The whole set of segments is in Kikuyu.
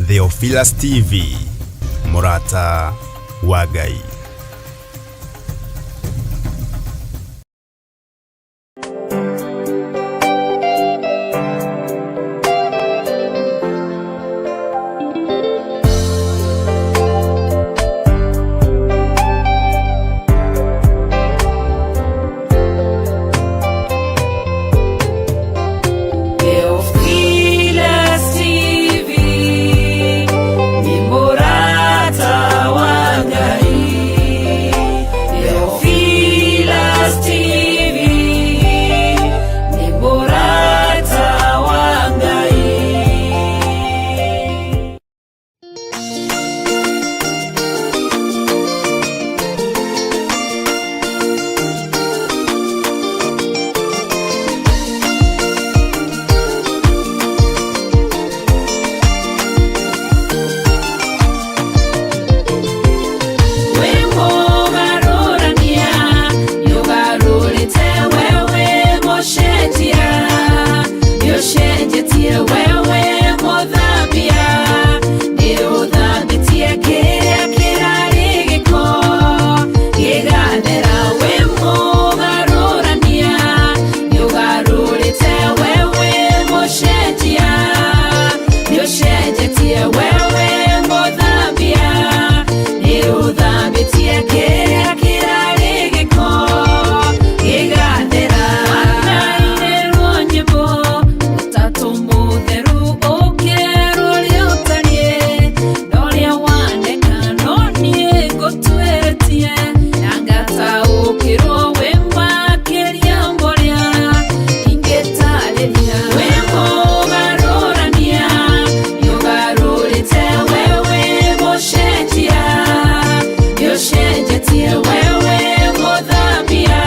Theophilus TV, mũrata wa Ngai. Theophilus TV ni mũrata wa Ngai. Theophilus TV ni mũrata wa Ngai. Wĩ mũgarũrania, nĩũgarũrĩte wewe mũcenjia, nĩũcenjetie wewe mũthambia, nĩũthambĩtie kĩrĩa kĩrarĩ gĩko gĩgathera. Wĩ mũgarũrania, nĩũgarũrĩte wewe mũcenjia, nĩũcenjetie wewe mũthambia, nĩũthambĩtie kĩrĩa kĩrarĩ gĩko gĩgathera. Wakairĩrwo nyĩmbo ũtatũ mũtheru ũkerwo ũrĩa ũtariĩ, na ũrĩa waneka no niĩ ngũtuĩrĩtie, na ngataũkĩrwo wĩ makĩria mũrĩa ingĩtarĩria. Wĩ mũgarũrania, nĩũgarũrĩte wewe mũcenjia, nĩũcenjetie wewe mũthambia,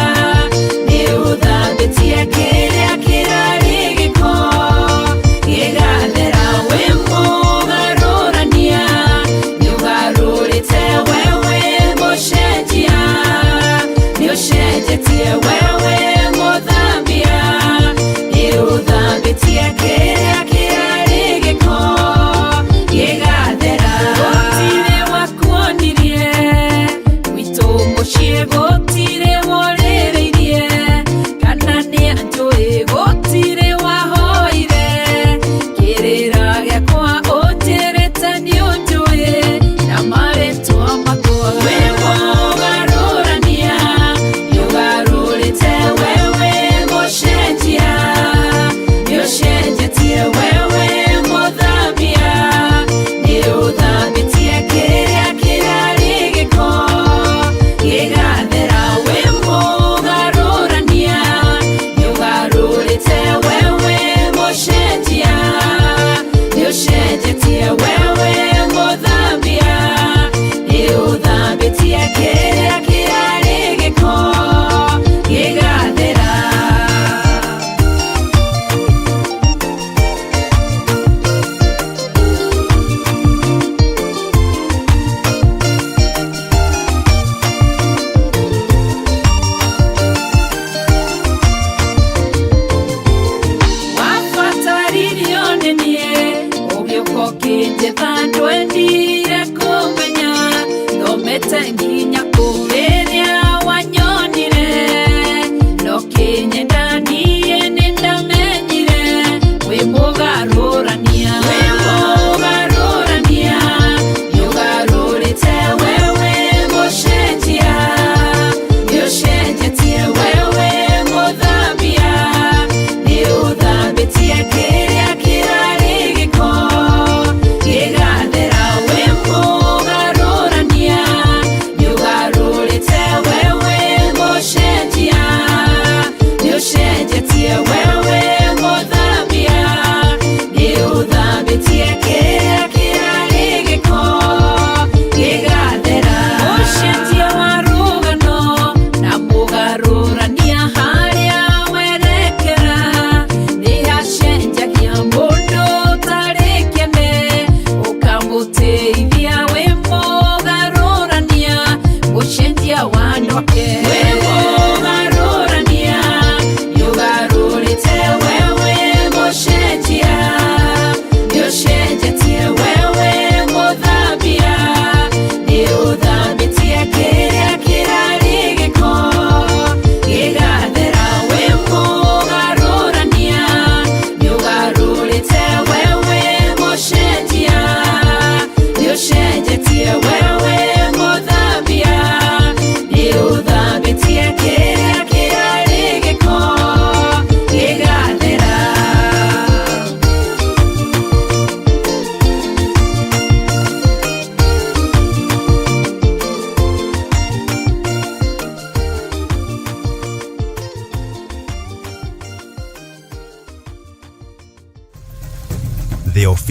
nĩũthambĩtie kĩrĩa kĩrarĩ gĩko gĩgathera. Wĩ mũgarũrania, nĩũgarũrĩte wewe mũcenjia, nĩũcenjetie wewe mũthambia, nĩũthambĩtie kĩrĩa kĩrarĩ gĩko gĩgathera. Gũtirĩ wakuonirie gwitũ mũciĩ, gũtirĩ worĩrĩirie kana nĩ anjũĩ, gũtirĩ wahoire kĩrĩra gĩakwa, ũnjĩrĩte nĩ ũnjũĩ na marĩtwa makwa. Wĩ mũgarũrania, nĩũgarũrĩte wewe mũcenjia, nĩũcenjetie wewe mũthambia, nĩũthambĩtie kĩrĩa kĩrarĩ gĩko gĩgathera. Wĩ mũgarũrania, nĩũgarũrĩte wewe mũcenjia, nĩũcenjetie wewe mũthambia, nĩũthambĩtie kĩrĩa kĩrarĩ gĩko gĩgathera. Wabataririo nĩ niĩ ũgĩũka ũkĩnjetha, ndwendire kũmenya thomete nginya kũ. Rĩrĩa wanyonire no kĩnyenda, niĩ nĩ ndamenyire wĩ mũgarũrania. Wĩ mũgarũrania, nĩũgarũrĩte wewe mũcenjia, nĩũcenjetie wewe mũthambia, nĩũthambĩtie kĩrĩa kĩrarĩ gĩko gĩgathera. Wĩ mũgarũrania, nĩũgarũrĩte.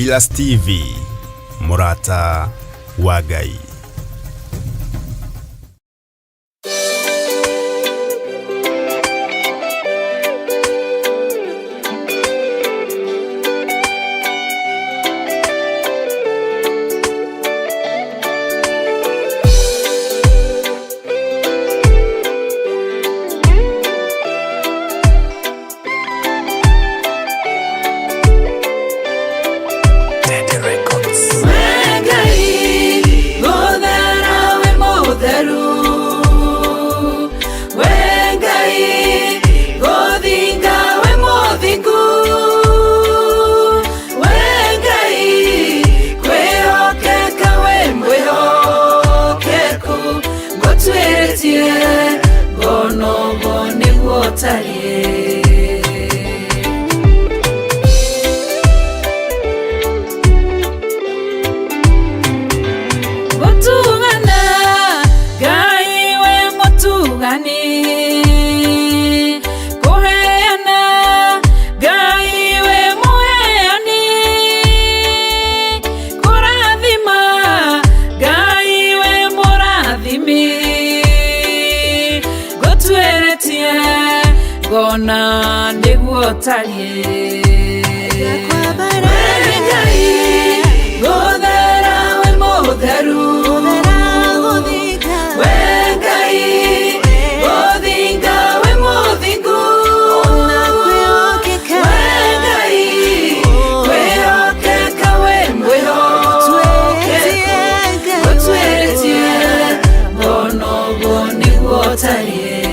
Theophilus TV, mũrata wa Ngai. Ngona nĩguo tariĩ. We Ngai gũthera, wĩ mũtheru. We Ngai gũthinga, wĩ mũthingu. We Ngai kwĩhokeka, wĩ mwĩhokeku. Gũtuĩrĩtie ngona ũguo nĩguo tariĩ.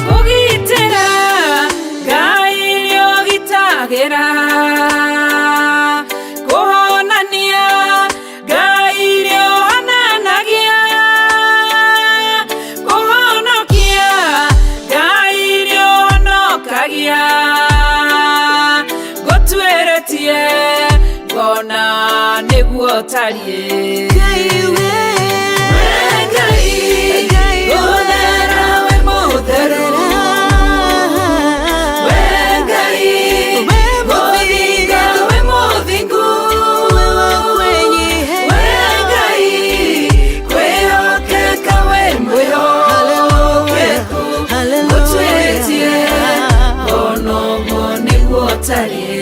Kũgitĩra, Ngai nĩũgitagĩra. Kũhonania, Ngai nĩũhonanagia. Kũhonokia, Ngai nĩũhonokagia. Ngũtuĩrĩtie ngona nĩguo tariĩ. We Ngai gũthera, wĩ mũtheru. We Ngai gũthinga, wĩ mũthingu. We Ngai kwĩhokeka, wĩ mwĩhokeku. Gũtuĩrĩtie ngona ũguo nĩguo tariĩ.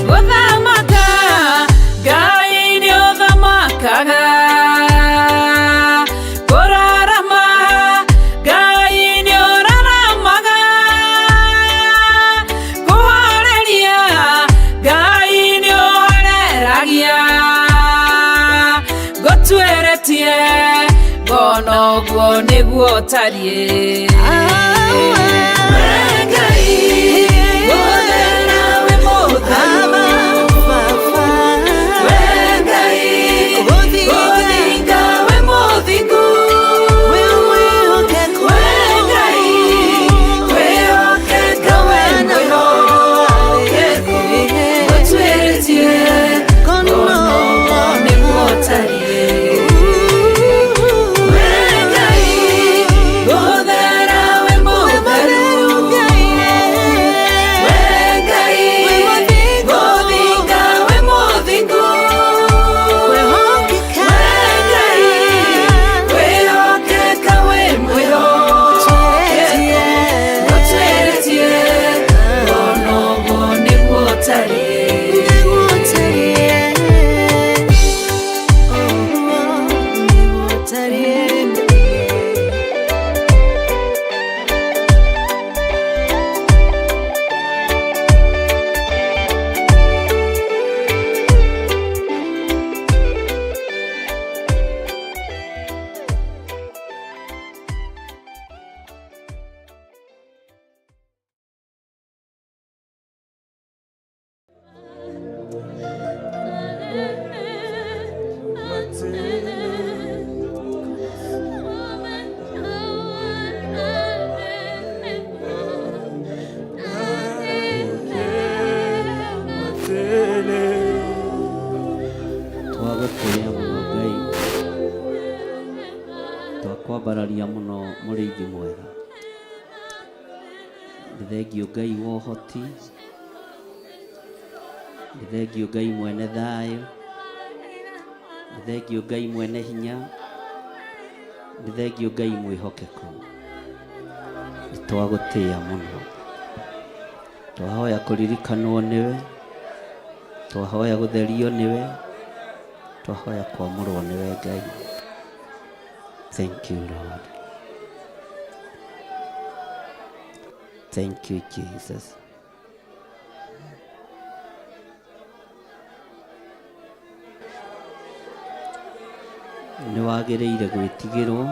Gũthamaka, Ngai nĩũthamakaga. Kũrarama, Ngai nĩũraramaga. Kũhoreria, Ngai nĩũhoreragia. Ngũtuĩrĩtie ngona ũguo nĩguo tariĩ. We Ngai gũthera, wĩ mũtheru. We Ngai gũthinga, wĩ mũthingu. We Ngai kwĩhokeka, wĩ mwĩhokeku. Gũtuĩrĩtie ngona ũguo nĩguo tariĩ. We Ngai gũthera, wĩ mũtheru. Twagũtĩĩa mũno Ngai, twakwambararia mũno mũrĩithi mwega. Nĩ thengiũ Ngai wa ũhoti, nĩ thengiũ Ngai mwene thayũ, nĩ thengiũ Ngai mwene hinya, nĩ thengiũ Ngai mwĩhokeku. Nĩ twagũtĩĩa mũno, twahoya kũririkanwo nĩwe, twahoya gũtherio nĩwe, twahoya kwamũrwo nĩwe Ngai. Thank you Lord. Thank you Jesus. Nĩ wagĩrĩire gwĩtigĩrwo,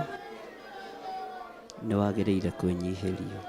nĩ wagĩrĩire kwĩnyihĩrio.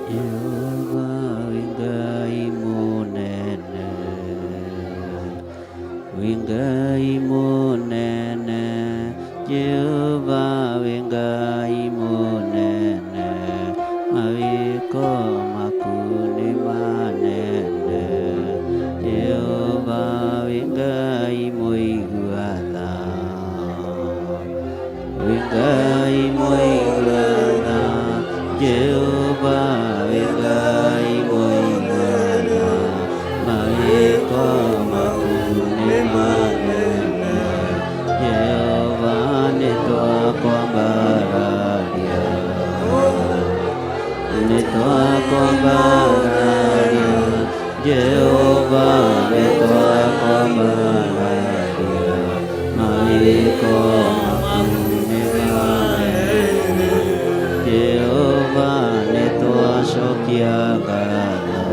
Jehova wĩ Ngai mũnene, wĩ Ngai mũnene, Jehova wĩ Ngai mũnene, mawĩko maku nĩ manene. Jehova wĩ Ngai mũigua tha, wĩ Ngai mũigua tha, Jehova wĩ Ngai mũigua tha, mawĩko maku nĩ manene. Jehova nĩ twakwambararia, nĩ twakwambararia, Jehova nĩ twakwambararia, mawĩko maku nĩ manene. Jehova nĩ twacokia ngatho,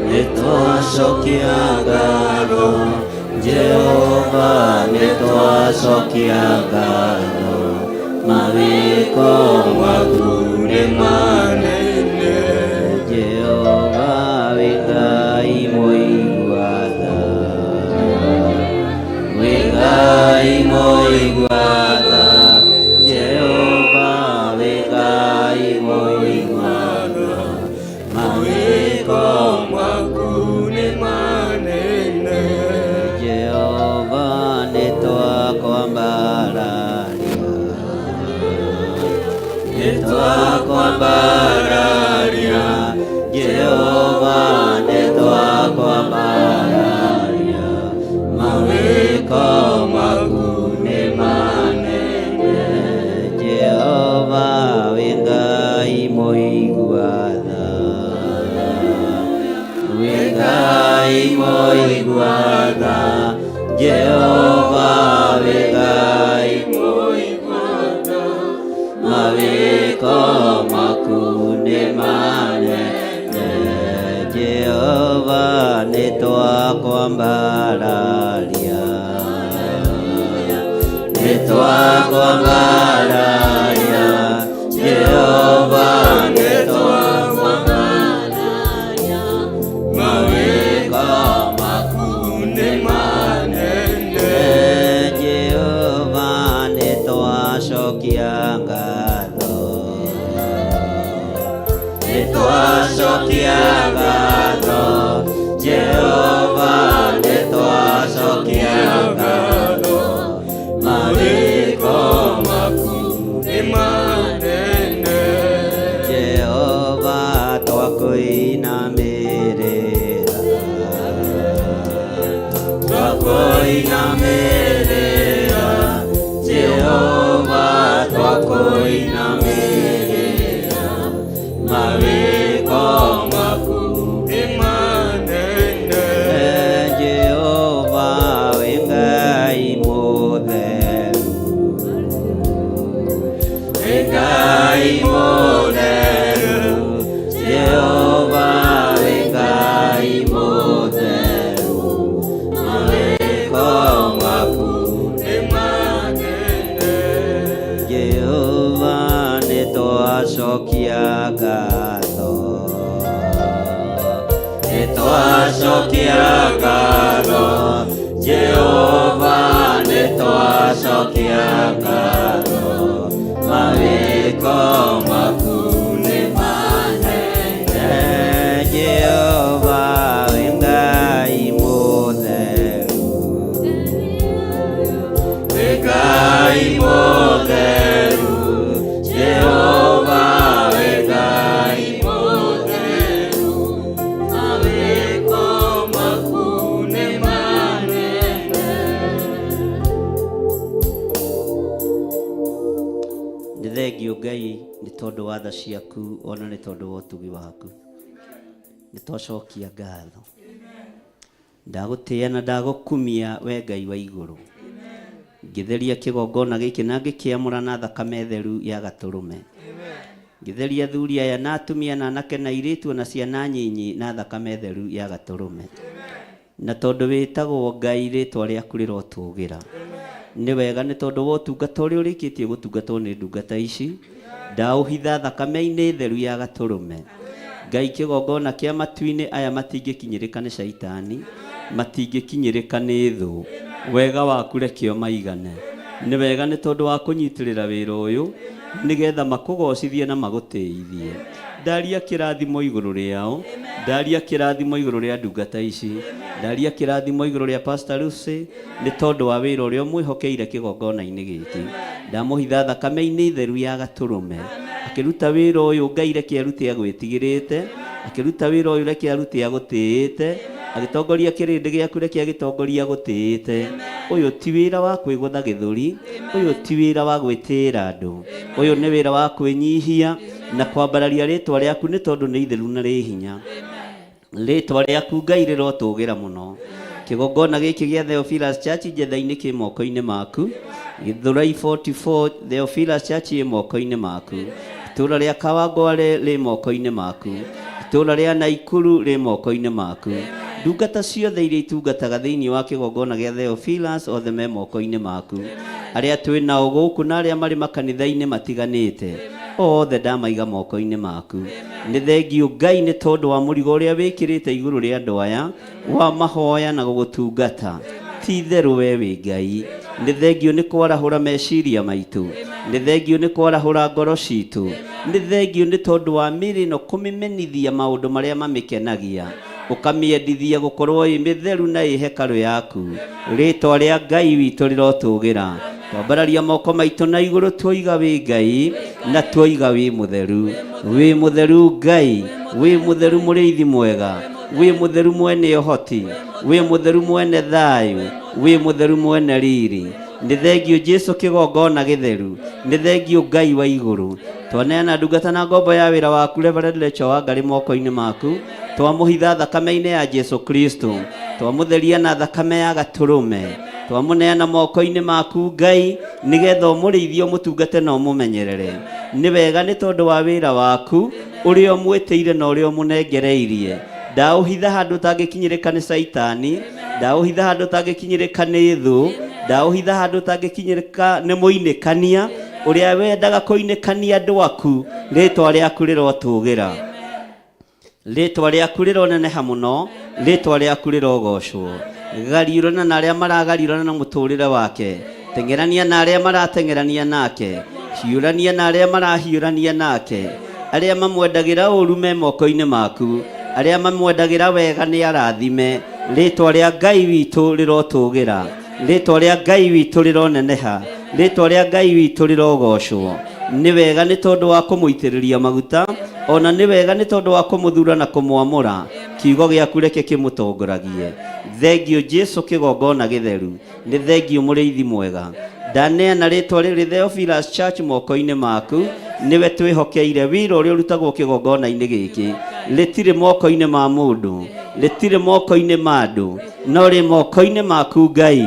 nĩ twacokia ngatho, Jehova nĩ twacokia ngatho, mawĩko maku nĩ manene. Jehova wĩ Ngai mũigua tha, wĩ Ngai mũigua tha, Jehova wĩ Ngai mũigua tha, mawĩko maku nĩ manene. Jehova nĩ twakwambararia, nĩ twakwambararia, Jehova nĩ twakwambararia, mawĩko maku nĩ manene. Jehova wĩ Ngai mũigua tha, wĩ Ngai mũigua tha, Jehova wĩ Ngai mũigua tha, mawĩko maku nĩ manene. Jehova nĩ twakwambararia, nĩ twakwambararia, Jehova nĩ twakwambararia, mawĩko maku nĩ manene. Jehova nĩ twacokia ngatho, Nĩtwacokia ngatho Jehova, nĩtwacokia ngatho mawĩko maku nĩ manene. Jehova, twakũinamĩrĩra, twakũinamĩrĩra Jehova, twakũinamĩrĩra mawĩko maku nĩ manene. Jehova, wĩ Ngai mũtheru, wĩ Ngai mũtheru, Jehova, wĩ Ngai mũtheru, mawĩko maku nĩ manene. Jehova, nĩtwacokia ngatho, nĩtwacokia ngatho Jehova, nĩtwacokia ngatho mawĩko maku nĩ manene. Jehova, wĩ Ngai mũtheru, wĩ Ngai mũtheru, Jehova, wĩ Ngai Mũtheru, mawĩko maku nĩ manene. Nĩ thengio Ngai nĩ tondũ wa tha ciaku ona nĩ tondũ wa ũtugi waku. Nĩ twacokia ngatho. Ndagũtĩĩa na ndagũkumia we Ngai wa igũrũ. Ngĩtheria kĩgongona gĩkĩ na ngĩkĩamũra na thakame theru ya gatũrũme. Ngĩtheria athuri aya na atumia na anake na airĩtu na ciana nyinyi na thakame theru ya gatũrũme. Na tondũ wĩtagwo Ngai, rĩtwa rĩaku rĩrotũgĩra. Nĩ wega nĩ tondũ wa ũtungata ũrĩa ũrĩkĩtie gũtungatwo nĩ ndungata ici, ndaũhitha thakame-inĩ theru ya gatũrũme. Ngai, kĩgongona kĩa matu-inĩ, aya matingĩkinyĩrĩka nĩ caitani, matingĩkinyĩrĩka nĩ thũ. Wega waku reke ũmaigane. Nĩ wega nĩ tondũ wa kũnyitĩrĩra wĩra ũyũ nĩgetha makũgocithie na magũtĩithie. Ndaria kĩrathimo igũrũ rĩao, ndaria kĩrathimo igũrũ rĩa ndungata ici, ndaria kĩrathimo igũrũ rĩa Pastor Lucy nĩ tondũ wa wĩra ũrĩa ũmwĩhokeire kĩgongona-inĩ gĩkĩ. Ndamũhitha thakame-inĩ theru ya gatũrũme. Akĩruta wĩra ũyũ, Ngai, reke arute agwĩtigĩrĩte, akĩruta wĩra ũyũ reke arute agũtĩĩte, agĩtongoria kĩrĩndĩ gĩaku reke agĩtongoria agũtĩĩte. Ũyũ ti wĩra wa kwĩgũtha gĩthũri, ũyũ ti wĩra wa gwĩtĩĩra andũ, ũyũ nĩ wĩra wa kwĩnyihia na kwambararia rĩtwa rĩaku nĩ tondũ nĩ itheru na rĩ hinya. Rĩtwa rĩaku Ngai rĩrotũgĩra mũno. Kĩgongona gĩkĩ gĩa Theophilus Church Njetha-inĩ kĩ moko-inĩ maku. Gĩthũrai 44 Theophilus Church ĩ moko-inĩ maku. Itũũra rĩa Kawangware rĩ moko-inĩ maku. Itũũra rĩa Naikuru rĩ moko-inĩ maku. Ndungata ciothe iria itungataga thĩinĩ wa kĩgongona gĩa Theophilus othe me moko-inĩ maku. Arĩa twĩ nao gũkũ na arĩa marĩ makanitha-inĩ matiganĩte, othe ndamaiga moko-inĩ maku. Nĩ thengio Ngai nĩ tondũ wa mũrigo ũrĩa wĩkĩrĩte igũrũ rĩa andũ aya wa mahoya na gũgũtungata. Ti itherũ we wĩ Ngai. Nĩ thengio nĩ kwarahũra meciria maitũ, nĩ thengio nĩ kwarahũra ngoro citũ, nĩ thengio nĩ tondũ wa mĩĩrĩ ĩno kũmĩmenithia maũndũ marĩa mamĩkenagia, ũkamĩendithia gũkorwo ĩ mĩtheru na ĩ hekarũ yaku. Rĩtwa rĩa Ngai witũ rĩrotũgĩra. Twambararia moko maitũ na igũrũ, tuoiga wĩ Ngai na tuoiga wĩ mũtheru. Wĩ mũtheru Ngai, wĩ mũtheru mũrĩithi mwega, wĩ mũtheru mwene ũhoti, wĩ mũtheru mwene thayũ, wĩ mũtheru mwene riri. Nĩ thengio Jesu, kĩgongona gĩtheru. Nĩ thengio Ngai wa igũrũ. Twaneana ndungata na ngombo ya wĩra waku Reverend Rachel Wangari moko-inĩ maku. Twamũhitha thakame-inĩ ya Jesu Kristo, twamũtheria na thakame ya gatũrũme. Twamũneana moko-inĩ maku Ngai nĩgetha ũmũrĩithie, ũmũtungate na ũmũmenyerere. Nĩ wega nĩ tondũ wa wĩra waku ũrĩa ũmwĩtĩire na ũrĩa ũmũnengereirie. Ndaũhitha handũ ũtangĩkinyĩrĩka nĩ caitani, ndaũhitha handũ ũtangĩkinyĩrĩka nĩ thũ, ndaũhitha handũ ũtangĩkinyĩrĩka nĩ mũinĩkania ũrĩa wendaga kũinĩkania andũ aku. Rĩtwa rĩaku rĩrotũgĩra, rĩtwa rĩaku rĩroneneha mũno, rĩtwa rĩaku rĩrogocwo. Gariũrana na arĩa maragariũrana na mũtũrĩre wake, teng'erania na arĩa marateng'erania nake, hiũrania na arĩa marahiũrania nake. Arĩa mamwendagĩra ũũru me moko-inĩ maku, arĩa mamwendagĩra wega nĩ arathime. Rĩtwa rĩa Ngai witũ rĩrotũgĩra, rĩtwa rĩa Ngai witũ rĩroneneha, rĩtwa rĩa Ngai witũ rĩrogocwo. Nĩ wega nĩ tondũ wa kũmũitĩrĩria maguta, ona nĩ wega nĩ tondũ wa kũmũthura na kũmwamũra. Kiugo gĩaku reke kĩmũtongoragie. Thengiũ Jesu kĩgongona gĩtheru. Nĩ thengiũ mũrĩithi mwega. Ndaneana rĩtwa rĩrĩ Theophilus Church moko-inĩ maku, nĩwe twĩhokeire wĩra ũrĩa ũrutagwo kĩgongona-inĩ gĩkĩ. Rĩtirĩ moko-inĩ ma mũndũ, rĩtirĩ moko-inĩ ma andũ, no rĩ moko-inĩ maku Ngai.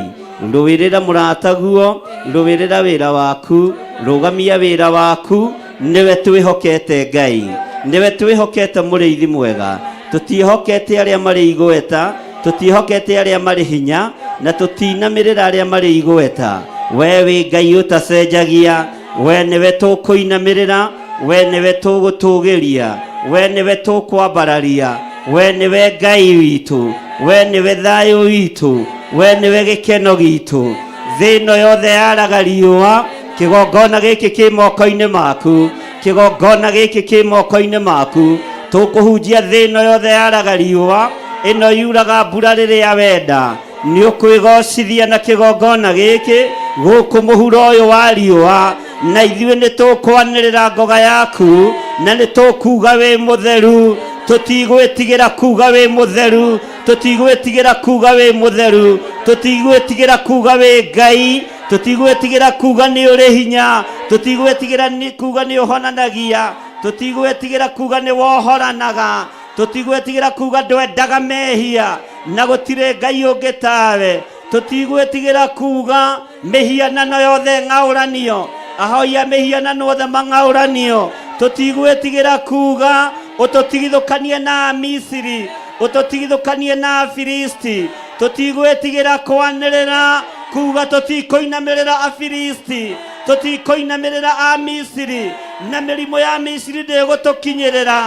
Rũĩrĩra mũrataguo, rũĩrĩra wĩra waku, rũgamia wĩra waku, nĩwe twĩhokete Ngai. Nĩwe twĩhokete mũrĩithi mwega. Tũtiĩhokete arĩa marĩ igweta, tũtiĩhokete arĩa marĩ hinya, na tũtinamĩrĩra arĩa marĩ igweta. We wĩ Ngai ũtacenjagia, we nĩwe tũkũinamĩrĩra, we nĩwe tũgũtũgĩria, we nĩwe tũkwambararia, we nĩwe Ngai witũ, we nĩwe thayũ witũ, we nĩwe gĩkeno gitũ. Thĩ ĩno yothe yaraga riũa, kĩgongona gĩkĩ kĩ moko-inĩ maku, kĩgongona gĩkĩ kĩ moko-inĩ maku. Tũkũhunjia thĩ ĩno yothe yaraga riũa, ĩno yuraga mbura rĩrĩa wenda. Nĩ ũkwĩgocithia na kĩgongona gĩkĩ gũkũ mũhuro ũyũ wa riũa, na ithuĩ nĩ tũkwanĩrĩra ngoga yaku, na nĩ tũkuga wĩ mũtheru. Tũtigwĩtigĩra kuga wĩ mũtheru, tũtigwĩtigĩra kuga wĩ mũtheru, tũtigwĩtigĩra kuga wĩ Ngai, tũtigwĩtigĩra kuga nĩ ũrĩ hinya, tũtigwĩtigĩra kuga nĩ ũhonanagia, tũtigwĩtigĩra kuga nĩ wohoranaga, tũtigwĩtigĩra kuga ndwendaga mehia na gũtirĩ Ngai ũngĩ tawe, tũtigwĩtigĩra kuga mĩhianano yothe ng'aũranio, ahoi a mĩhianano othe mang'aũranio, tũtigwĩtigĩra kuga ũtũtigithũkanie na Amisiri, ũtũtigithũkanie na Afilisti, tũtigwĩtigĩra kwanĩrĩra kuga tũtikũinamĩrĩra Afilisti, tũtikũinamĩrĩra Amisiri, na mĩrimũ ya Misiri ndĩgũtũkinyĩrĩra,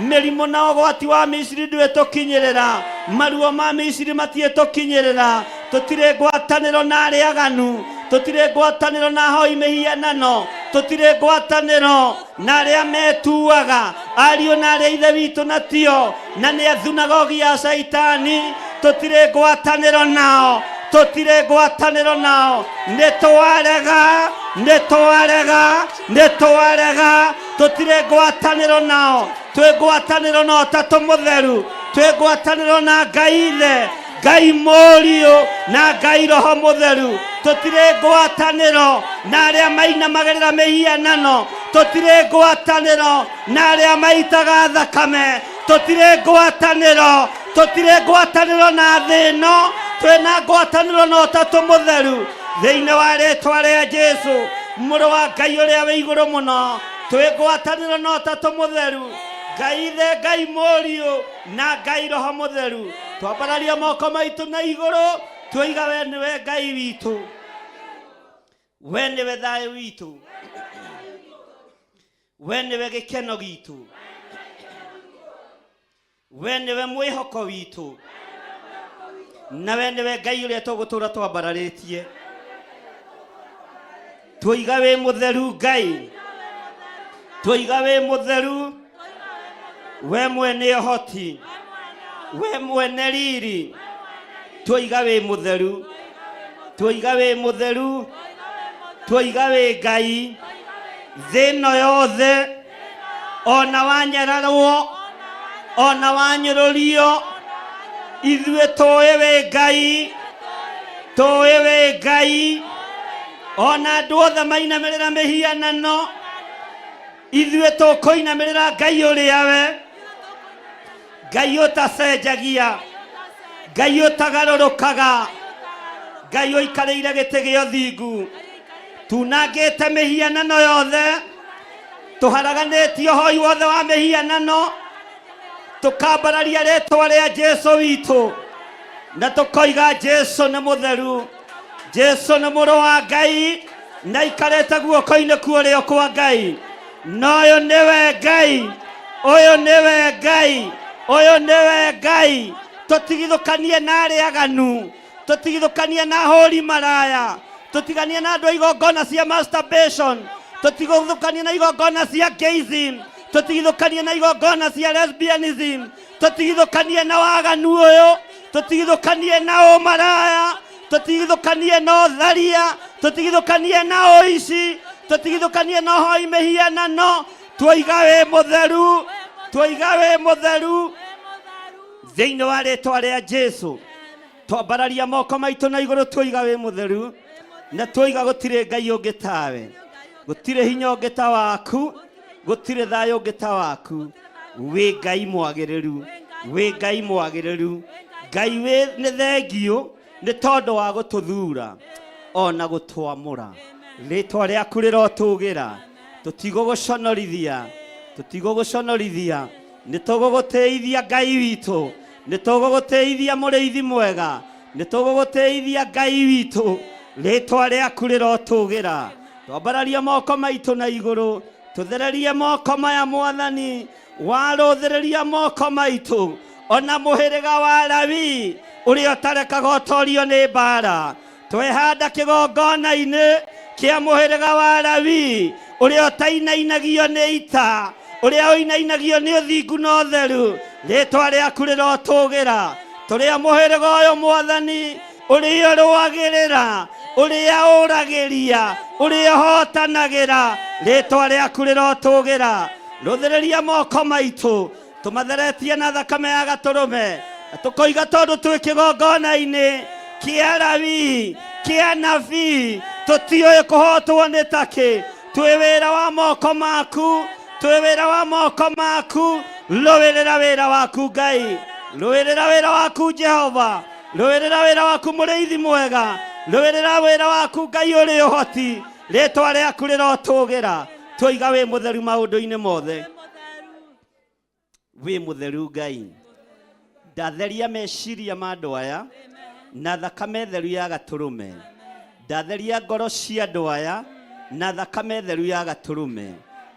mĩrimũ na ũgwati wa Misiri ndwĩtũkinyĩrĩra, maruo ma Misiri matiĩtũkinyĩrĩra, tũtirĩ ngwatanĩro na arĩa aganu, tũtirĩ ngwatanĩro na ahoi mĩhianano, tũtirĩ ngwatanĩro na arĩa metuaga ariũ na arĩa ithe witũ na tio, na nĩ a thunagogi ya Shaitani, tũtirĩ ngwatanĩro nao, tũtirĩ ngwatanĩro nao. Nĩ twarega, nĩ twarega, nĩ twarega, tũtirĩ ngwatanĩro nao. Twĩ ngwatanĩro na Ũtatũ Mũtheru, twĩ ngwatanĩro na Ngai Ithe, Ngai Mũriũ na Ngai Roho Mũtheru. Tũtirĩ ngwatanĩro na arĩa mainamagĩrĩra mĩhianano, tũtirĩ ngwatanĩro na arĩa maitaga thakame, tũtirĩ ngwatanĩro, tũtirĩ ngwatanĩro na thĩ ĩno, twĩna ngwatanĩro na Ũtatũ Mũtheru. Thĩinĩ wa rĩtwa rĩa Jesu, mũrũ wa Ngai ũrĩa wĩ igũrũ mũno, twĩ ngwatanĩro na Ũtatũ Mũtheru, Ngai Ithe, Ngai Mũriũ na Ngai Roho Mũtheru. Twambararia moko maitũ na igũrũ, twoiga we nĩwe Ngai witũ, we nĩwe thayũ witũ, we nĩwe gĩkeno gitũ, we nĩwe mwĩhoko witũ, na we nĩwe Ngai ũrĩa tũgũtũra twambararĩtie. Twoiga wĩ mũtheru Ngai, twoiga wĩ mũtheru, we mwene ũhoti, we mwene riri, twoiga wĩ mũtheru, twoiga wĩ mũtheru, twoiga wĩ Ngai. Thĩ ĩno yothe ona wanyararwo, ona wanyũrũrio, ithuĩ tũĩ wĩ Ngai, tũĩ wĩ Ngai. Ona andũ othe mainamĩrĩra mĩhianano, ithuĩ tũkũinamĩrĩra Ngai ũrĩa we, Ngai ũtacenjagia, Ngai ũtagarũrũkaga, Ngai ũikarĩire gĩtĩ gĩa ũthingu. Tunangĩte mĩhianano yothe, tũharaganĩtie ũhoi wothe wa mĩhianano, tũkambararia rĩtwa rĩa Jesu witũ, na tũkoiga Jesu nĩ mũtheru, Jesu nĩ mũrũ wa Ngai, na aikarĩte guoko-inĩ kwa ũrĩo kwa Ngai. Na ũyũ nĩwe Ngai, ũyũ nĩwe Ngai, ũyũ nĩwe Ngai. Tũtigithũkanie na arĩa aganu, tũtigithũkanie na ahũri maraya, tũtiganie na andũ a igongona cia masturbation, tũtigithũkanie na igongona cia gayism, Tũtigithũkanie na igongona cia lesbianism. Tũtigithũkanie na waganu ũyũ. Tũtigithũkanie na ũmaraya. Tũtigithũkanie na ũtharia. Tũtigithũkanie na ũici. Tũtigithũkanie na ũhoi mĩhianano. Twoiga wĩ mũtheru. Twoiga wĩ mũtheru. Thĩinĩ wa rĩtwa rĩa Jesu. Twambararia moko maitũ na igũrũ twoiga wĩ mũtheru. Na twoiga gũtirĩ Ngai ũngĩ tawe. Gũtirĩ hinya ũngĩ ta waku. Gũtirĩ thayũ ũngĩ ta waku. Wĩ Ngai mwagĩrĩru. Wĩ Ngai mwagĩrĩru. Ngai wĩ nĩ thengiũ nĩ tondũ wa gũtũthura ona gũtwamũra. Rĩtwa rĩaku rĩrotũgĩra. Tũtigũgũconorithia. Tũtigũgũconorithia. Nĩ tũgũgũtĩithia Ngai witũ. Nĩ tũgũgũtĩithia mũrĩithi mwega. Nĩ tũgũgũtĩithia Ngai witũ. Rĩtwa rĩaku rĩrotũgĩra. Twambararia moko maitũ na igũrũ. Tũthererie moko maya mwathani. Warũthĩrĩria moko maitũ. Ona mũhĩrĩga wa Lawi ũrĩa ũtarekaga ũtorio nĩ mbara. Twehanda kĩgongona-inĩ kĩa mũhĩrĩga wa Lawi ũrĩa ũtainainagio nĩ ita, ũrĩa ũinainagio nĩ ũthingu na ũtheru. Rĩtwa rĩaku rĩrotũgĩra. Tũrĩa mũhĩrĩga ũyũ mwathani ũrĩa ũrũagĩrĩra, ũrĩa ũragĩria, ũrĩa ũhotanagĩra. Rĩtwa rĩaku rĩrotũgĩra. Rũthĩrĩria moko maitũ tũmatheretie na thakame ya gatũrũme. Na tũkoiga tondũ twĩ kĩgongona-inĩ kĩa Lawi, kĩa nabii, tũtiũĩ kũhotwo nĩ takĩ. Twĩ wĩra wa moko maku, twĩ wĩra wa moko maku. Rũĩrĩra wĩra waku Ngai, rũĩrĩra wĩra waku Jehova, rũĩrĩra wĩra waku mũrĩithi mwega, rũĩrĩra wĩra waku Ngai ũrĩ ũhoti. Rĩtwa rĩaku rĩrotũgĩra. Twoiga wĩ mũtheru maũndũ-inĩ mothe. Wĩ mũtheru Ngai. Ndatheria meciria ma andũ aya na thakame theru ya gatũrũme. Ndatheria ngoro cia andũ aya na thakame theru ya gatũrũme.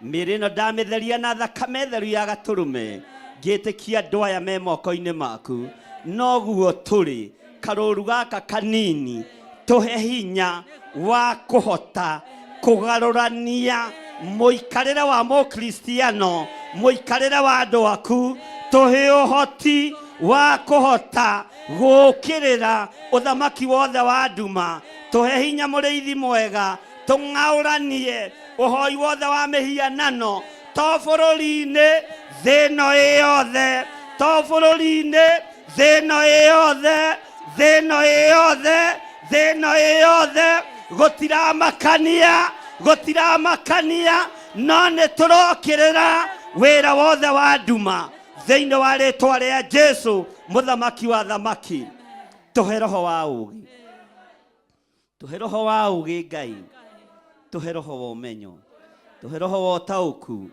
Mĩĩrĩ ĩno ndamĩtheria na thakame theru ya gatũrũme. Ngĩtĩkia andũ aya me moko-inĩ maku. Noguo tũrĩ karũru gaka kanini tũhe hinya wa kũhota kũgarũrania mũikarĩre wa mũkristiano, mũikarĩre wa andũ aku. Tũhe ũhoti wa kũhota gũũkĩrĩra ũthamaki wothe wa nduma. Tũhe hinya mũrĩithi mwega, tũng'aũranie ũhoi wothe wa mĩhianano to bũrũri-inĩ, thĩ ĩno ĩ yothe, to bũrũri-inĩ, thĩ ĩno ĩ yothe, thĩ ĩno ĩ yothe, thĩ ĩno ĩ yothe. Gũtiramakania, gũtiramakania, no nĩ tũrokĩrĩra wĩra wothe wa nduma thĩinĩ wa rĩtwa rĩa Jesu mũthamaki wa thamaki. Tũhe roho wa ũũgĩ, tũhe roho wa ũũgĩ Ngai, tũhe roho wa ũmenyo, tũhe roho wa ũtaũku.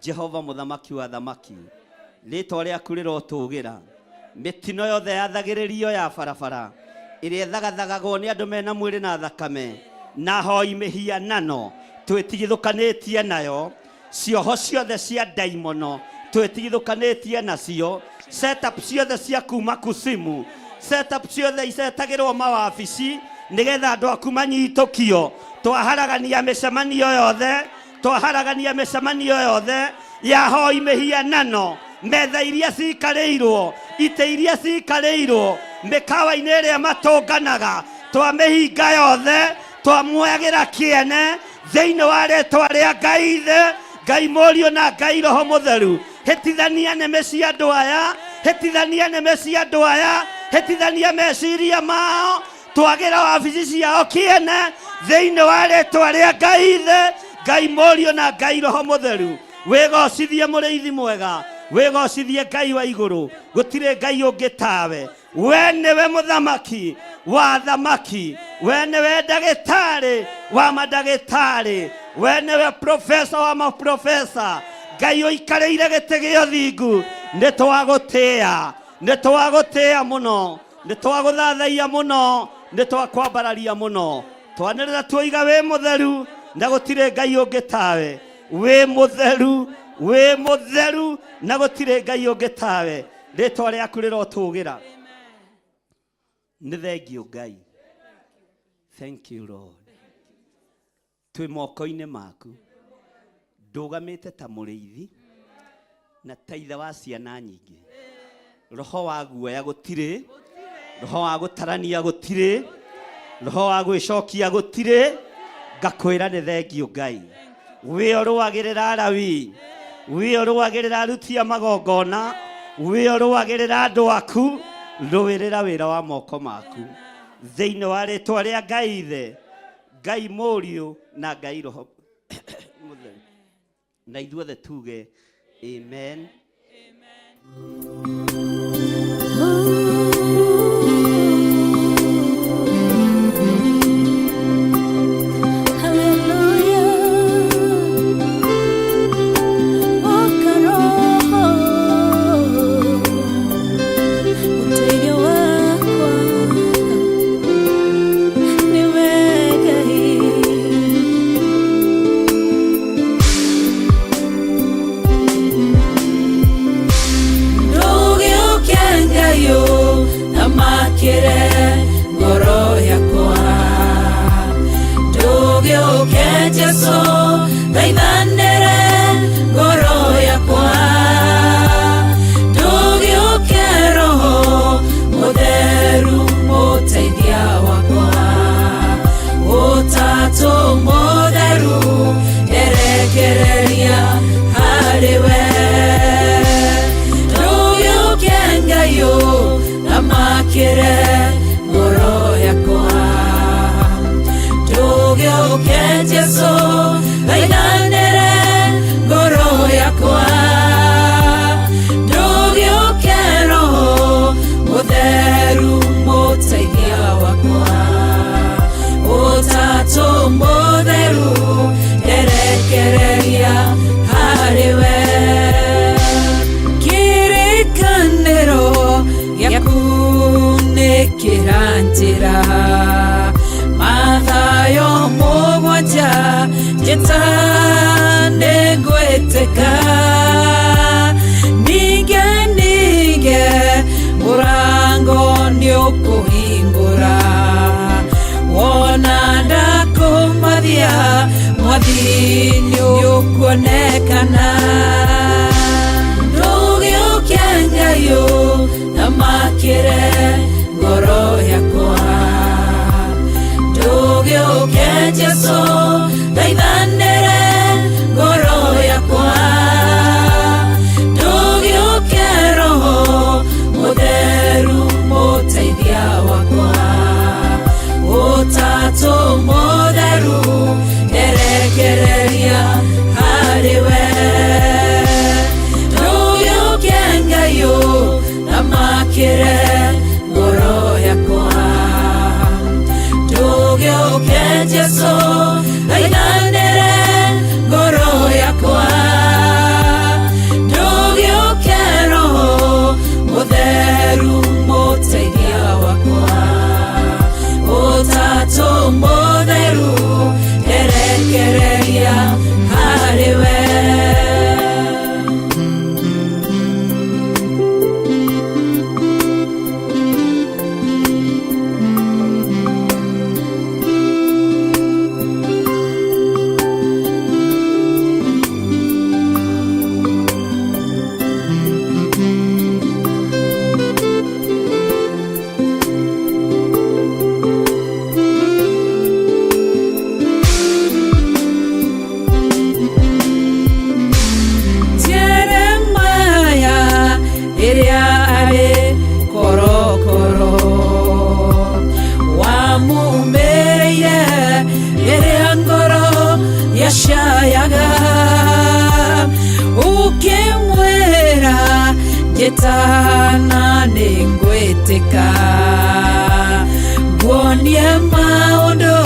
Jehova mũthamaki wa thamaki, rĩtwa rĩaku rĩrotũgĩra. Mĩtino yothe yathagĩrĩrio ya barabara ĩrĩa ĩthagathagagwo nĩ andũ mena mwĩrĩ na thakame na hoi mĩhianano twĩtigithũkanĩtie nayo. Cioho ciothe cia ndaimono twĩtigithũkanĩtie nacio. Setup ciothe cia kuma kusimu, setup ciothe icetagĩrwo mawabici nĩgetha andũ aku manyitũkio. Twaharagania mĩcemanio yothe, twaharagania mĩcemanio yothe ya hoi mĩhianano, metha iria cikarĩirwo, itĩ iria cikarĩirwo, mĩkawa-inĩ ĩrĩa matũnganaga, twamĩhinga yothe, twamuoyagĩra kĩene thĩinĩ wa rĩtwa rĩa Ngai Ithe, Ngai Mũriũ na Ngai Roho Mũtheru. Hĩtithania nĩmĩ cia andũ aya, hĩtithania nĩmĩ cia andũ aya, hĩtithania meciria mao, twagĩra wabici ciao kĩene thĩinĩ wa rĩtwa rĩa Ngai Ithe, Ngai Mũriũ na Ngai Roho Mũtheru. Wĩgocithie mũrĩithi mwega, wĩgocithie Ngai wa igũrũ, gũtirĩ Ngai ũngĩ tawe. We nĩwe mũthamaki wa thamaki, we nĩwe ndagĩtarĩ wa mandagĩtarĩ, we nĩwe profesa wa maprofesa. Ngai ũikarĩire gĩtĩ gĩa ũthingu, nĩ twagũtĩĩa, nĩ twagũtĩĩa mũno, nĩ twagũthathaiya mũno, nĩ twakwambararia mũno. Twanĩrĩra tuoiga wĩ mũtheru na gũtirĩ Ngai ũngĩ tawe. Wĩ mũtheru, wĩ mũtheru na gũtirĩ Ngai ũngĩ tawe. Rĩtwa rĩaku rĩrotũgĩra. Nĩ thengiũ Ngai. Thank you Lord. Twĩ moko-inĩ maku. Ndũgamĩte ta mũrĩithi. Na ta ithe wa ciana nyingĩ, roho wa guoya gũtirĩ, roho wa gũtarania gũtirĩ, roho wa gwĩcokia gũtirĩ. Ngakwĩra nĩ thengiũ Ngai, wĩ ũrũagĩrĩra Alawi, wĩ ũrũagĩrĩra aruti a magongona, wĩ ũrũagĩrĩra andũ aku, rũĩrĩra wĩra wa moko maku thĩinĩ wa rĩtwa rĩa Ngai Ithe, Ngai Mũriũ na Ngai Roho Mũtheru. Na ithuothe tuge amen. Ndũgĩũke Ngai ũthamakĩre ngoro yakwa, ndũgĩũke Jesũ thaithanĩre ngoro yakwa, ndũgĩũke Roho Mũtheru mũteithia wakwa, Ũtatũ Mũtheru erekereria harĩ we. Ndũgĩũke Ngai ũthamakĩre ngoro yakwa, ndũgĩũke Jesũ thaithanĩre ngoro yakwa, ndũgĩũke Roho Mũtheru mũteithia wakwa, Ũtatũ Mũtheru erekereria harĩ we. Kĩrĩkanĩro gĩaku nĩ kĩranjĩra Mathayo mũgwanja njĩta nĩngwĩtĩka, ninge ninge mũrango nĩũkũhingũra, wona ndakũmathia mwathi nĩũkuonekana. Ndũgĩũke Ngai ũthamakĩre ngoro yakwa, ndũgĩũke Jesũ thaithanĩre ngoro yakwa, ndũgĩũke Roho Mũtheru mũteithia wakwa, Ũtatũ Mũtheru erekereria harĩ we. Ndũgĩũke Ngai ũthamakĩre ngoro yakwa, ndũgĩũke Jesũ thaithanĩre ngoro yakwa, ndũgĩũke Roho Mũtheru mũteithia wakwa, Ũtatũ Mũtheru erekereria harĩ we. Jeremaya ĩrĩa arĩ korokoro wamumĩrĩire rĩrĩa ngoro yacayaga, ũkĩmwĩra njĩtana nĩngwĩtĩka, nguonie maũndũ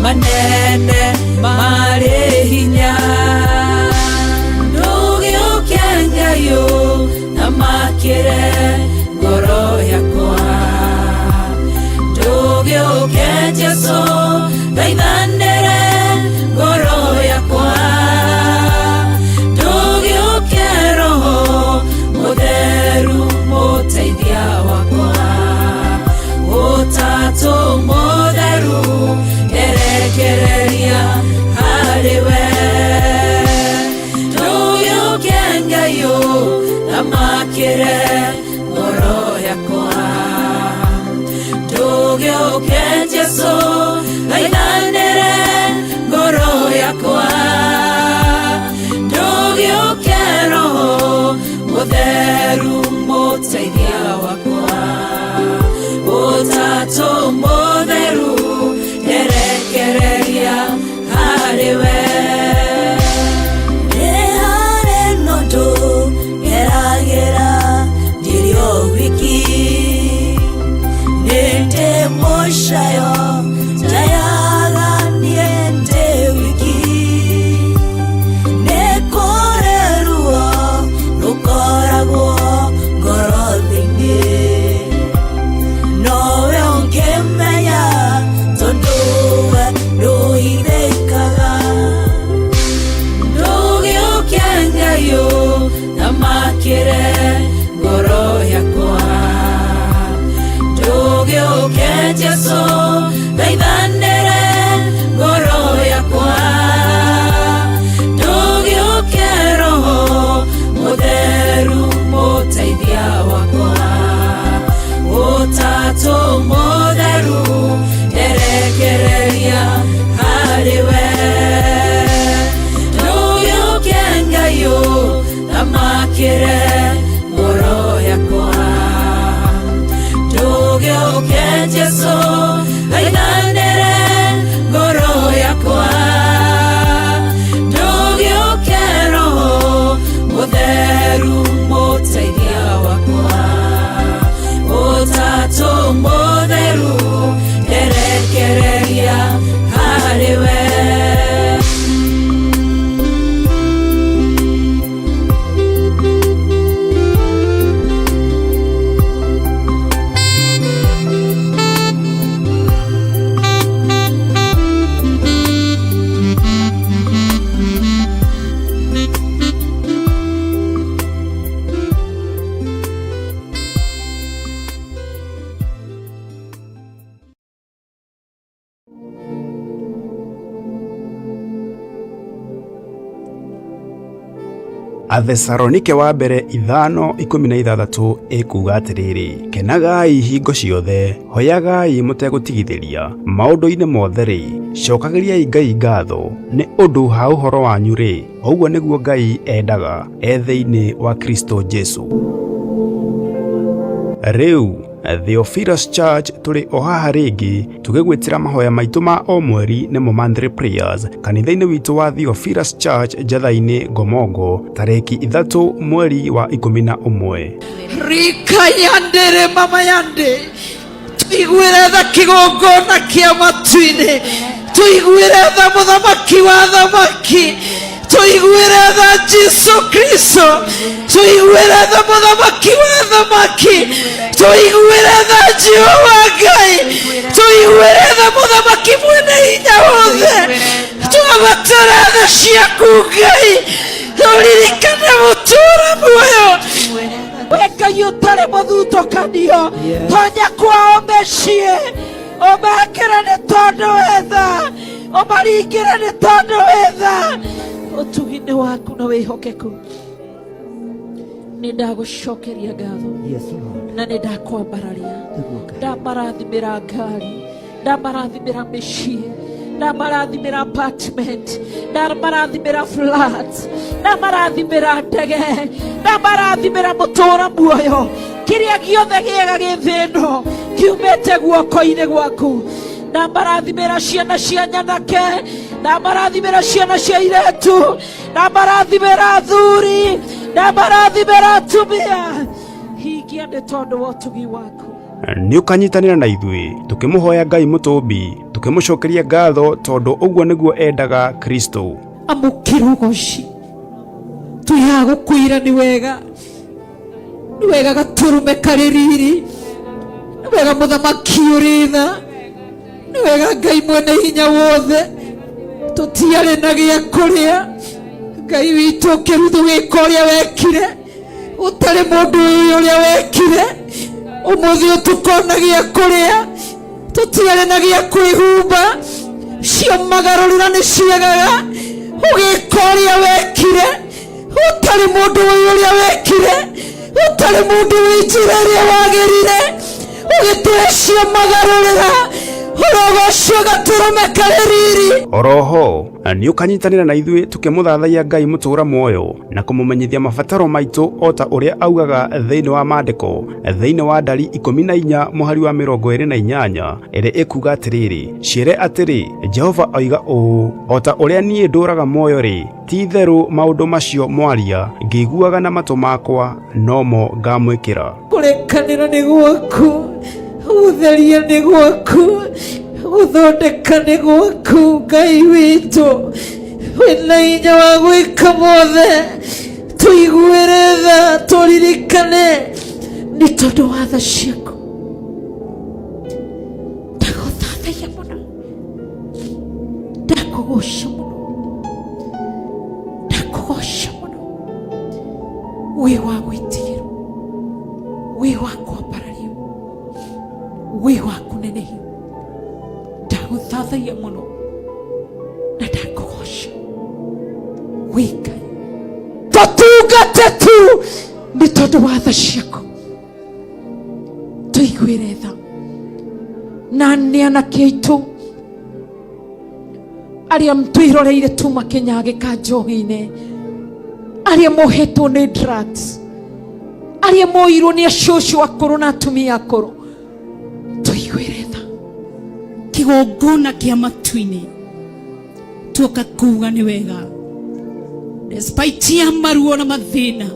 manene marĩ hinya. Ndũgĩũke Ngai ũthamakĩre ngoro yakwa, ndũgĩũke Jesũ thaithanĩre ngoro yakwa, ndũgĩũke Roho Mũtheru mũteithia wakwa, Ũtatũ Mũtheru erekereria harĩ we. Thamakĩre ngoro yakwa. Ndũgĩũke Jesũ, thaithanĩre ngoro yakwa. Ndũgĩũke Roho Mũtheru mũteithia wakwa. Ũtatũ Mũtheru nderekereria harĩ we. Nĩ harĩ na ũndũ ngeragĩra ndĩrĩ o wiki. Nĩ ndĩ mũcayo njayaga niĩ ndĩ wiki. Nĩ kũrĩ ruo rũkoragwo ngoro thĩinĩ. Nowe ũngĩmenya tondũ we ndũhithĩkaga. Ndũgĩũke Ngai ũthamakĩre ngoro yakwa. Ndũgĩũke Jesũ, thaithanĩre ngoro yakwa. Ndũgĩũke Roho Mũtheru mũteithia wakwa. Ũtatũ Mũtheru nderekereria harĩ we. Ndũgĩũke Ngai ũthamakĩre ngoro yakwa. Ndũgĩũke Jesũ, thaithanĩre ngoro yakwa. Ndũgĩũke Roho Mũtheru mũteithia wakwa. Ũtatũ Mũtheru nderekereria harĩ we. Athesalonike wa mbere 5:16 ĩkuuga atĩrĩrĩ, kenagai hingo ciothe, hoyagai mũtegũtigithĩria, maũndũ-inĩ mothe-rĩ, cokagĩriai Ngai ngatho, nĩ ũndũ ha ũhoro wanyu-rĩ, ũguo nĩguo Ngai endaga e thĩinĩ wa Kristo Jesu. Rĩu Theophilus Church tũrĩ o haha rĩngĩ tũgĩgwĩtĩra mahoya maitũ ma o mweri nĩmo monthly prayers kanitha-inĩ witũ wa Theophilus Church Njatha-inĩ Ngomongo tarĩki 3 mweri wa 11. Rika yandere mama yande, tuiguĩre tha kĩgongona kĩa matu-inĩ, tuiguĩre tha mũthamaki wa thamaki, tuiguĩre tha Jesu Kristo, tuiguĩre tha mũthamaki wa thamaki, tuiguĩre tha Jehova Ngai, tuiguĩre tha mũthamaki mwene hinya wothe. Twabatara tha ciaku Ngai, tũririkane mũtũũra muoyo. We Ngai ũtarĩ mũthutũkanio, tonya kwao mĩciĩ, ũmekĩre nĩ tondũ wĩ tha, ũmaringĩre nĩ tondũ wĩ tha. Ũtugi-inĩ waku na wĩhokeku, nĩ ndagũcokeria ngatho na nĩ ndakwambararia. Ndamarathimĩra ngari, ndamarathimĩra mĩciĩ, ndamarathimĩra apartment, ndamarathimĩra flat, ndamarathimĩra ndege, ndamarathimĩra mũtũũra muoyo. Kĩrĩa gĩothe gĩega gĩ thĩ ĩno kiumĩte guoko-inĩ gwaku. Ndamarathimĩra ciana cia nyanake, ndamarathimĩra ciana cia iretu, ndamarathimĩra athuri, ndamarathimĩra atumia. Hingia nĩ tondũ wa ũtugi waku. Nĩ ũkanyitanĩra na ithuĩ tũkĩmũhoya Ngai mũtũmbi, tũkĩmũcokeria ngatho tondũ ũguo nĩguo endaga Kristo. Amũkĩra ũgoci, twĩhaga gũkwĩra nĩ wega, nĩ wega gatũrũme karĩ riri, nĩ wega mũthamaki ũrĩ tha, nĩ wega Ngai mwene hinya wothe. Tũtiarĩ na gĩa kũrĩa, Ngai witũ ũkĩruthu wĩka ũrĩa wekire, ũtarĩ mũndũ ũyũ ũrĩa wekire. Ũmũthĩ ũtukona gĩa kũrĩa, tũtiarĩ na gĩa kwĩhumba, ciomagarũrĩra nĩ ciagaga, ũgĩka ũrĩa wekire, ũtarĩ mũndũ ũyũ ũrĩa wekire. Gũtarĩ mũndũ wĩ njĩra ĩrĩa wagĩrire ũgĩtũhe magarũrĩra ũrogocwo gatũrũme karĩ riri. Oroho nĩ ũkanyitanĩra na ithuĩ tũkĩmũthathaiya Ngai mũtũũra muoyo na kũmũmenyithia mabataro maitũ o ta ũrĩa augaga thĩinĩ wa maandĩko thĩinĩ wa ndari 14 mũhari wa 28 ĩrĩa ĩkuga atĩrĩrĩ, ciĩre atĩrĩ, Jehova oiga ũũ, o ta ũrĩa niĩ ndũũraga muoyo rĩ, ti itherũ maũndũ macio mwaria ngĩiguaga na matũ makwa nomo ngamwĩkĩra. Kũrekanĩra nĩ gwaku, gũtheria nĩ gwaku, gũthondeka nĩ gwaku. Ngai witũ wĩna hinya wa gwĩka mothe, tũiguĩre tha, tũririkane nĩ tondũ wa tha ciaku. Ndagũthathaiya mũno, ndakũgoca mũno, ndakũgoca mũno. Wĩ wa gwĩtigĩrwo, wĩ wa kwambarario, wĩ wa kũnenehio. Ndagũthathaiya mũno na ndakũgoca wĩ Ngai. Tũtungate tu nĩ tondũ wa tha ciaku, tũiguĩre tha na nĩ anake aitũ arĩa twĩroreire tu makĩnyagĩka njohi-inĩ, arĩa mohetwo nĩ drugs, arĩa moirwo nĩ acũcũ akũrũ na atumia akũrũ, tũiguĩre tha. Kĩgongona kĩa matu-inĩ tuoka kuga nĩ wega, despite ya maruo na mathĩna,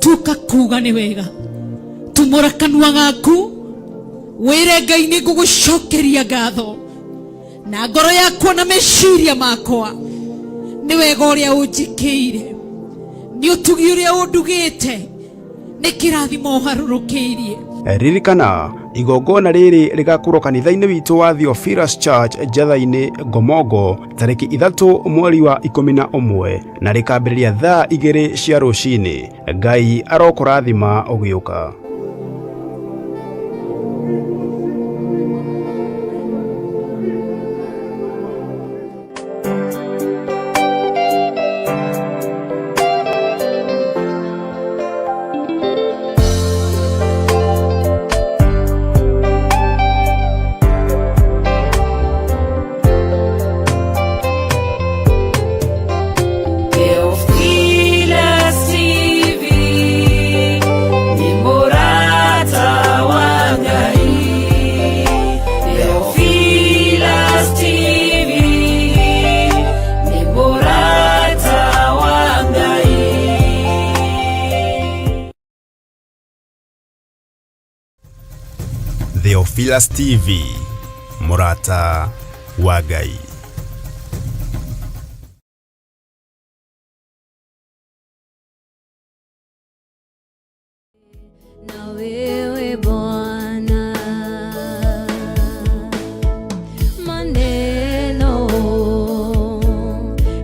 tuoka kuga nĩ wega. Tumũra kanua gaku wĩre Ngai nĩ ngũgũcokeria ngatho na ngoro yakwa na meciria makwa nĩ wega ũrĩa ũnjĩkĩire, nĩ ũtugi ũrĩa ũndugĩte, nĩ kĩrathimo ũharũrũkĩirie. Ririkana igongona rĩrĩ rĩgakorwo kanitha-inĩ witũ wa Theophilus Church Njatha-inĩ Ngomongo tarĩki 3 mweri wa 11 na rĩkambĩrĩria thaa 2 cia rũcinĩ. Ngai arokũrathima ũgĩũka. Theophilus TV ni murata wa Ngai. Theophilus TV ni murata wa Ngai. Theophilus TV mũrata wa Ngai. Na wewe Bwana, maneno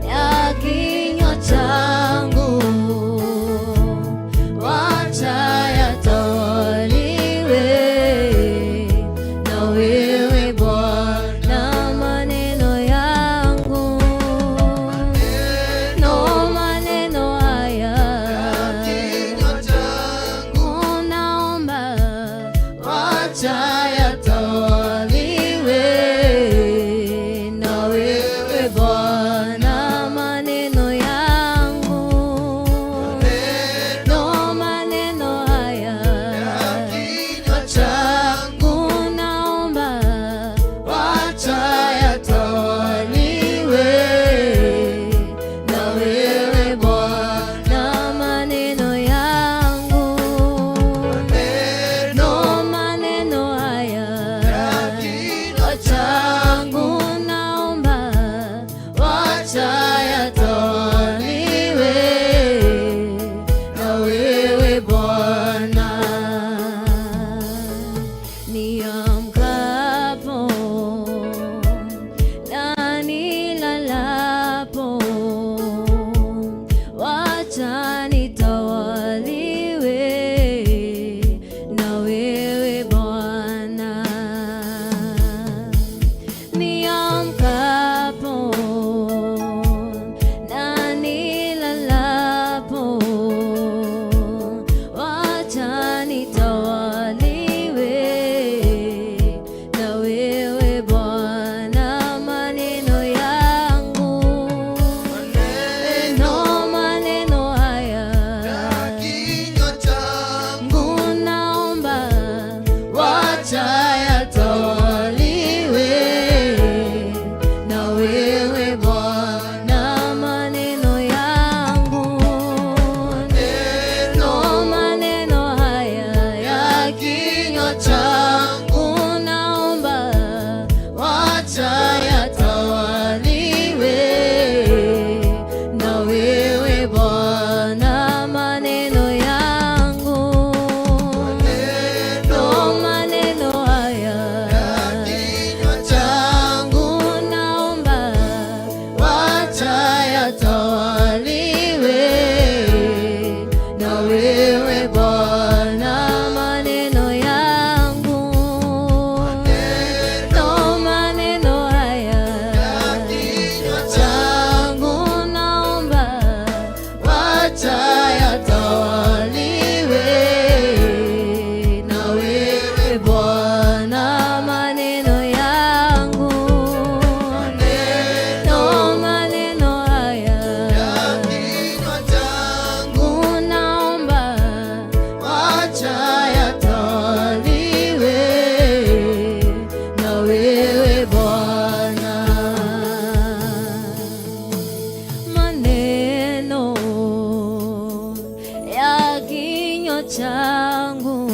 ya kinywa changu wacha yatawaliwe na wewe Bwana, maneno yangu no maneno haya unaomba wewe Bwana, maneno yangu no maneno haya changu naomba wacha yatawaliwe na wewe Bwana, maneno yangu no maneno haya naomba wacha yatawaliwe na wewe Bwana, maneno ya kinywa changu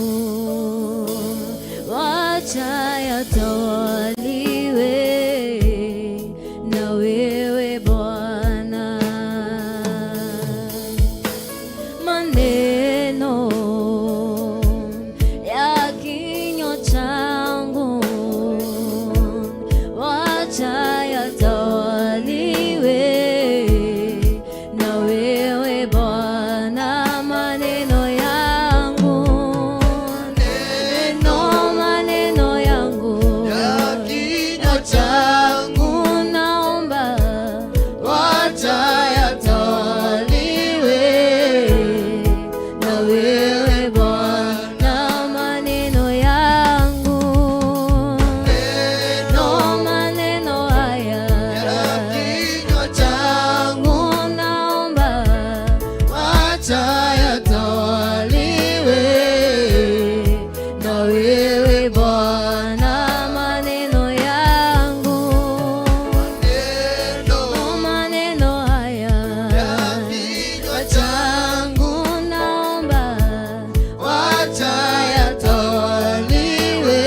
wacha yatawaliwe na wewe Bwana, maneno ya kinywa changu wacha yatawaliwe na wewe Bwana, maneno yangu neno maneno yangu changu naomba wacha yatawaliwe na wewe Bwana, maneno yangu no maneno haya changu naomba wacha yatawaliwe na wewe Bwana, maneno yangu no maneno haya changu naomba wacha yatawaliwe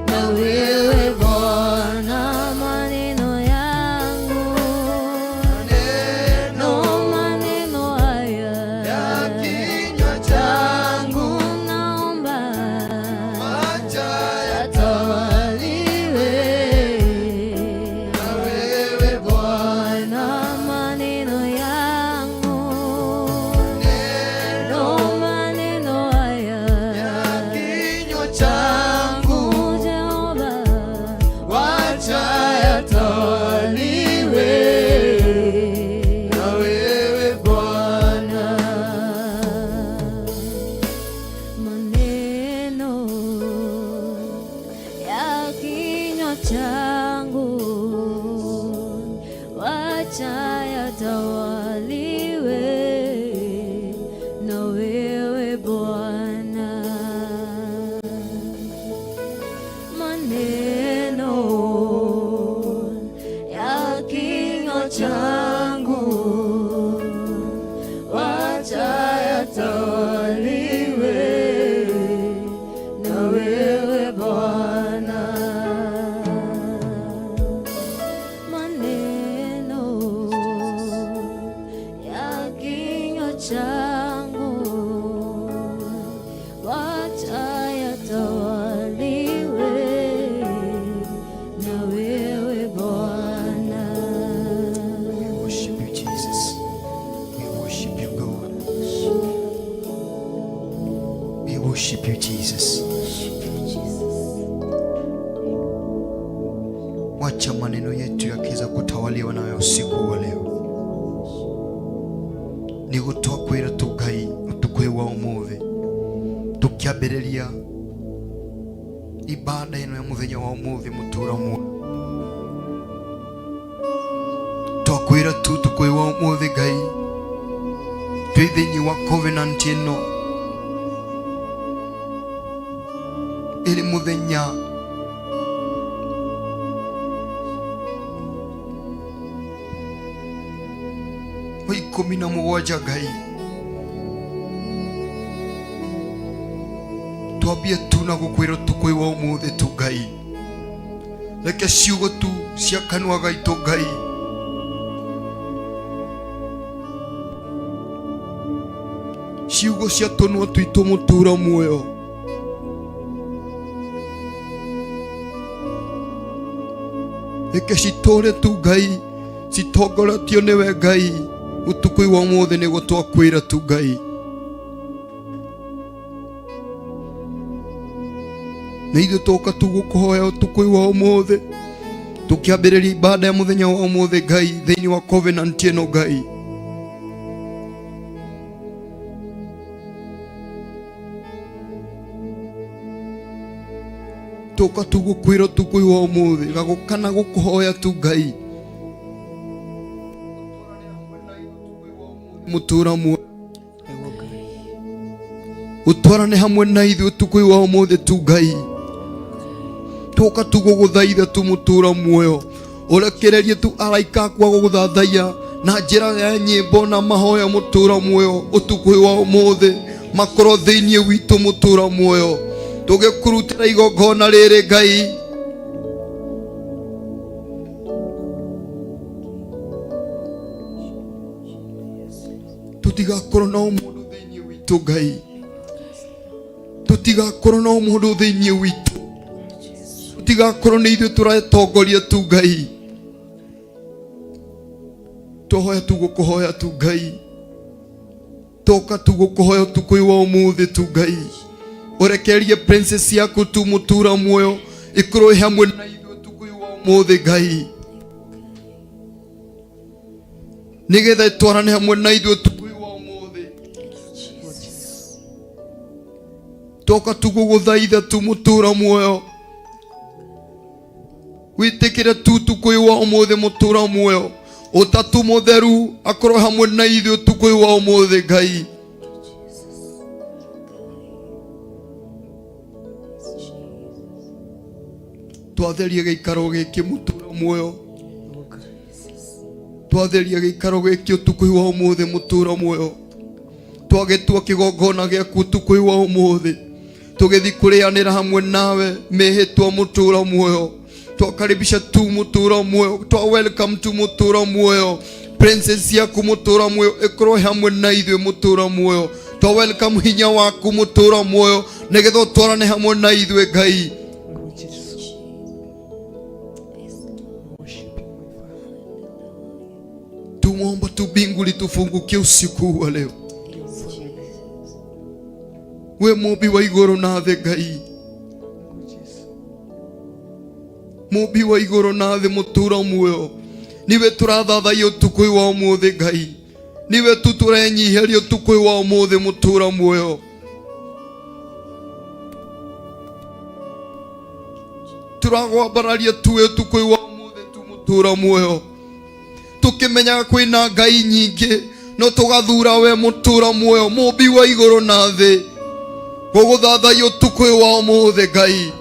na wewe Bwana, maneno yangu no maneno haya changu naomba yatawaliwe na wewe Bwana, maneno yangu no maneno haya changu Jehova Wacha yatawaliwe na wewe Bwana. Maneno ya kinywa changu wacha yatawaliwe na wewe Bwana, maneno ya kinywa changu wacha yatawaliwe na wewe Bwana, maneno ya kinywa changu wacha yatawaliwe na wewe Bwana. We worship you, Jesus. We worship you, God. We worship you, Jesus. Wacha maneno yetu yakiweza kutawaliwa nawe usiku wa leo. Nĩ gũtwakwĩra tu Ngai ũtukũ wa ũmũthĩ tũkĩambĩrĩria ibada ĩno ya mũthenya wa ũmũthĩ mũtũra muoyo twakwĩra tu ũtukũ wa ũmũthĩ Ngai twĩ thĩinĩ wa covenant ĩno ĩrĩ mũthenya wa 17 Ngai twambie tu na gũkwĩra ũtukũ wa ũmũthĩ tu Ngai reke ciugo tu cia kanua gaitũ Ngai ciugo cia tũnua twitũ mũtũra muoyo reke citũre tu Ngai citongoretio nĩwe Ngai. Utukũ wa ũmũthĩ nĩguo twakwĩra tu Ngai. Na ithuĩ twoka tu gũkũhoya ũtukũ wa ũmũthĩ, tũkĩambĩrĩria ibada ya mũthenya wa ũmũthĩ Ngai, thĩinĩ wa covenant ĩno Ngai. Tũka tu gũkwĩra ũtukũ wa ũmũthĩ, gagũkana gũkũhoya tu Ngai. Mũtũra muoyo ũtwarane hamwe na ithuĩ ũtukũ wa ũmũthĩ tu Ngai. Tũka tu gũgũthaitha tu mũtũra muoyo, ũrekererie tu araika aku a gũgũthathaiya na njĩra ya nyĩmbo na mahoya mũtũra muoyo ũtukũ wa ũmũthĩ, makorwo thĩinĩ witũ mũtũra muoyo, tũgĩkũrutĩra igongona rĩrĩ Ngai. Tũtigakorwo na ũmũndũ thĩinĩ witũ Ngai, tũtigakorwo na ũmũndũ thĩinĩ witũ, tũtigakorwo nĩ ithuĩ tũretongoria tu Ngai. Tũhoya tu gũkũhoya tu Ngai, toka tu gũkũhoya ũtukũ wa ũmũthĩ tu Ngai, ũrekererie princess yaku tu mũtura muoyo ĩkorwo ĩ hamwe na ithuĩ ũtukũ wa ũmũthĩ Ngai, nĩgetha ĩtwarane hamwe na ithuĩ ũtukũ wa ũmũthĩ. Toka tu gũgũthaitha tu mũtura muoyo, wĩtĩkĩre tu ũtukũ wa ũmũthĩ mũtura muoyo, ũtatu mũtheru akorwo hamwe na ithuĩ ũtukũ wa ũmũthĩ Ngai. Twatherie gĩikaro gĩkĩ mũtura muoyo, twatherie gĩikaro gĩkĩ ũtukũ wa ũmũthĩ mũtura muoyo, twagĩtua kĩgongona gĩaku ũtukũ wa ũmũthĩ, tũgĩthiĩ kũrĩanĩra hamwe nawe mĩhĩtwa mũtura muoyo. Twakaribisha tu mũtura muoyo, twa welcome tu mũtura muoyo, princess yaku mũtura muoyo ĩkorwo hamwe na ithuĩ mũtura muoyo. Twa welcome hinya waku mũtura muoyo, nĩgetha ũtwarane hamwe na ithuĩ Ngai. Tumwomba tu mbingu litufungukie usiku wa leo. We mũmbi wa igũrũ na thĩ Ngai, mũmbi wa igũrũ na thĩ mũtura muoyo, niwe tũrathathaiya ũtukũ wa ũmũthĩ Ngai, niwe tu tũrenyiheria ũtukũ wa ũmũthĩ mũtura muoyo. Tũragwambararia tuwe ũtukũ wa ũmũthĩ tu mũtura muoyo, tũkĩmenyaga kwĩna Ngai nyingĩ, no tũgathura we mũtura muoyo, mũmbi wa igũrũ na thĩ, gũgũthathaiya ũtukũ wa ũmũthĩ Ngai.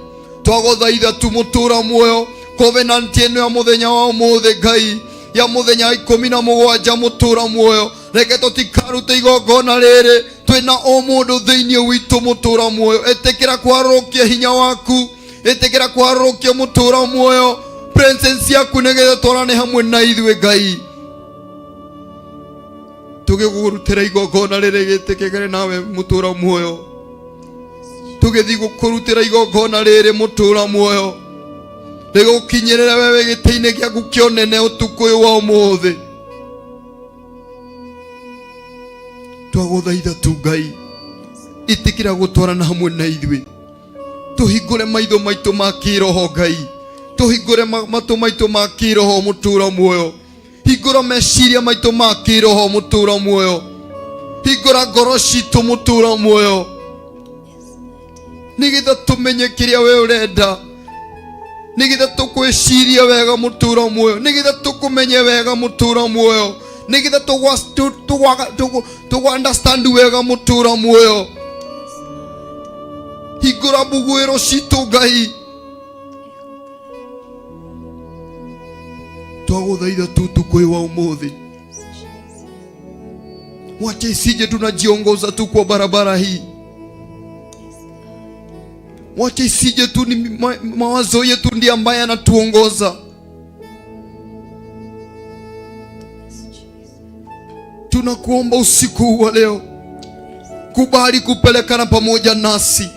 Twagũthaitha tu mũtura muoyo, covenant ĩno ya mũthenya wa ũmũthĩ Ngai, ya mũthenya 17 mũtura muoyo, reke tũtikarute igongona rĩrĩ twĩna ũmũndũ thĩinĩ witũ mũtura muoyo. Ĩtĩkĩra kwarũrũkia hinya waku, ĩtĩkĩra kwarũrũkia mũtura muoyo, presence yaku nĩgetha twarane hamwe na ithuĩ Ngai. Tũgĩgũrutĩra igongona rĩrĩ gĩtĩkĩre nawe mũtura muoyo, tũgĩthiĩ gũkũrutĩra igongona rĩrĩ mũtura muoyo, rĩgũkinyĩrĩre wewe gĩtĩ-inĩ gĩaku kĩa ũnene ũtukũ ũyũ wa ũmũthĩ. Twagũthaitha tu Ngai, ĩtĩkĩra gũtwarana hamwe na ithuĩ, tũhingũre maitho maitũ ma kĩroho Ngai, tũhingũre matũ maitũ ma kĩroho mũtũra muoyo, hingũra meciria maitũ ma kĩroho mũtũra muoyo, hingũra ngoro citũ mũtũra muoyo, nĩgetha tũmenye kĩrĩa we ũrenda, nĩgetha tũkwĩcirie wega mũtũra muoyo, nĩgetha tũkũmenye wega mũtũra muoyo, nĩgetha tũgwa understand wega mũtũra muoyo. Hingũra mbuguĩro citũ Ngai, twagũthaitha tu ũtukũ ũyũ wa ũmũthĩ, wacha isije tunajiongoza tu kwa barabara hii, wacha isije tu ni mawazo yetu ndiye ambaye anatuongoza. Tunakuomba usiku huu wa leo, kubali kupelekana pamoja nasi,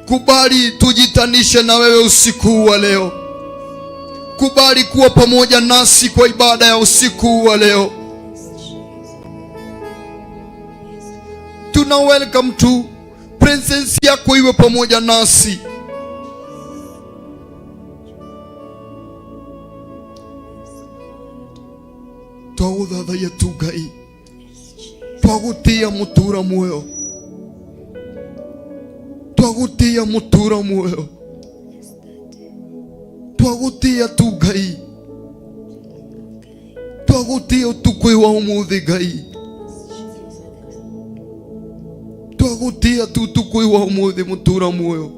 kubali tujitanishe na wewe usiku huu wa leo, kubali kuwa pamoja nasi kwa ibada ya usiku huu wa leo. Tuna welcome tu presence yako iwe pamoja nasi. Twaguthathaiya tu Ngai, twagutia mutura muoyo, twagutia mutura muoyo, twagutia tu Ngai, twagutia utuku wa umuthi Ngai, twagutia tu utuku wa umuthi mutura muoyo.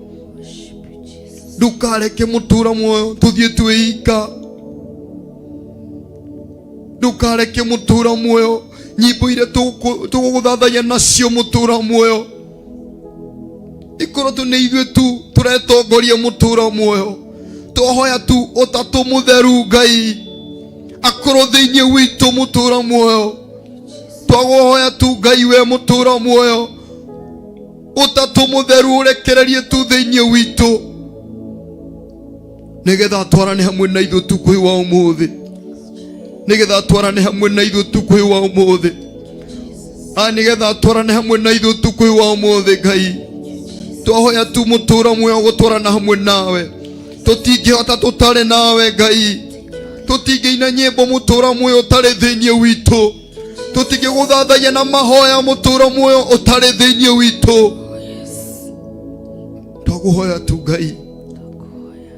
Ndukareke mutura muoyo tuthie twĩika, ndukareke mutura muoyo nyimbo iria tũgũgũthathaiya nacio mutura muoyo ikorwo tu nĩ ithuĩ tu tũretongoria mutura muoyo. Twahoya tu ũtatũ mũtheru Ngai akorwo thĩinĩ witũ mutura muoyo. Twagohoya tu Ngai we mutura muoyo ũtatũ mũtheru ũrekererie tu thĩinĩ witũ nĩgetha twarane hamwe na ithuĩ ũtukũ wa ũmũthĩ, nĩgetha twarane hamwe na ithuĩ ũtukũ wa ũmũthĩ, nĩgetha twarane hamwe na ithuĩ ũtukũ wa ũmũthĩ Ngai. Twahoya tu mutura muoyo gũtwarana hamwe nawe, tũtingĩhota tũtarĩ nawe Ngai, tũtingĩina nyĩmbo mutura muoyo ũtarĩ thĩinĩ witũ, tũtingĩgũthathaiya na mahoya mutura muoyo ũtarĩ thĩinĩ witũ. Twagũhoya tu Ngai,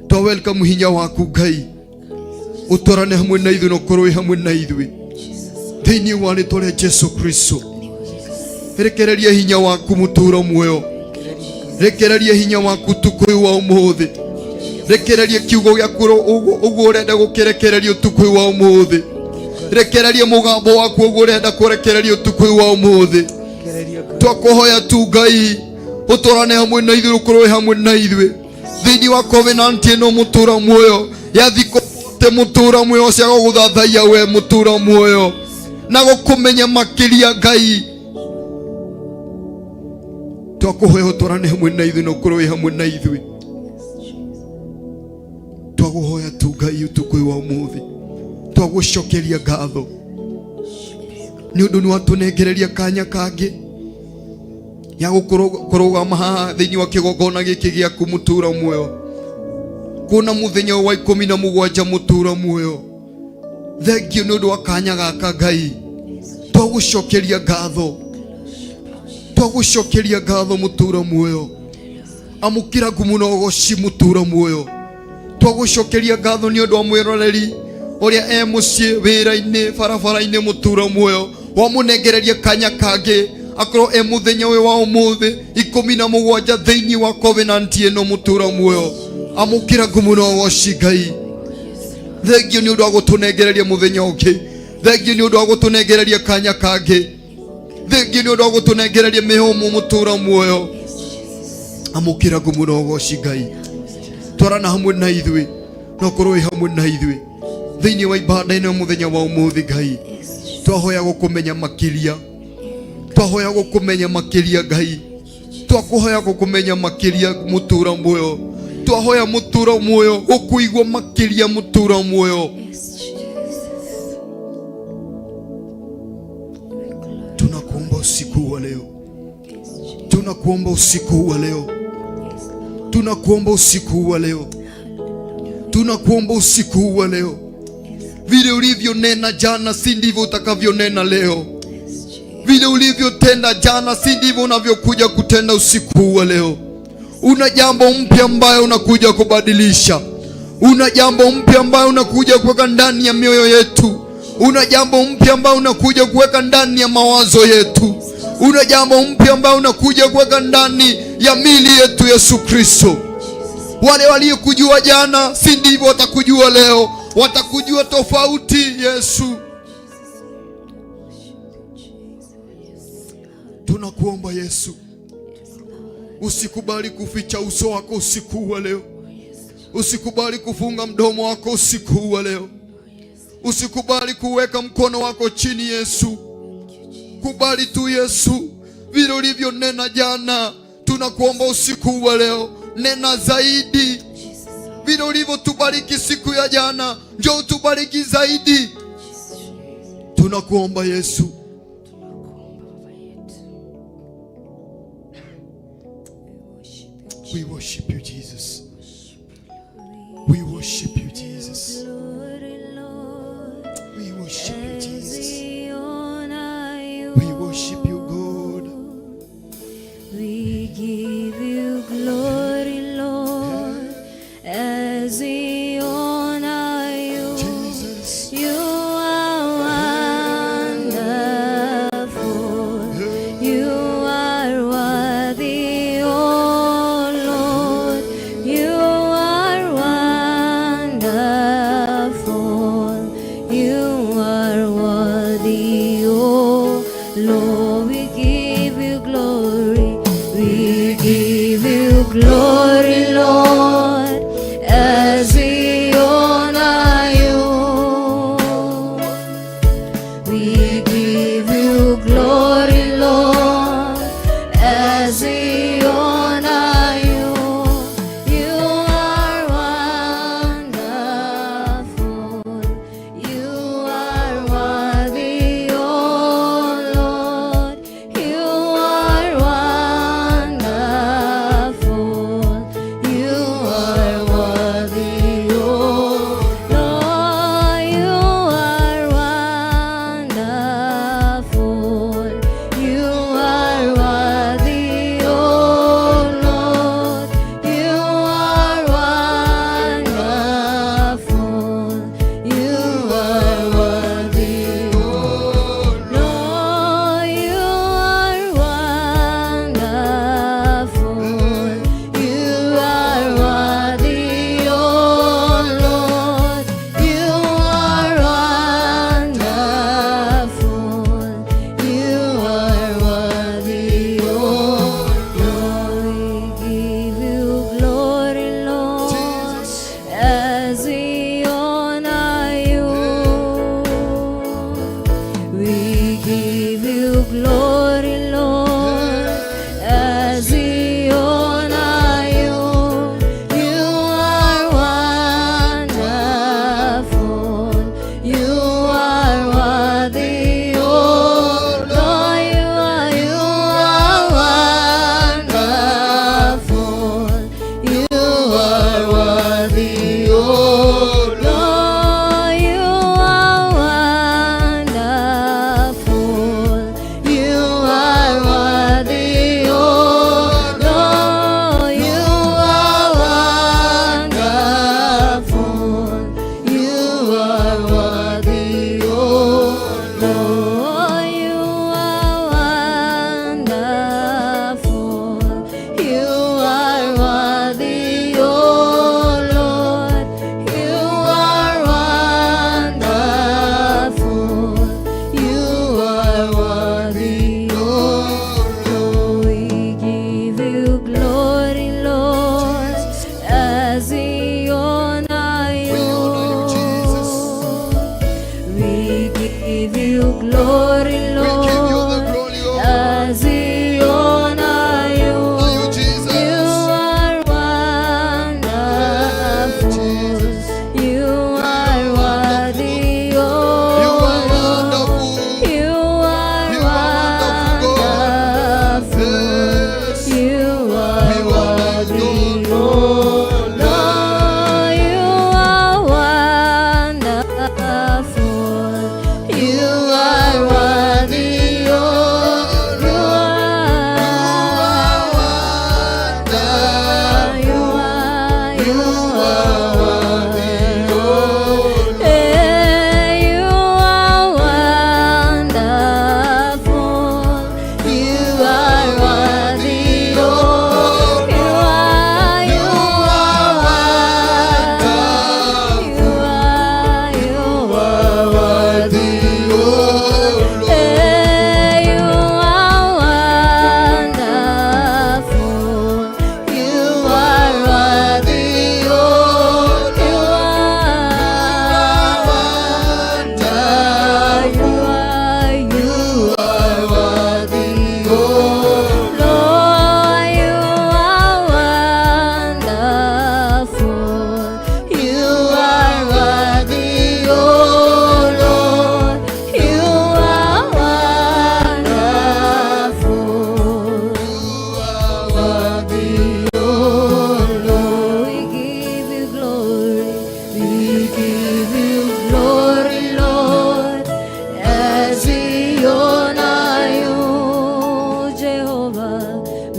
twa welcome hinya waku Ngai, ũtwarane hamwe na ithuĩ na ũkorwo wĩ hamwe na ithuĩ thĩinĩ wa rĩtwa rĩa Jesu Kristo. Rekereria hinya waku mutura muoyo, rekereria hinya waku ũtukũ wa ũmũthĩ, rekereria kiugo gĩaku ũguo ũrenda gũkĩrekereria ũtukũ wa ũmũthĩ, rekereria mũgambo waku ũguo ũrenda kũrekereria ũtukũ wa ũmũthĩ. Twakũhoya tu Ngai ũtwarane hamwe na ithuĩ, ũkorwo wĩ hamwe na ithuĩ thĩinĩ wa covenant ĩno mutura muoyo ya thikũ te mutura muoyo cia gũgũthathaiya we mutura muoyo na gũkũmenya makĩria Ngai. Twakũhoya ũtwarane hamwe na ithuĩ na ũkorwo wĩ hamwe na ithuĩ. Twagũhoya tu Ngai ũtukũ wa ũmũthĩ, twagũcokeria ngatho nĩ ũndũ nĩ watũnengereria kanya kangĩ ya gũkũrũgama haha thĩinĩ wa kĩgongona gĩkĩ gĩaku mutura muoyo, kuona mũthenya wa 17 mutura muoyo. Thengio nĩ ũndũ wa kanya gaka Ngai, twagũcokeria ngatho, twagũcokeria ngatho mutura muoyo. Amũkĩra ngumo na ũgoci mutura muoyo. Twagũcokeria ngatho nĩ ũndũ wa mwĩroreri ũrĩa e mũciĩ, wĩra-inĩ, barabara-inĩ mutura muoyo, wamũnengereria kanya kangĩ akorwo e mũthenya ũyũ wa ũmũthĩ 17 thĩinĩ wa covenant ĩno mutura muoyo. Amũkĩra ngumo na ũgoci Ngai. Thengio nĩ ũndũ wa gũtũnengereria mũthenya ũngĩ, thengio nĩ ũndũ wa gũtũnengereria kanya kangĩ, thengio nĩ ũndũ wa gũtũnengereria mĩhũmũ mutura muoyo. Amũkĩra ngumo na ũgoci Ngai. Twarana hamwe na ithuĩ na ũkorwo wĩ hamwe na ithuĩ thĩinĩ wa ibada ĩno mũthenya wa ũmũthĩ Ngai. Twahoya gũkũmenya makĩria, twahoya gũkũmenya makĩria Ngai, twakũhoya gũkũmenya makĩria mutura muoyo, twahoya mutura muoyo gũkũigua makĩria mutura muoyo. Tunakuomba usiku wa leo, tunakuomba usiku wa leo, tunakuomba usiku wa leo, tunakuomba usiku wa leo. Vile ulivyonena jana si ndivyo utakavyonena leo. Vile ulivyotenda jana si ndivyo unavyokuja kutenda usiku wa leo. Una jambo mpya ambayo unakuja kubadilisha. Una jambo mpya ambayo unakuja kuweka ndani ya mioyo yetu. Una jambo mpya ambayo unakuja kuweka ndani ya mawazo yetu. Una jambo mpya ambayo unakuja kuweka ndani ya mili yetu Yesu Kristo. Wale waliokujua jana si ndivyo watakujua leo, watakujua tofauti Yesu. Tunakuomba Yesu, usikubali kuficha uso wako usiku wa leo. Usikubali kufunga mdomo wako usiku wa leo. Usikubali kuweka mkono wako chini Yesu. Kubali tu Yesu, vile ulivyonena jana, tunakuomba usiku wa leo, nena zaidi. Vile ulivyotubariki siku ya jana, njoo utubariki zaidi. Tunakuomba Yesu. We worship you, Jesus. We worship you, Jesus. We worship you, Jesus. We worship you, God. We give you glory, Lord, as we honor you. Jesus. You are wonderful. You are worthy, oh Lord. You are wonderful. You are worthy, oh Lord. We give you glory. We give you glory, Lord, as we honor you. We give you glory, Lord, as we honor you. You are wonderful. You are worthy, oh Lord. You are wonderful.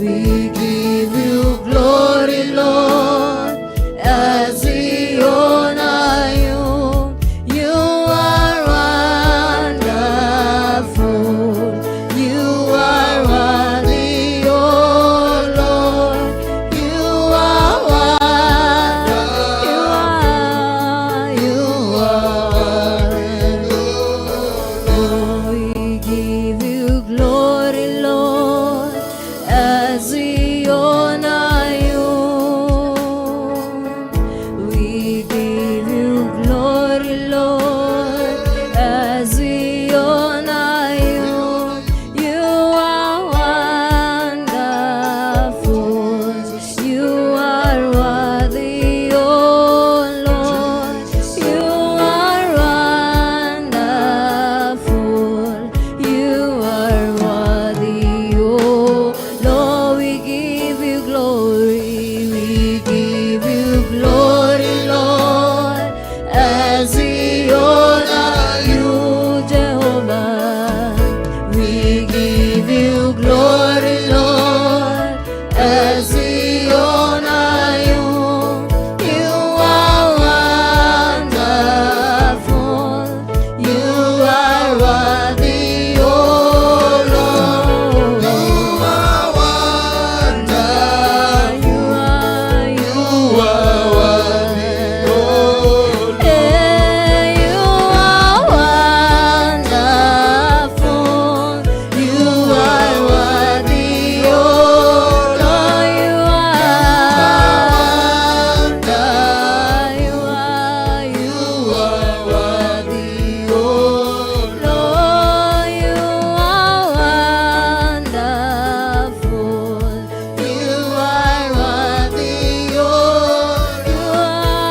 We give you glory, Lord, as we honor you. You are wonderful. You are worthy, O Lord. You are worthy. You are. You are. Oh, we give you glory, Lord, as we honor you. We give you glory, Lord, as we honor you. You are wonderful. You are worthy, O Lord. You are wonderful. You are worthy, O Lord. We give you glory. We give you glory, Lord, as we honor you, Jehovah. We give you glory, Lord, as we honor you. You are wonderful. You are worthy, O Lord. You are wonderful. You are, you You are worthy, O Lord. You are wonderful. You are worthy, O Lord. You are, you are, you You are worthy, O Lord. Lord, you are wonderful. You are worthy, O You are.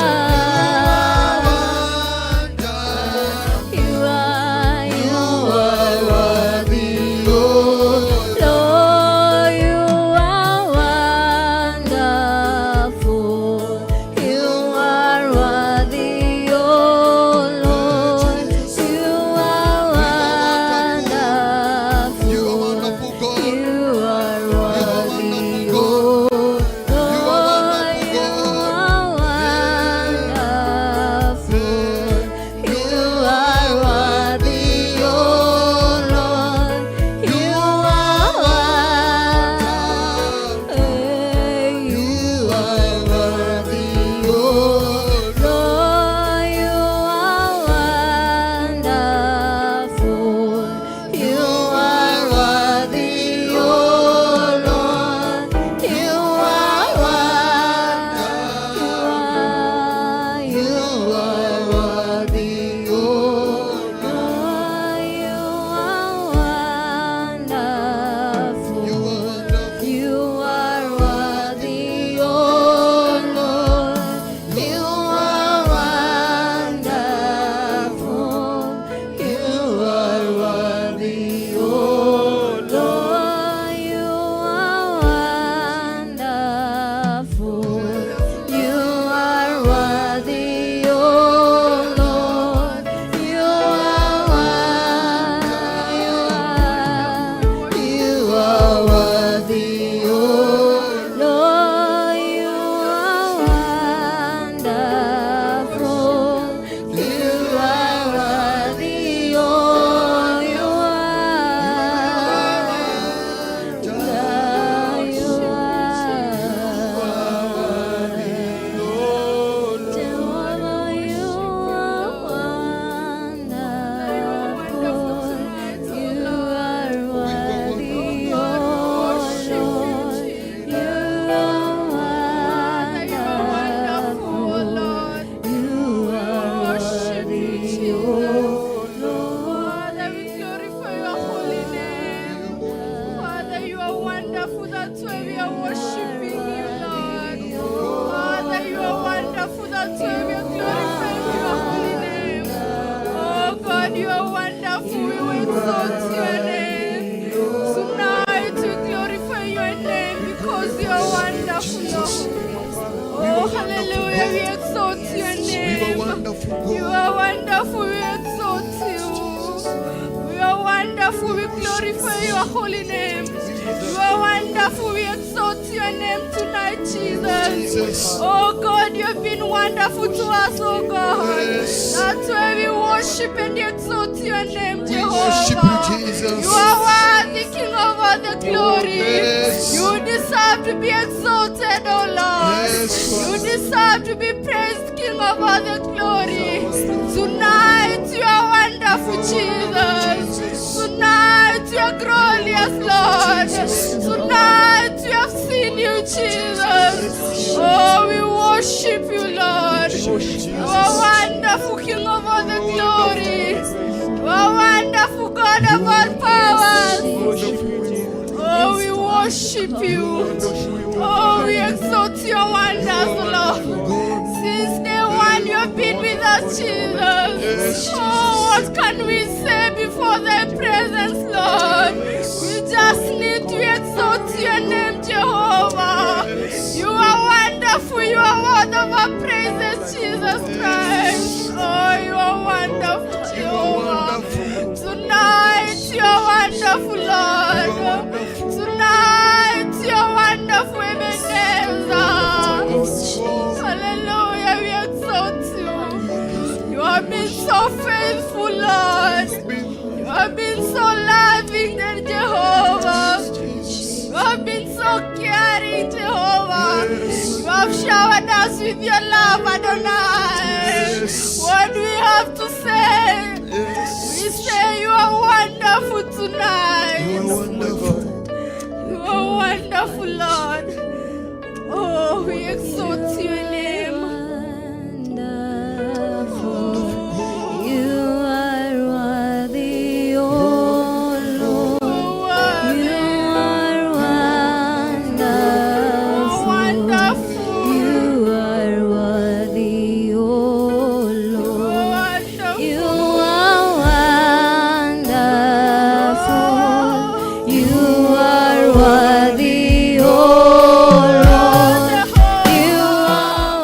You are, you You are worthy, O Lord. Lord, you are wonderful. You are worthy, O Lord. You are wonderful. You are wonderful, God. You are worthy, O You are Lord. wonderful, You God. are wonderful. You are worthy, O Lord. You are worthy. You are worthy, O Lord. Lord, you are wonderful. You are worthy, O Lord. You are worthy. You You are worthy, O Lord. are, you are wonderful. You are wonderful. You are worthy, O Lord. You are wonderful. You You are worthy, O Lord. Lord, you are wonderful. You are worthy, O Lord. You are worthy. You are worthy, O Lord. Lord, you are wonderful. You are worthy, oh, you are. You are. Jehovah, you are wonderful. You are worthy, oh Lord. You are wonderful. You are worthy, oh Lord. Father, we glorify your holy name. Father, you are wonderful. That's why we are worshiping you, Lord. Father, you are wonderful. That's why we are glorifying your holy name. Oh God, you are wonderful. We exalt your name. Tonight we glorify your name because you are wonderful, Lord. Oh, hallelujah. We exalt your You name. are wonderful, God. You are wonderful. We exalt you. You are wonderful. We glorify your holy name. You are wonderful. wonderful. We exalt your name tonight, Jesus. Jesus. Oh God, you have been wonderful to us, oh God. Yes. That's why we worship and exalt your name, We worship Jehovah. you, Jesus. You are worthy, King of all the glory. Yes. You deserve to be exalted, oh Lord. Yes, You deserve to be praised, King of all the glory. Tonight you are wonderful, Jesus. Tonight you are glorious, Lord. Tonight we have seen you, Jesus. Oh, we worship you, Lord. You are wonderful, King of all the glory. You are wonderful, God of all powers. Oh, we worship you. Oh, we exalt your wonders, Lord. Since day one, you have been with us, Jesus. Oh, what can we say before thy presence, Lord? We just need to exalt your name, Jehovah. You are wonderful. You are worthy of our praises, Jesus Christ. Oh, you are wonderful, Jehovah. Tonight, you are wonderful, Lord. Tonight, you are wonderful, Ebenezer. Hallelujah, we exalt you. You have been so faithful, Lord. You have been so loving, dear Jehovah. You have been so caring, Jehovah. You have showered us with your love, Adonai. What do we have to say? We say you are wonderful tonight. You are wonderful. You are wonderful, Lord. Oh, we exalt your name. Wonderful. You are worthy, O Lord. You are wonderful. Wonderful. You are worthy, O Lord. You are wonderful. You are worthy, O Lord. You are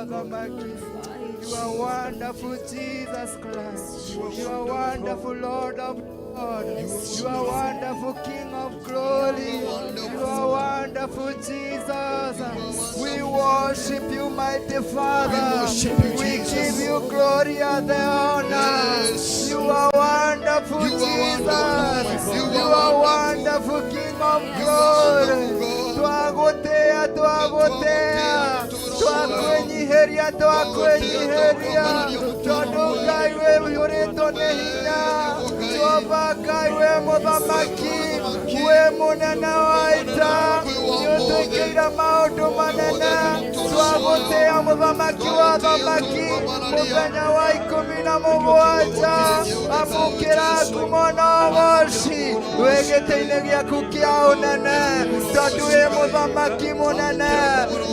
wa athamaki. You are wonderful, Jesus Christ. You are wonderful, Lord of Lords. You are wonderful, King of glory. You are wonderful, Jesus. We worship you, mighty Father. Worship you, We Jesus. give you glory and the honor. Yes. You are wonderful, You are wonderful. Jesus. You You are are wonderful, King of glory. God. Twagotea, twagotea, twakwenyiheria, twakwenyiheria, tondu Ngai we ũiyũrĩtwo nĩ hinya, Jehova Ngai we mũthamaki, we mũnene wa ita, nĩũtwĩkĩire maũndũ manene, twagũtĩa mũthamaki wa thamaki, mũthenya wa 17, amũkĩra ngumo na ũgoci, wĩ gĩtĩ-inĩ gĩaku kĩa ũnene, tondũ wĩ mũthamaki mũnene,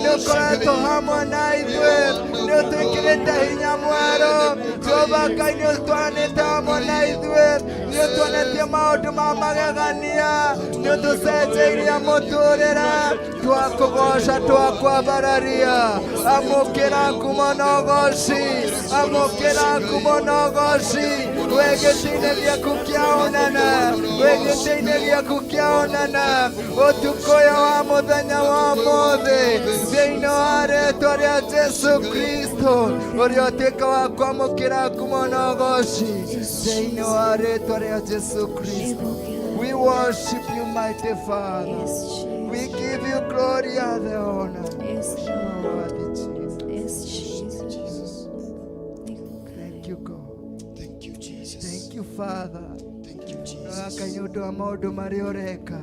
nĩũkoretwo hamwe na ithuĩ, nĩũtwĩkĩrĩte hinya mwerũ, Jehova Ngai nĩũtwaranĩte hamwe na ithuĩ, nĩũtuonetie maũndũ ma magegania, nĩũtũcenjeirie mũtũrĩre, twakũgoca twakwambararia, amũkĩra ngumo na ũgoci, amũkĩra ngumo na ũgoci, wĩ gĩtĩ-inĩ gĩaku kĩa ũnene, wĩ gĩtĩ-inĩ gĩaku kĩa ũnene, ũtukũ ũyũ wa mũthenya wa ũmũthĩ, thĩinĩ wa rĩtwa rĩa Jesu Kristo, ũrĩa ũtuĩka wa kwamũkĩra ngumo na ũgoci, thĩinĩ wa rĩtwa rĩa Jesu Kristo. We worship you, mighty Father. Yes, Jesus. We give you glory and the honor. Yes, Lord. Worthy Jesus. Yes, Jesus. Thank you, God. Thank you, Jesus. Thank you, Father. Thank you, Jesus. Ngai nĩ ũndũ wa maũndũ marĩa ũreka,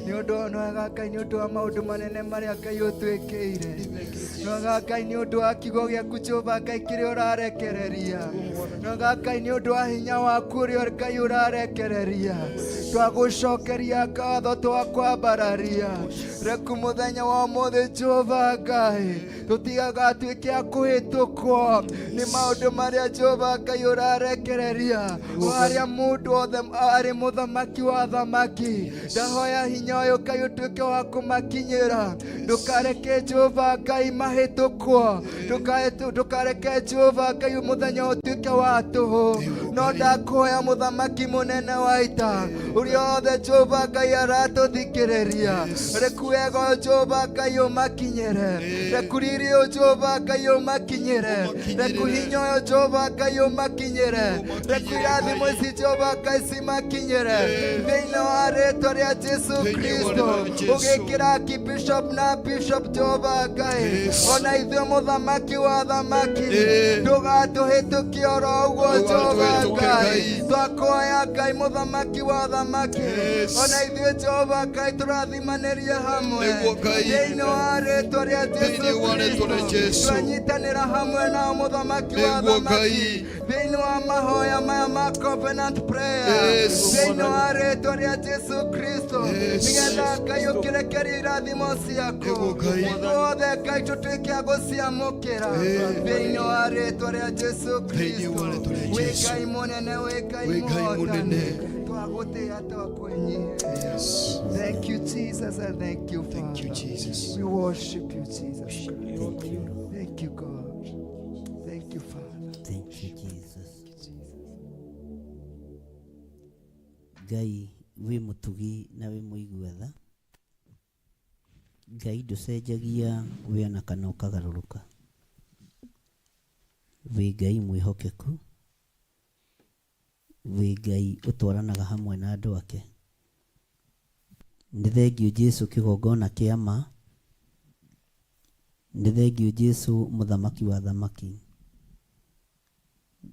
nĩ ũndũ nwega Ngai nĩ ũndũ wa maũndũ manene marĩa Ngai ũtwĩkĩire, nwega Ngai nĩ ũndũ wa kiugo gĩaku Jehova Ngai kĩrĩa ũrarekereria, nwega Ngai nĩ ũndũ wa hinya waku ũrĩa Ngai ũrarekereria, twagũcokeria ngatho twakwambararia, reku mũthenya wa ũmũthĩ Jehova Ngai tũtigagatuĩke a kũhĩtũkwo nĩ maũndũ marĩa Jehova Ngai ũrarekereria, o harĩa mũndũ othe arĩ mũthamaki wa thamaki, ndahoya hinya ũyũ Ngai ũtuĩke wa kũmakinyĩra, ndũkareke Jehova Ngai mahĩtũkwo, ndũkareke Jehova Ngai mũthenya ũtuĩke wa tũhũ, no ndakũhoya mũthamaki mũnene wa ita ũrĩa othe Jehova Ngai aratũthikĩrĩria, reku wega ũyũ Jehova Ngai ũmakinyĩre, reku riri ũyũ Jehova Ngai ũmakinyĩre, reku hinya ũyũ Jehova Ngai ũmakinyĩre, reku irathimo ici Jehova Ngai cimakinyĩre, thĩinĩ wa rĩtwa rĩa Jesu Kristo, ũgĩkĩra Bishop na Bishop Jehova Ngai, ona ithuĩ mũthamaki wa thamaki, ndũgatũhĩtũkie oro ũguo Jehova Ngai, twakuoya Ngai mũthamaki wa thamaki, ona ithuĩ Jehova Ngai tũrathimanĩrie hamwe, Nĩguo Ngai. thĩinĩ wa rĩtwa rĩa Jesu Thĩinĩ wa rĩtwa rĩa Kristo, Jesu. twanyitanĩra hamwe nao mũthamaki wa Nĩguo thamaki, Ngai. thĩinĩ wa mahoya maya ma covenant prayer, Yes. thĩinĩ wa rĩtwa rĩa Jesu Kristo, Yes. nĩgetha Ngai ũkĩrekerie irathimo ciaku, Nĩguo Ngai. ithuothe Ngai tũtuĩke a gũciamũkĩra, thĩinĩ wa rĩtwa rĩa Jesu Thĩinĩ wa Kristo, rĩtwa rĩa wĩ Jesu. Ngai mũnene, wĩ Ngai Wĩ Ngai mũhotani, mũnene. twagũtĩĩa twakwenyiheria. Yes. Thank you, Jesus, and thank you, Father. Thank you, Jesus. We worship you, Jesus. Thank you, God. Thank you, Father. Thank you, Jesus. Ngai wĩ mũtugi na wĩ mũigua tha, Ngai ndũcenjagia wĩ ona kana ũkagarũrũka, wĩ Ngai mwĩhokeku, wĩ Ngai ũtwaranaga hamwe na andũ ake. Nĩ thengiũ Jesu kĩgongona kĩa ma, nĩ thengiũ Jesu mũthamaki wa thamaki,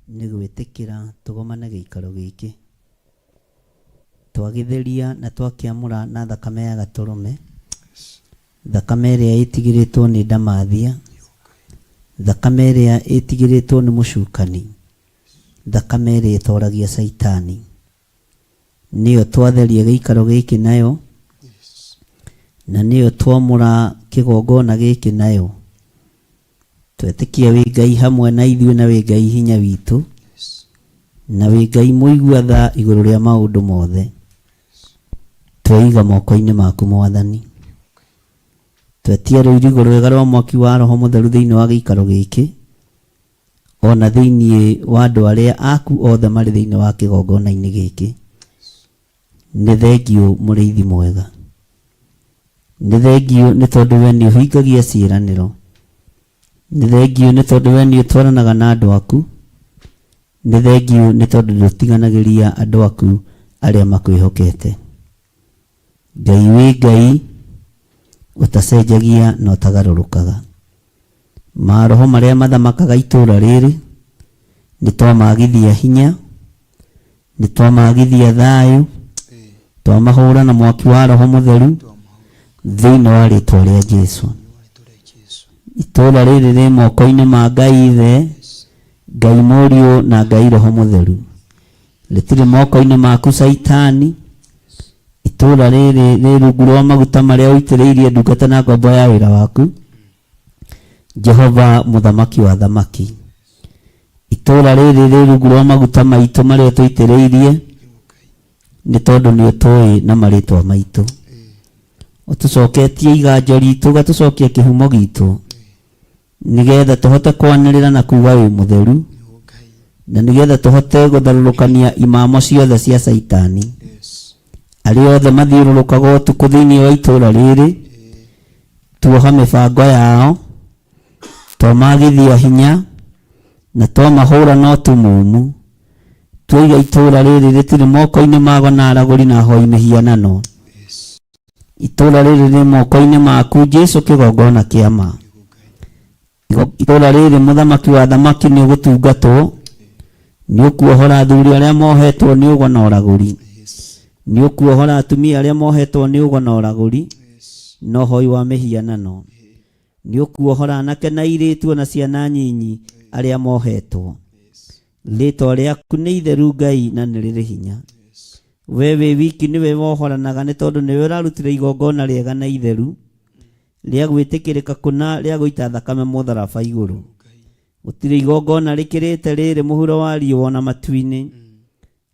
nĩ gwĩtĩkĩra tũgomane gĩikaro gĩkĩ, twagĩtheria na twakĩamũra na thakame ya gatũrũme, thakame ĩrĩa ĩtigĩrĩtwo nĩ ndamathia, thakame ĩrĩa ĩtigĩrĩtwo nĩ mũcukani, thakame ĩrĩa ĩtoragia caitani, nĩyo twatheria gĩikaro gĩkĩ nayo, na nĩyo twamũra kĩgongona gĩkĩ nayo, twetĩkia wĩ Ngai hamwe na ithuĩ na wĩ Ngai hinya witũ, na wĩ Ngai mũigua tha igũrũ rĩa maũndũ mothe, tweiga moko-inĩ maku Mwathani, Twetia rũirigo rwega rwa mwaki wa Roho Mũtheru thĩinĩ wa gĩikaro gĩkĩ, o na thĩinĩ wa andũ arĩa aku othe marĩ thĩinĩ wa kĩgongona-inĩ gĩkĩ. Nĩ thengiũ mũrĩithi mwega. Nĩ thengiũ nĩ tondũ we nĩ ũhingagia ciĩranĩro. Nĩ thengiũ nĩ tondũ we nĩ ũtwaranaga na andũ aku. Nĩ thengiũ nĩ tondũ ndũtiganagĩria andũ aku arĩa makwĩhokete. Ngai wĩ Ngai ũtacenjagia na ũtagarũrũkaga. Maroho marĩa mathamakaga itũũra rĩrĩ nĩ twamagithia hinya, nĩ twamagithia thayũ, twamahũra na mwaki wa Roho Mũtheru thĩinĩ wa rĩtwa rĩa Jesu. Itũũra rĩrĩ rĩ moko-inĩ ma Ngai Ithe, Ngai Mũriũ na Ngai Roho Mũtheru. Rĩtirĩ moko-inĩ maku Caitani. Itũũra rĩrĩ rĩ rungu rwa maguta marĩa ũitĩrĩirie ndungata na ngombo ya wĩra waku, Jehova Mũthamaki wa athamaki. Itũũra rĩrĩ rĩ rungu rwa maguta maitũ marĩa ũtũitĩrĩirie, nĩ tondũ nĩ ũtũĩ na marĩtwa maitũ. Ũtũcoketie iganjo ritũ, ũgatũcokia kĩhumo gitũ. Nĩgeetha tũhote kwanĩrĩra na kuuga wĩ mũtheru, na nĩgeetha tũhote gũtharũrũkania imamo ciothe cia Caitani. Arĩa othe mathiũrũrũkaga ũtukũ thĩinĩ wa itũũra rĩrĩ, tuoha mĩbango yao, twamagithia hinya, na twamahũra na ũtumumu. Twaiga itũũra rĩrĩ rĩtirĩ moko-inĩ mago na aragũri na ahoi mĩhianano. Itũũra rĩrĩ rĩ moko-inĩ maku Jesu kĩgongona kĩa ma. Itũũra rĩrĩ mũthamaki wa athamaki nĩ ũgũtungatwo, nĩ ũkuohora athuri arĩa mohetwo nĩ ũgo na ũragũri, nĩ ũkuohora atumia arĩa mohetwo nĩ ũgo na ũragũri na ũhoi wa mĩhianano, nĩ ũkuohora anake na airĩtu ona ciana nyinyi arĩa mohetwo. Rĩtwa rĩaku nĩ itheru Ngai na nĩ rĩrĩ hinya. We wĩ wiki nĩwe wohoranaga nĩ tondũ nĩwe ũrarutire igongona rĩega na itheru rĩa gwĩtĩkĩrĩka kũna rĩa gũita thakame mũtharaba igũrũ. Gũtirĩ igongona rĩkĩrĩte rĩrĩ mũhuro wa riũa na matu-inĩ,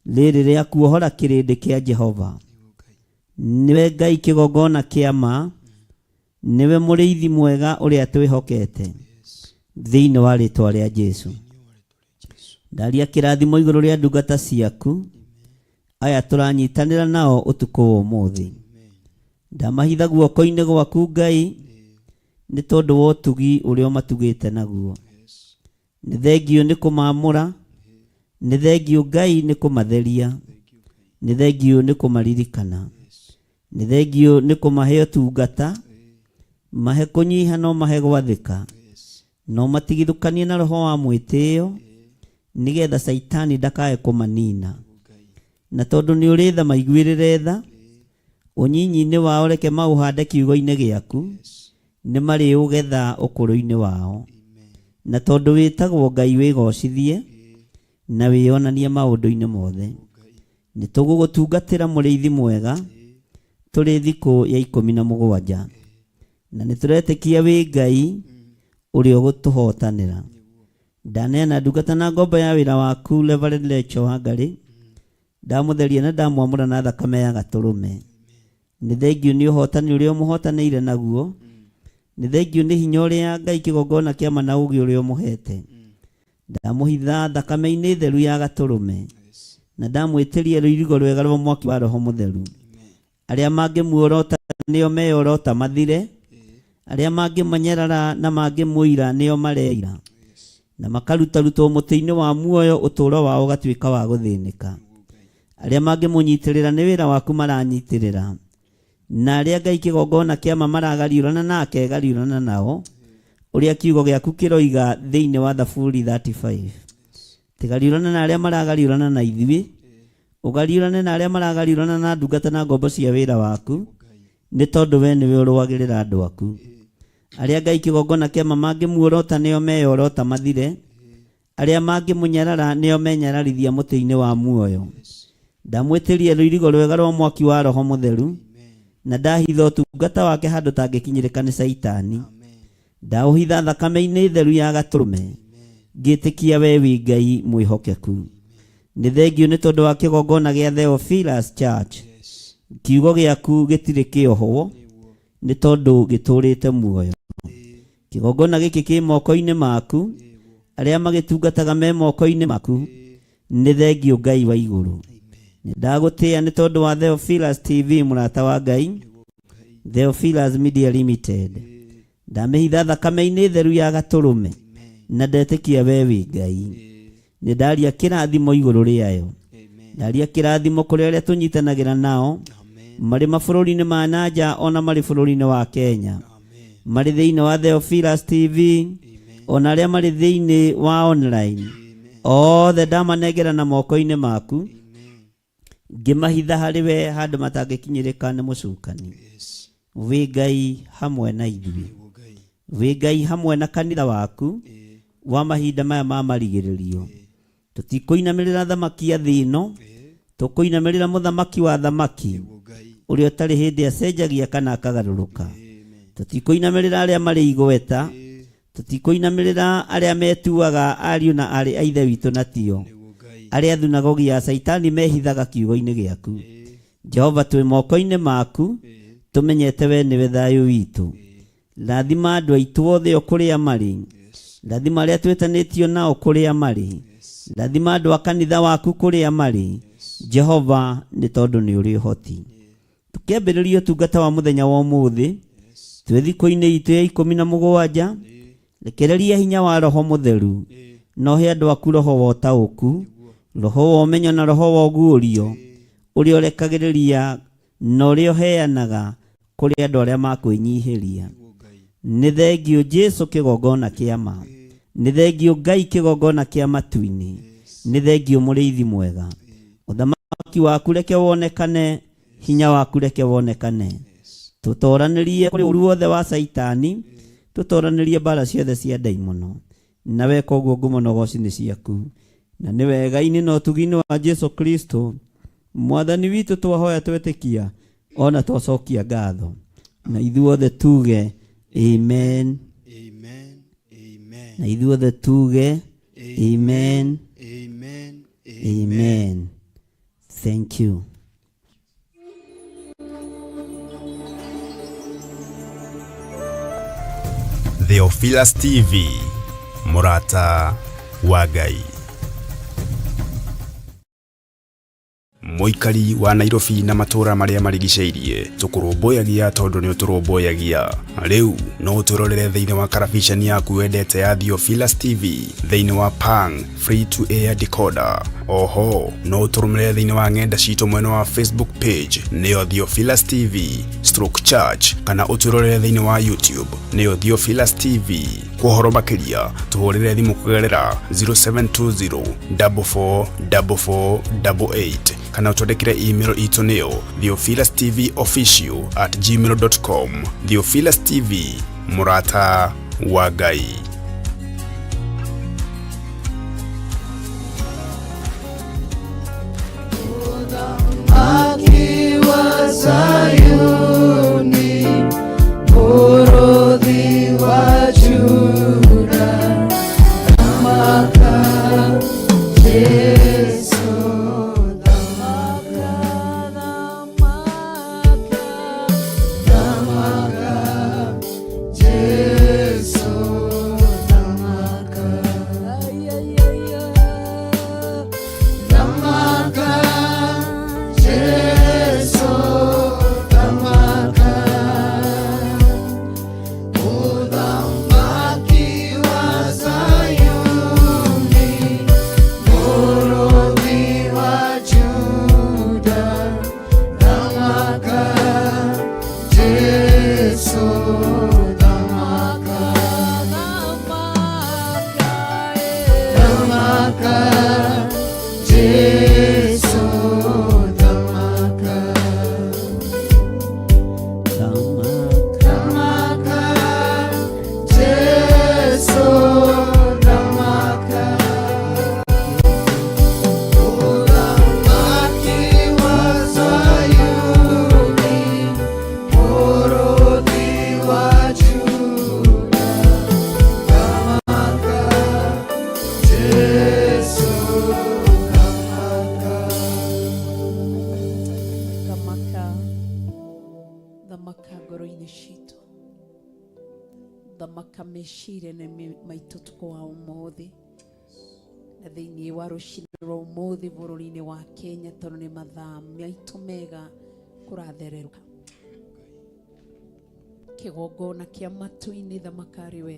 rĩrĩ rĩa kuohora kĩrĩndĩ kĩa Jehova. Nĩwe Ngai kĩgongona kĩa ma, nĩwe mũrĩithi mwega ũrĩa twĩhokete thĩinĩ wa rĩtwa rĩa Jesu. Ndaria kĩrathimo igũrũ rĩa ndungata ciaku aya tũranyitanĩra nao ũtukũ wa ũmũthĩ. Ndamahitha guoko-inĩ gwaku Ngai nĩ tondũ wa ũtugi ũrĩa ũmatugĩte naguo. Nĩ thengiũ nĩ kũmaamũra, nĩ thengiũ Ngai nĩ kũmatheria, nĩ thengiũ nĩ kũmaririkana, nĩ thengiũ nĩ kũmahe ũtungata, mahe kũnyiha no mahe gwathĩka, no matigithũkanie na roho wa mwĩtĩo, nĩgetha Caitani ndakae kũmanina. Na tondũ nĩ ũrĩ tha maiguĩrĩre tha, ũnyinyi-inĩ wao reke maũhande kiugo-inĩ gĩaku, nĩ marĩũgetha ũkũrũ-inĩ wao. Na tondũ wĩtagwo Ngai wĩgocithie na wĩonanie maũndũ-inĩ mothe. Nĩ tũgũgũtungatĩra mũrĩithi mwega tũrĩ thikũ ya 17. Na nĩ tũretĩkia wĩ Ngai ũrĩa ũgũtũhotanĩra. Ndaneana ndungata na ngombo ya wĩra waku Reverend Rachel Wangari, ndamũtheria na ndamwamũra na thakame ya gatũrũme. Nĩ thengiũ nĩ ũhotani ũrĩa ũmũhotanĩire naguo, nĩ thengiũ nĩ hinya ũrĩa Ngai kĩgongona kĩa ma na ũũgĩ ũrĩa ũmũhete. Ndamũhitha thakame-inĩ theru ya gatũrũme, na ndamwĩtĩria rũirigo rwega rwa mwaki wa Roho Mũtheru. Arĩa mangĩmuorota nĩo meyorota mathire, arĩa mangĩmanyarara na mangĩmũira nĩo mareira, na makarutarutwo mũtĩ-inĩ wa muoyo ũtũũro wao ũgatuĩka wa gũthĩnĩka. Arĩa mangĩmũnyitĩrĩra nĩ wĩra waku maranyitĩrĩra, na arĩa Ngai kĩgongona kĩa ma maragariũrana nake gariũrana nao, ũrĩa kiugo gĩaku kĩroiga thĩinĩ wa Thaburi 35. Tĩgariũrana na arĩa maragariũrana na ithuĩ, ũgariũrane na arĩa maragariũrana na ndungata na ngombo cia wĩra waku, nĩ tondũ we nĩwe ũrũagĩrĩra andũ aku. Arĩa Ngai kĩgongona kĩa ma mangĩmuorota nĩo meyorota mathire, arĩa mangĩmũnyarara nĩo menyararithia mũtĩ-inĩ wa muoyo. Ndamwĩtĩria rũirigo rwega rwa mwaki wa Roho Mũtheru, na ndahitha ũtungata wake handũ tangĩkinyĩrĩka nĩ Caitani. Ndaũhitha thakame-inĩ theru ya gatũrũme, ngĩtĩkia we wĩ Ngai mwĩhokeku. Nĩ thengiũ nĩ tondũ wa kĩgongona gĩa Theophilus Church. Kiugo gĩaku gĩtirĩ kĩohwo. Nĩ tondũ gĩtũũrĩte muoyo. Kĩgongona gĩkĩ kĩ moko-inĩ maku, arĩa magĩtungataga me moko-inĩ maku, nĩ thengiũ Ngai wa igũrũ. Nĩ ndagũtĩĩa nĩ tondũ wa Theophilus TV mũrata wa Ngai, Theophilus Media Limited. Ndamĩhitha thakame-inĩ theru ya gatũrũme, na ndetĩkia we wĩ Ngai. Nĩ ndaria kĩrathimo igũrũ rĩayo. Ndaria kĩrathimo kũrĩ arĩa tũnyitanagĩra nao marĩ mabũrũri-inĩ ma na nja ona marĩ bũrũri-inĩ wa Kenya, marĩ thĩinĩ wa Theophilus TV ona arĩa marĩ thĩinĩ wa online. Othe ndamanengera na moko-inĩ maku, ngĩmahitha harĩ we handũ matangĩkinyĩrĩka nĩ mũcukani. Wĩ Ngai hamwe na ithuĩ, wĩ Ngai hamwe na kanitha waku wa mahinda maya ma marigĩrĩrio. Tũtikũinamĩrĩra thamaki ya thĩ ĩno, tũkũinamĩrĩra mũthamaki wa thamaki, ũrĩa ũtarĩ hĩndĩ acenjagia kana akagarũrũka. Tũtikũinamĩrĩra arĩa marĩ igweta, tũtikũinamĩrĩra arĩa metuaga ariũ na aarĩ a Ithe witũ na tio, arĩa thunagogi ya Caitani mehithaga kiugo-inĩ gĩaku. Jehova, twĩ moko-inĩ maku, tũmenyete we nĩwe thayũ witũ. Rathima andũ aitũ othe o kũrĩa marĩ, rathima arĩa twĩtanĩtio nao kũrĩa marĩ, rathima andũ a kanitha waku kũrĩa marĩ, Jehova, nĩ tondũ nĩ ũrĩ ũhoti. Tũkĩambĩrĩria ũtungata wa mũthenya wa ũmũthĩ, twĩ thikũ-inĩ itũ ya 17, rekereria hinya wa Roho Mũtheru, na ũhe andũ aku roho wa ũtaũku, roho wa ũmenyo na roho wa ũguũrio, ũrĩa ũrekagĩrĩria na ũrĩa ũheanaga kũrĩ andũ arĩa makwĩnyihĩria. Nĩ thengiũ Jesu kĩgongona kĩa ma, nĩ thengiũ Ngai kĩgongona kĩa matu-inĩ, nĩ thengiũ mũrĩithi mwega. Ũthamaki waku reke wonekane, hinya waku reke wonekane. Tũtoranĩrie kũrĩ ũru wothe wa Caitani, tũtoranĩrie mbara ciothe cia ndaimono. Na weka ũguo ngumo na ũgoci nĩ ciaku. Na nĩ wega-inĩ na ũtugi-inĩ wa Jesu Kristo Mwathani witũ twahoya twetĩkia ona twacokia ngatho. Na ithuothe tuge amen. Amen. Amen. Na ithuothe tuge amen. Amen. Amen. Thank you. Theophilus TV, mũrata wa Ngai. Mũikari wa Nairobi na matũũra marĩa marigicĩirie, tũkũrũmbũyagia tondũ nĩ ũtũrũmbũyagia. Rĩu no ũtwĩrorere thĩinĩ wa karabiceni yaku wendete ya Theophilus TV thĩinĩ wa Pang Free to Air Decoder. Oho no ũtũrũmĩrĩre thĩinĩ wa ng'enda citũ mwena wa Facebook page nĩyo Theophilus TV stroke church, kana ũtwĩrorere thĩinĩ wa YouTube nĩyo Theophilus TV. Kwa ũhoro makĩria tũhũrĩre thimũ kũgerera 0720 44 44 88 kana ũtwandĩkĩre email itũ nĩyo theophilustvofficial@gmail.com. Theophilus TV, mũrata wa Ngai. Akiwa Sayuni, murothi wa Juda, thamaka Jesu, thamaka, thamaka, thamaka Jesu, thamaka, ay, ay, ay, ay. Thamaka Jesu, thamaka, Mũthamaki wa Zayuni, mũrũthi wa Juda, thamaka Jesu, thamaka, thamaka Jesu, thamaka, Thamaka. thamaka Jesu, thamaka, Mũthamaki wa Zayuni, mũrũthi wa Juda, thamaka Jesu, thamaka. ngoro-inĩ citũ thamaka meciria-inĩ maitũ tukũ wa ũmũthĩ na thĩinĩ wa rũcinĩ rwa ũmũthĩ bũrũri-inĩ wa Kenya tondũ nĩ mathaa maitũ mega kũrathererũka kĩgongona kĩa matu-inĩ thamaka arĩ we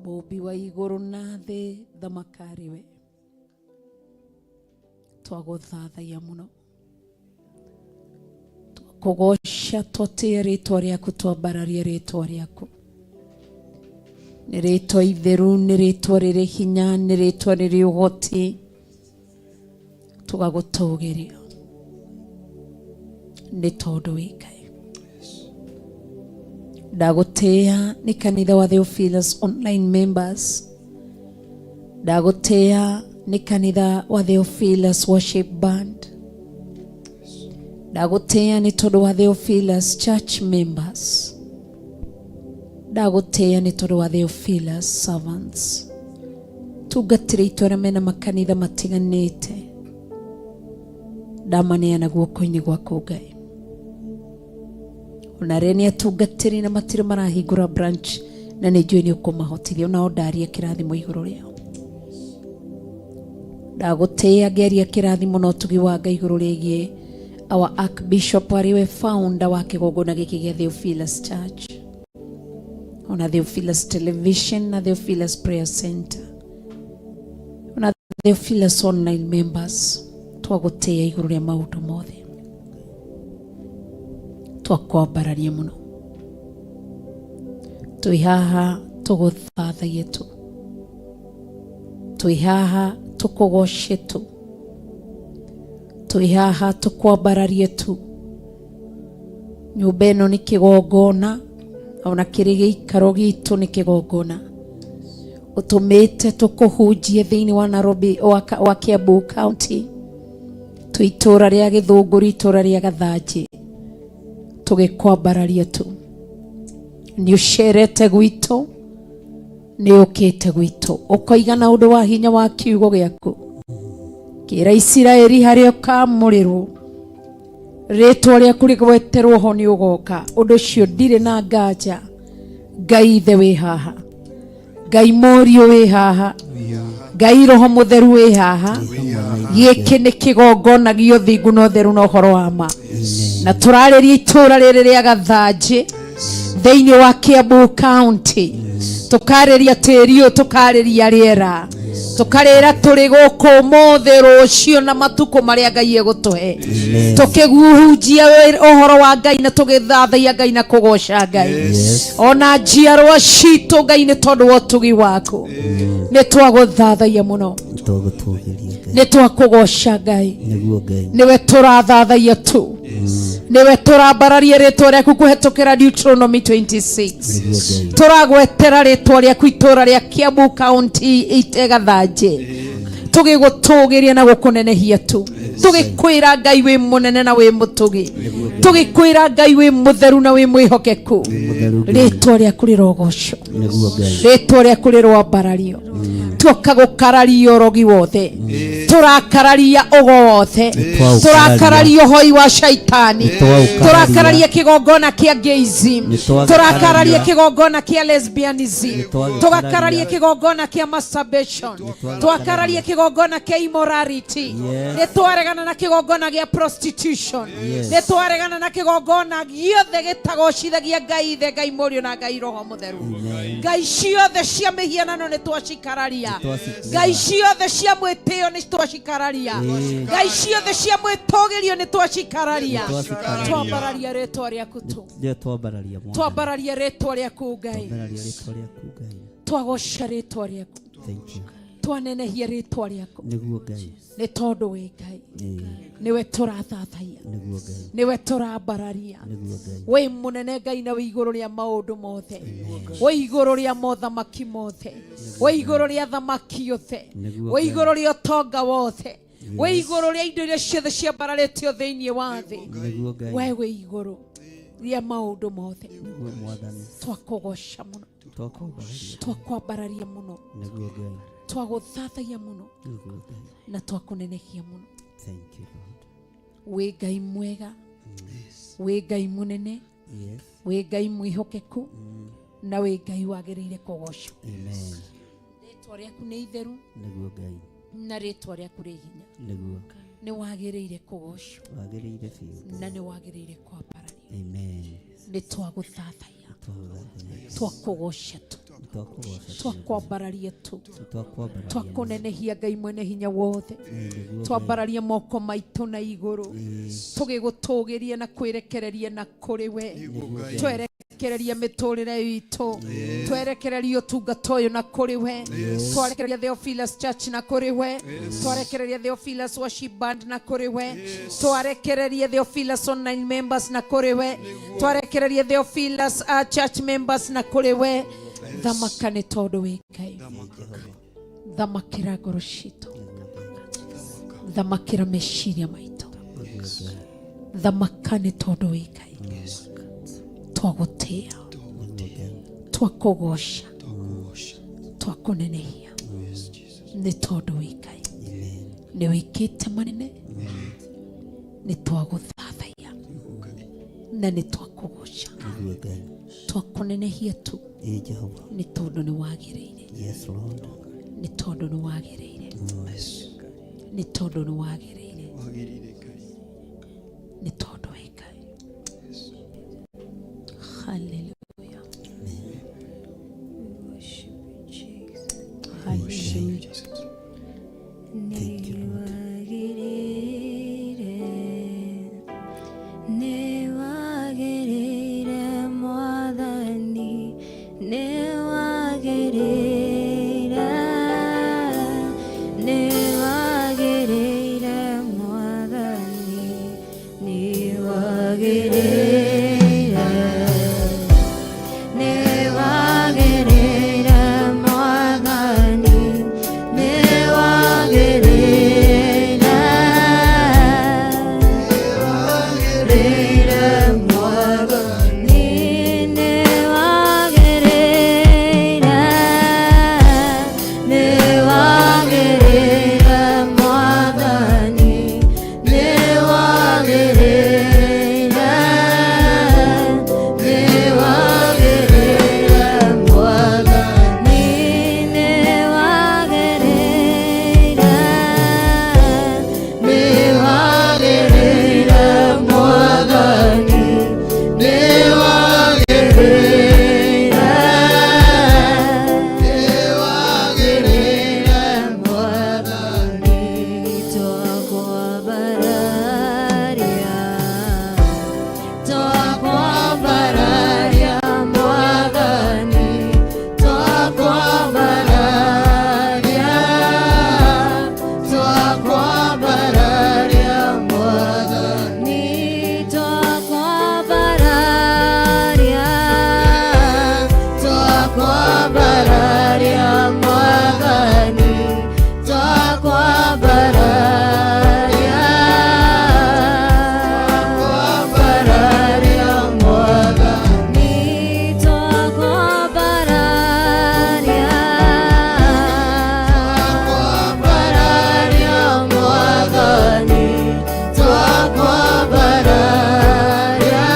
mũũmbi wa igũrũ na thĩ thamaka arĩ we twagũthathaiya mũno twakũgoca twatĩe rĩtwa rĩaku twambararie rĩtwa rĩaku nĩ rĩtwa itheru nĩ rĩtwa rĩrĩ hinya nĩ rĩtwa rĩrĩ ũhoti tũgagũtũgĩria nĩ tondũ wĩ Ngai ndagũtĩĩa nĩ kanitha wa Theophilus online members ndagũtĩĩa nĩ kanitha wa Theophilus worship band ndagũtĩĩa nĩ tondũ wa Theophilus church members ndagũtĩĩa nĩ tondũ wa Theophilus servants tungatĩre itũ arĩa mena makanitha matiganĩte ndamaneana guoko-inĩ gwaku Ngai ona arĩa nĩ atungatĩri na matirĩ marahingũra branch na nĩ njũĩ nĩ ũkũmahotithia onao ndaria kĩrathimo igũrũ rĩao ndagũtĩĩa ngĩaria kĩrathimo na ũtugi wa Ngai igũrũ rĩgiĩ our archbishop arĩ we founder wa kĩgongona gĩkĩ gĩa Theophilus Church ona Theophilus Television na Theophilus Prayer Center ona Theophilus online members twagũtĩĩa igũrũ rĩa maũndũ mothe twakwambararia mũno twĩ haha tũgũthathaie tu twĩ haha tũkũgoce tu twĩ haha tũkwambararie tu nyũmba ĩno nĩ kĩgongona ona kĩrĩ gĩikaro gitũ nĩ kĩgongona ũtũmĩte tũkũhunjie thĩinĩ wa Nairobi wa Kiambu County twĩ itũra rĩa Gĩthũngũri itũra rĩa Gathanjĩ tũgĩkwambararia tu nĩ ũcerete gwitũ nĩ ũkĩte gwitũ ũkoiga na ũndũ wa hinya wa kiugo gĩaku kĩra Isiraeli harĩa ũkamũrĩrwo rĩtwa rĩaku rĩgweterwo ho nĩ ũgoka ũndũ ũcio ndirĩ na nganja Ngai ithe wĩ haha Ngai mũriũ wĩ haha Ngai roho mũtheru wĩ haha gĩkĩ nĩ kĩgongona gĩa ũthingu na ũtheru na ũhoro wa ma na tũrarĩria itũra rĩrĩ rĩa Gathanjĩ thĩinĩ wa Kiambu County tũkarĩria tĩri ũyũ tũkarĩria rĩera tũkarĩra tũrĩ gũkũ ũmũthĩ rũciũ na matukũ marĩa Ngai egũtũhe tũkĩhunjia ũhoro wa Ngai na tũgĩthathaiya Ngai na kũgoca Ngai ona njiarwa citũ Ngai nĩ tondũ wa ũtugi waku nĩ twagũthathaiya mũno Twagũtũgĩria Ngai. nĩ twakũgoca Ngai Nĩguo Ngai. nĩwe tũrathathaiya tu nĩwe tũrambararia rĩtwa rĩaku kũhetũkĩra Deuteronomy 26 Nĩguo Ngai. tũragwetera rĩtwa rĩaku itũra rĩa Kiambu County Gathanjĩ tũgĩgũtũgĩria na gũkũnenehia tu tũgĩkwĩra Ngai wĩ mũnene na wĩ mũtũgi tũgĩkwĩra Ngai wĩ mũtheru na wĩ mwĩhokeku Mũtheru Ngai. rĩtwa rĩaku rĩrogocwo Nĩguo Ngai. rĩtwa rĩaku rĩroambarario tuoka gũkararia ũrogi wothe tũrakararia ũgo wothe Nĩtwaũkararia. tũrakararia ũhoi wa shaitani Nĩtwaũkararia. tũrakararia kĩgongona kĩa gayism Nĩtwagĩkararia. tũrakararia kĩgongona kĩa lesbianism Nĩtwagĩkararia. tũgakararia kĩgongona kĩa masturbation Nĩtwagĩkararia. twakararia kĩgongona kĩa immorality Yes. nĩtwaregana na kĩgongona gĩa prostitution Yes. nĩtwaregana na kĩgongona gĩothe gĩtagocithagia Ngai ithe Ngai mũriũ na Ngai roho mũtheru Ngai ciothe cia mĩhianano nĩ twacikararia Nĩtwacikararia. Ngai ciothe cia mwĩtĩo nĩ twacikararia Ĩĩ. Ngai ciothe cia mwĩtũgĩrio nĩ twacikararia Nĩtwacikararia. twambararia rĩtwa rĩaku tu Nĩwe twambararia Mwathani. twambararia rĩtwa rĩaku Ngai Twambararia rĩtwa rĩaku Ngai. twagoca rĩtwa rĩaku Thank you. twanenehia rĩtwa rĩaku Nĩguo Ngai. nĩ tondũ wĩ Ngai Ĩĩ. nĩwe tũrathathaiya Nĩguo Ngai. nĩwe tũrambararia Nĩguo Ngai. wĩ mũnene Ngai na wĩ igũrũ rĩa maũndũ mothe wĩ igũrũ rĩa mothamaki mothe wĩ igũrũ rĩa thamaki othe Nĩguo wĩ Ngai. igũrũ rĩa ũtonga wothe wĩ igũrũ rĩa indo iria ciothe ciambararĩtio thĩinĩ wa thĩ Nĩguo Ngai. we wĩ igũrũ rĩa maũndũ mothe Nĩguo Mwathani. twakũgoca mũno Twakwambararia. twakwambararia mũno Nĩguo Ngai. twagũthathaiya mũno Nĩguo Ngai. na twakũnenehia mũno Thank you Lord. wĩ Ngai mwega wĩ Ngai mũnene Yes. Wĩ Ngai mwĩhokeku na wĩ Ngai wagĩrĩire kũgocwo. Amen. Rĩtwa rĩaku nĩ itheru Nĩguo Ngai. na rĩtwa rĩaku rĩ hinya. Nĩguo. Nĩ wagĩrĩire kũgocwo Wagĩrĩire biũ. na nĩ wagĩrĩire kwambarario. Amen. Nĩ twagũthathaiya, Twagũthathaiya. twakũgoca tu, Twakũgoca. twakwambararia tu, Twakwambararia. twakũnenehia Ngai mwene hinya wothe, Nĩguo. twambararia moko maitũ na igũrũ tũgĩgũtũgĩria na kwĩrekereria na kũrĩ we, twerekereria mĩtũrĩre itũ, twerekereria ũtungata ũyũ na kũrĩ we, twarekereria Theophilus Church na kũrĩ we, twarekereria Theophilus Worship Band na kũrĩ we, twarekereria Theophilus online members na kũrĩ we, twarekereria Theophilus Church members na kũrĩ we. Thamaka nĩ tondũ wĩ Ngai, thamakĩra ngoro citũ, thamakĩra meciria maitũ, thamaka nĩ tondũ wĩ Ngai. Twagũtĩa, twakũgoca, twakũnenehia nĩ tondũ wĩ Ngai, nĩ wĩkĩte manene, nĩ twagũthathaiya na nĩ twakũgoca, Nĩguo Ngai. twakũnenehia tu Ĩ Jehova. nĩ tondũ nĩ wagĩrĩire, Yes Lord. nĩ tondũ nĩ wagĩrĩire, nĩ tondũ nĩ wagĩrĩire, nĩ tondũ wĩ Ngai. Hallelujah. We worship you, Jesus. Hallelujah. Thank you, Lord. Nĩwagĩrĩire, Mwathani, nĩwagĩrĩire, nĩwagĩrĩire, Mwathani, nĩwagĩrĩire, nĩwagĩrĩire, Mwathani, nĩwagĩrĩire, nĩwagĩrĩire, Mwathani, nĩwagĩrĩire, nĩwagĩrĩire, Mwathani, nĩwagĩrĩire, nĩwagĩrĩire, Mwathani, nĩwagĩrĩire, nĩwagĩrĩire, Mwathani, nĩwagĩrĩire, nĩwagĩrĩire, Mwathani, twakwambararia, twakwambararia, Mwathani, twakwambararia, twakwambararia, Mwathani, twakwambararia, twakwambararia, Mwathani, twakwambararia, twakwambararia, Mwathani, twakwambararia, twakwambararia, Mwathani, twakwambararia,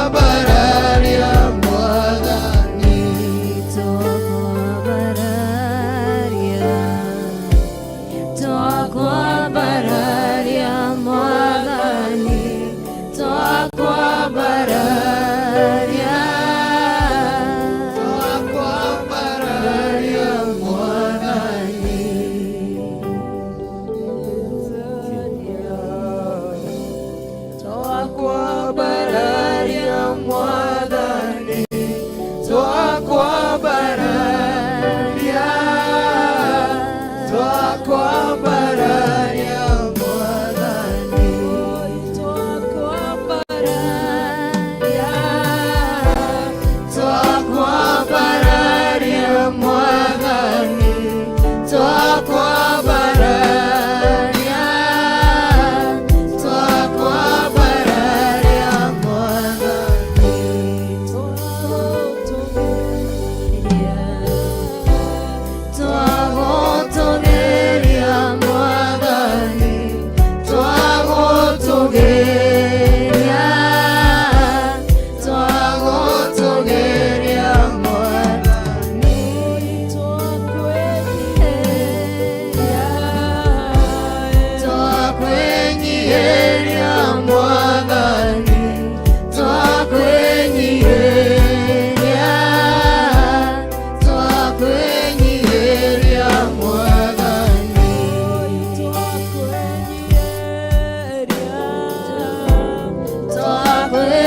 twakwambararia, Mwathani, twakwambararia, twakwambararia, Mwathani, twakwambararia, twakwambararia, Mwathani. Twakwambararia, Mwathani, twakwambararia, twakwambararia, Mwathani, Twakwambararia, twakwambararia, Mwathani, twakwambararia, twakwambararia, Mwathani, twagũtũgĩria, twagũtũgĩria. Twakwenyiheria Mwathani, twakwenyiheria, twakwenyiheria Mwathani.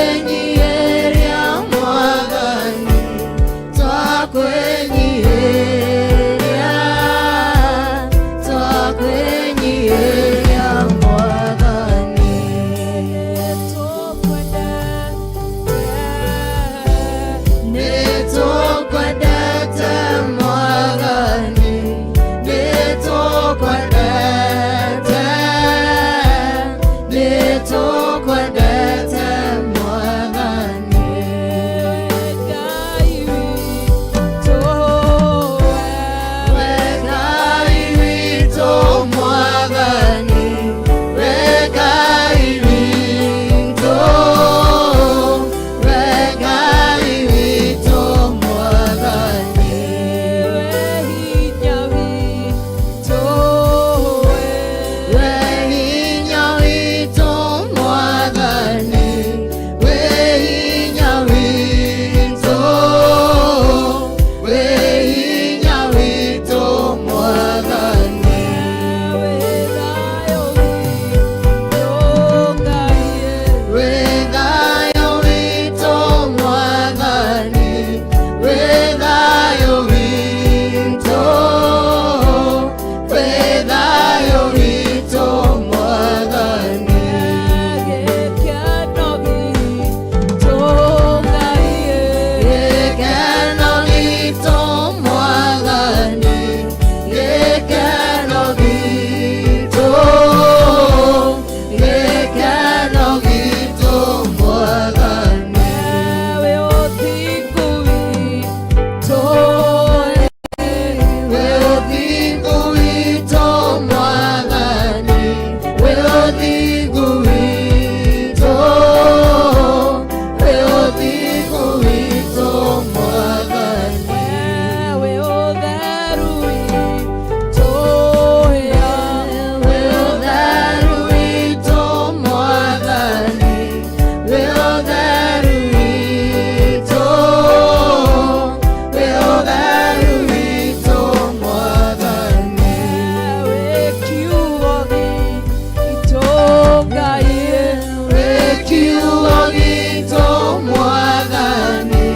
Twakwenyiheria Mwathani, twakwenyiheria, twakwenyiheria Mwathani. Nĩtũkwendete Mwathani, nĩtũkwendete, nĩtũkwendete Mwathani. We Ngai witũ Mwathani, we Ngai witũ, we Ngai witũ Mwathani. We hinya witũ Mwathani, we hinya witũ, we hinya witũ Mwathani. We thayũ witũ Mwathani, we thayũ witũ, we thayũ witũ Mwathani. Gĩkeno gitũ Mwathani, gĩkeno gitũ, gĩkeno gitũ Mwathani. We ũthingu witũ Mwathani, we ũthingu witũ, we ũthingu witũ Mwathani. We ũtheru witũ Mwathani, we ũtheru witũ, we ũtheru witũ Mwathani. We kiugo gitũ Mwathani,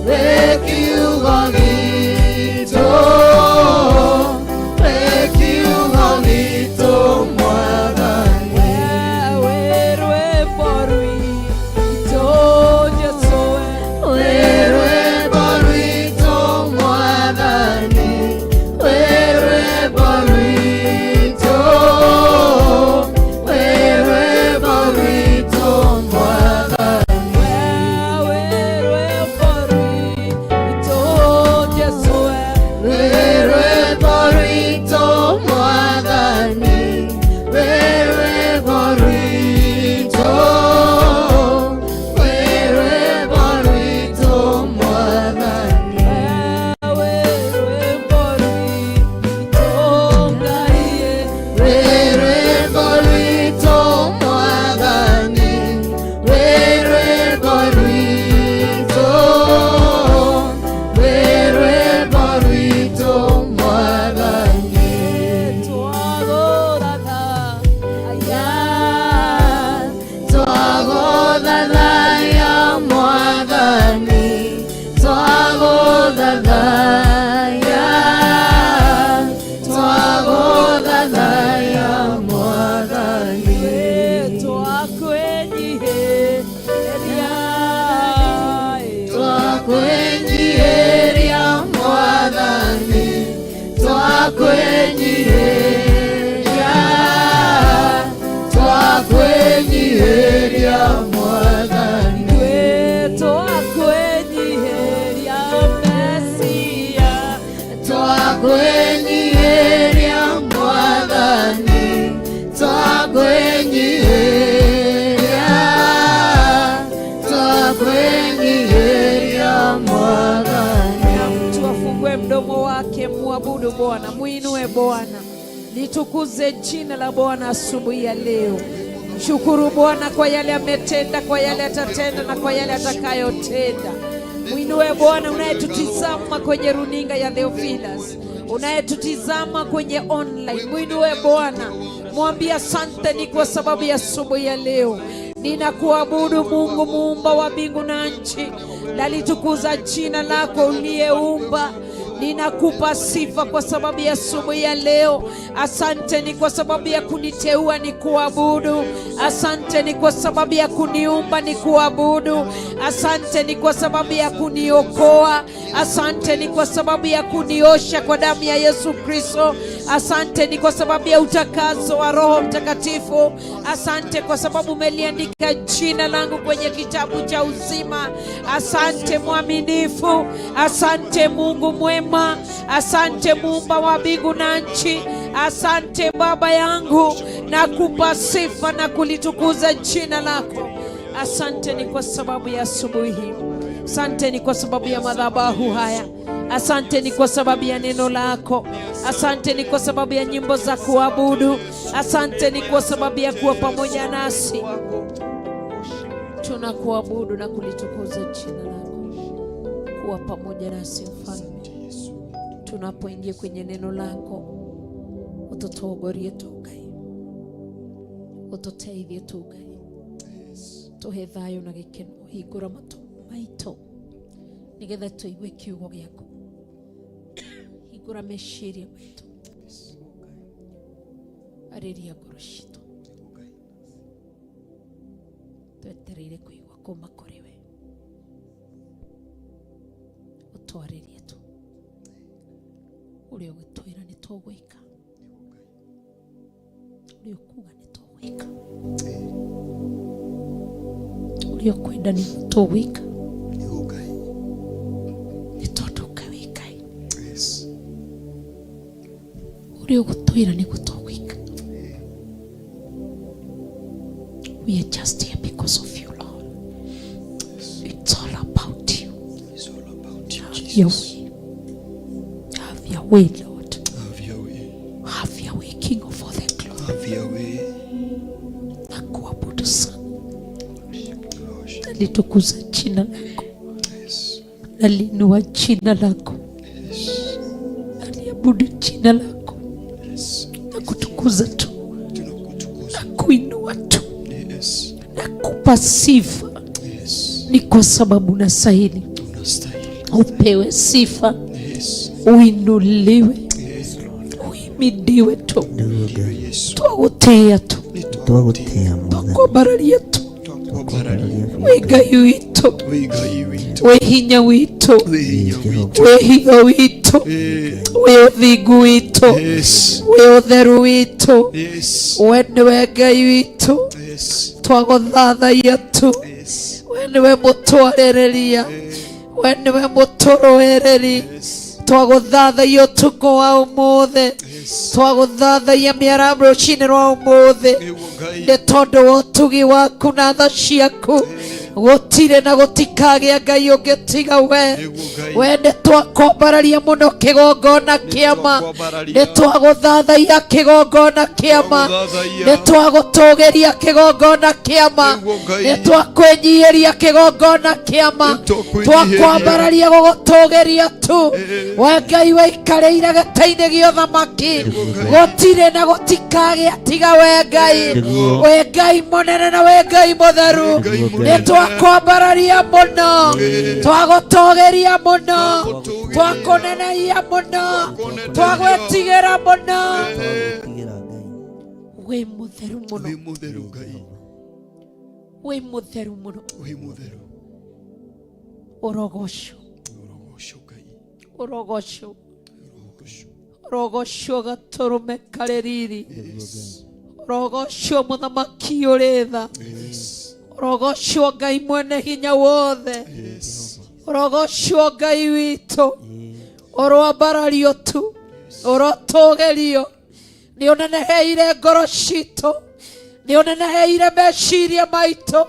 we kiugo gitũ, we kiugo gitũ Mwathani. We rwĩmbo rwitũ Mwathani, we rwĩmbo rwitũ, we rwĩmbo rwitũ Mwathani. We rwĩmbo rwitũ Mwathani, we rwĩmbo rwitũ, we rwĩmbo rwitũ Mwathani. We rwĩmbo rwitũ Mwathani, we rwĩmbo rwitũ, we rwĩmbo rwitũ Mwathani. Twagũthathaiya Mwathani, twagũthathaiya, twagũthathaiya Mwathani. Twakwenyiheria Mwathani, twakwenyiheria, twakwenyiheria Mwathani. Twakwenyiheria Mwathani, twakwenyiheria, twakwenyiheria Mwathani. Na mtu afungue mdomo wake, muabudu Bwana, muinue Bwana, litukuze jina la Bwana asubuhi ya leo. Mshukuru Bwana kwa yale ametenda, kwa yale atatenda na kwa yale atakayotenda. Mwinue Bwana unayetutizama kwenye runinga ya Theophilus, unayetutizama kwenye online, mwinue Bwana, mwambie asante ni kwa sababu ya asubuhi ya leo. Ninakuabudu Mungu muumba wa mbingu na nchi, nalitukuza jina lako uliyeumba. Ninakupa sifa kwa sababu ya asubuhi ya leo. Asante ni kwa sababu ya kuniteua ni kuabudu. Asante ni kwa sababu ya kuniumba ni kuabudu. Asante ni kwa sababu ya kuniokoa. Asante ni kwa sababu ya kuniosha kwa damu ya Yesu Kristo. Asante ni kwa sababu ya utakaso wa Roho Mtakatifu. Asante kwa sababu umeliandika jina langu kwenye kitabu cha uzima. Asante mwaminifu, asante Mungu mwema, asante muumba wa mbingu na nchi, asante Baba yangu, nakupa sifa na kulitukuza jina lako. Asante ni kwa sababu ya asubuhi hii, asante ni kwa sababu ya madhabahu haya, asante ni kwa sababu ya neno lako, asante ni kwa sababu ya nyimbo za kuabudu, asante ni kwa sababu ya kuwa pamoja nasi. Tunakuabudu na kulitukuza jina lako, kuwa pamoja nasi Mfalme, tunapoingia kwenye neno lako, ututongorie tu Ngai, ututeithie tu Ngai, tuhe thayũ na gĩkeno, hingũra matũ maitũ nĩgetha tũigue kiugo gĩaku, hingũra meciria maitũ, arĩria ngoro citũ, twetereire kũigua kuma kũrĩ we, ũtwarĩrie tu ũrĩa ũgũtwĩra nĩ tũgwĩka, ũrĩa ũkuga nĩ tũgwĩka, ũrĩa ũkwenda nĩ tũgwĩka, nĩ tondũ Ngai wĩ Ngai, ũrĩa ũgũtwĩra nĩguo tũgwĩka. We are just here because of you, Lord. It's all about you. It's all about you, Have your Jesus. way. Have your way, Lord. Have your way. Have your way, King of all the glory. Have your way. Nakuabudu sana, nalitukuza jina lako, Yes. nalinua jina lako, Yes. naliabudu jina lako, Yes. nakutukuza tu, Tunakutukuza. nakuinua tu, Yes. nakupa sifa. Yes. Ni kwa sababu unastahili Unastahili. upewe sifa, Yes. uinuliwe, Yes, Lord. uimidiwe tu, Ndiyo Yesu. twagũtĩĩa tu, Twagũtĩĩa Mwathani. twakwambararia tu, Twakwambararia. wĩ Ngai witũ, Wĩ Ngai witũ. wĩ hinya witũ, Wĩ hinya witũ. wĩ hitho witũ, Eh, wĩ ũthingu witũ, Yes. wĩ ũtheru witũ, Yes. we nĩwe Ngai witũ, Yes. twagũthathaiya tu, Yes. we nĩwe mũtwarĩrĩria, we nĩwe mũtũrũĩrĩri, Yes. twagũthathaiya ũtukũ wa ũmũthĩ, Yes. twagũthathaiya mĩara rũcinĩ rwa ũmũthĩ, Nĩguo Ngai. nĩ tondũ wa ũtugi waku na tha ciaku, gũtirĩ na gũtikagĩa Ngai ũngĩ tiga we. Nĩguo Ngai. We nĩ twakwambararia mũno kĩgongona kĩama, Nĩtwakwambararia. nĩ twagũthathaiya kĩgongona kĩama, Twagũthathaiya. nĩ twagũtũgĩria kĩgongona kĩama, Nĩguo Ngai. nĩ twakwĩnyiihĩria kĩgongona kĩama, Nĩtwakwĩnyiihĩria. twakwambararia gũgũtũgĩria tu, we Ngai waikarĩire gĩtĩ-inĩ gĩa ũthamaki, gũtirĩ na gũtikagĩa tiga we Ngai, Nĩguo. we Ngai mũnene na we Ngai mũtheru, Ngai nĩ mũnene. twakwambararia mũno, twagũtũgĩria mũno, twakũneneia mũno, twagwĩtigĩra mũno, Tigĩra Ngai. wĩ mũtheru mũno, Wĩ mũtheru Ngai. wĩ mũtheru mũno, Wĩ mũtheru. ũrogocwo, Ũrogocwo Ngai. ũrogocwo, Ũrogocwo. ũrogocwo gatũrũme karĩ riri, Yes. ũrogocwo mũthamaki ũrĩ tha, Yes. ũrogocwo Ngai mwene hinya wothe, Yes. ũrogocwo Ngai witũ, ũroambarario tu, ũrotũgĩrio, nĩ ũneneheire ngoro citũ, nĩ ũneneheire meciria maitũ,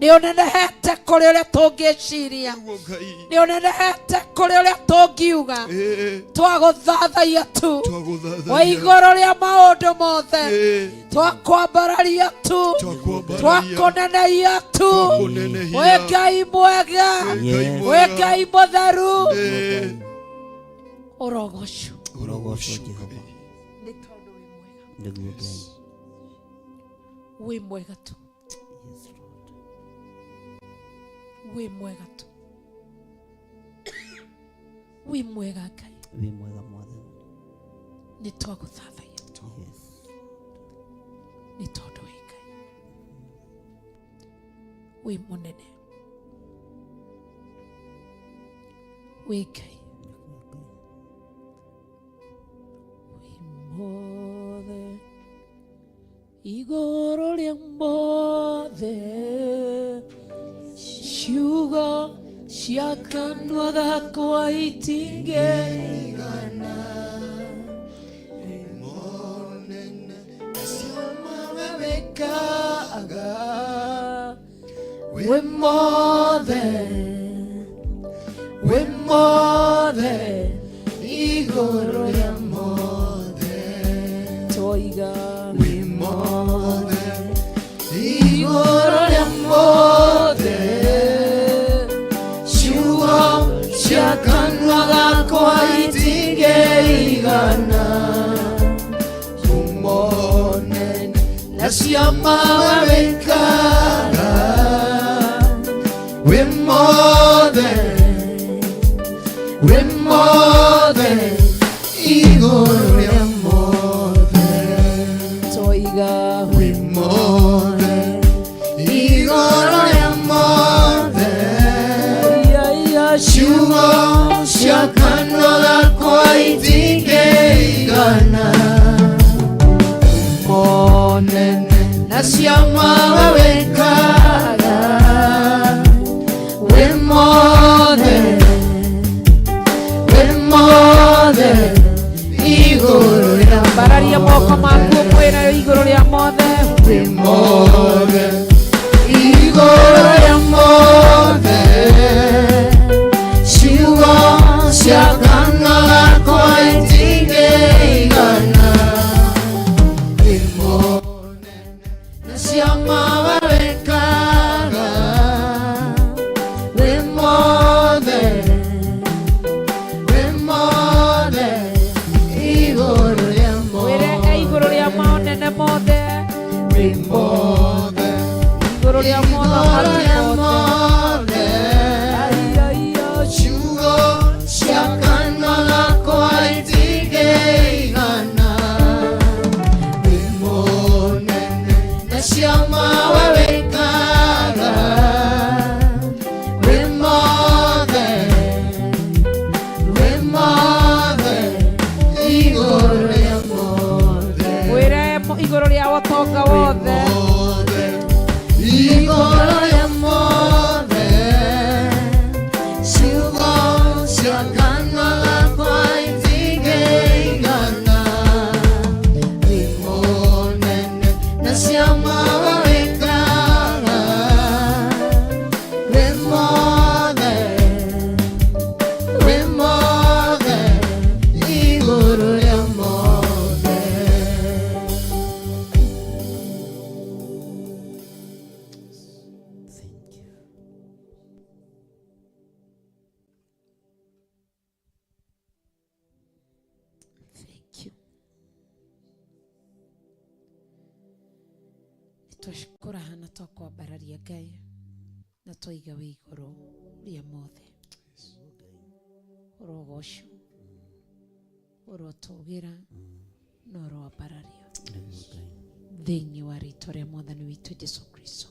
Nĩ ũnenehete kũrĩ ũrĩa tũngĩciria. Nĩguo Ngai. Nĩ ũnenehete kũrĩ ũrĩa tũngiuga. Ĩĩ. Twagũthathaiya tu. Wa Twagũthathaiya. igũrũ rĩa maũndũ mothe. Ĩĩ. Twakwambararia tu. Twakwambararia. Twakũnenehia tu. Twakũnenehia. Wĩ Ngai mwega. Wĩ Ngai Yes. Wĩ mwega. Ngai mũtheru. Ĩĩ. Ũrogocwo. Ũrogocwo Jehova. Nĩ tondũ wĩ mwega. Nĩguo Ngai. Wĩ mwega tu. Yes, Lord. Wĩ mwega tu. Wĩ mwega Ngai. Wĩ mwega Mwathani. Nĩ twagũthathaiya. Yes. Nĩ tondũ wĩ Ngai. Wĩ mũnene. Wĩ Ngai. Wĩ mothe. Igũrũ rĩa mothe. Ciugo cia kanua gakwa itingĩigana. Wĩ mothe. Wĩ mothe. Igũrũ rĩa mothe. Twoiga. Wĩ mothe. Igũrũ rĩa mothe. Ciugo cia kanua gakwa itingĩigana. Ũmonene na ciama wĩkaga. Wĩ mothe. Wĩ mothe. Igũrũ rĩa mothe. Twoiga. Wĩ mothe. Igũrũ rĩa mothe. Ia, ia, Ciugo cia kanua gakwa itingĩigana. Monene na ciama we wĩkaga. Wĩ mothe. Wĩ mothe. Igũrũ rĩa Ambararia moko maku ũmwĩre igũrũ rĩa mothe. Wĩ mothe. Igũrũ rĩa mothe. Ciugo cia kanua gakwa itingĩigana. Wĩ mũnene na ciama we wĩkaga. Wĩ mothe. Wĩ mothe. Igũrũ rĩa Wĩre mothe. e igũrũ rĩa maũnene mothe. Wĩ mothe. Igũrũ rĩa mothamaki mothe. Ai, ai, ai. Ciugo cia kanua gakwa itingĩigana. Wĩ mũnene na ciama we wĩkaga. Wĩ mothe. Wĩ mothe. Igũrũ rĩa mothe. Wĩre igũrũ rĩa ũtonga wothe. Igũrũ rĩa mothe. Ciugo cia kanua gakwa itingĩigana. Wĩ mũnene na ciama we wĩkaga. Wĩ mothe. Wĩ mothe. Igũrũ rĩa mothe. Thank you. Thank you. Nĩtwakũraha na twakwambararia Ngai na twaiga wĩ igũrũ rĩa mothe. Ũrogocwo, ũrotũgĩra na ũroambarario Nĩguo Ngai. thĩinĩ wa rĩtwa rĩa mwathani witũ Jesu Kristo.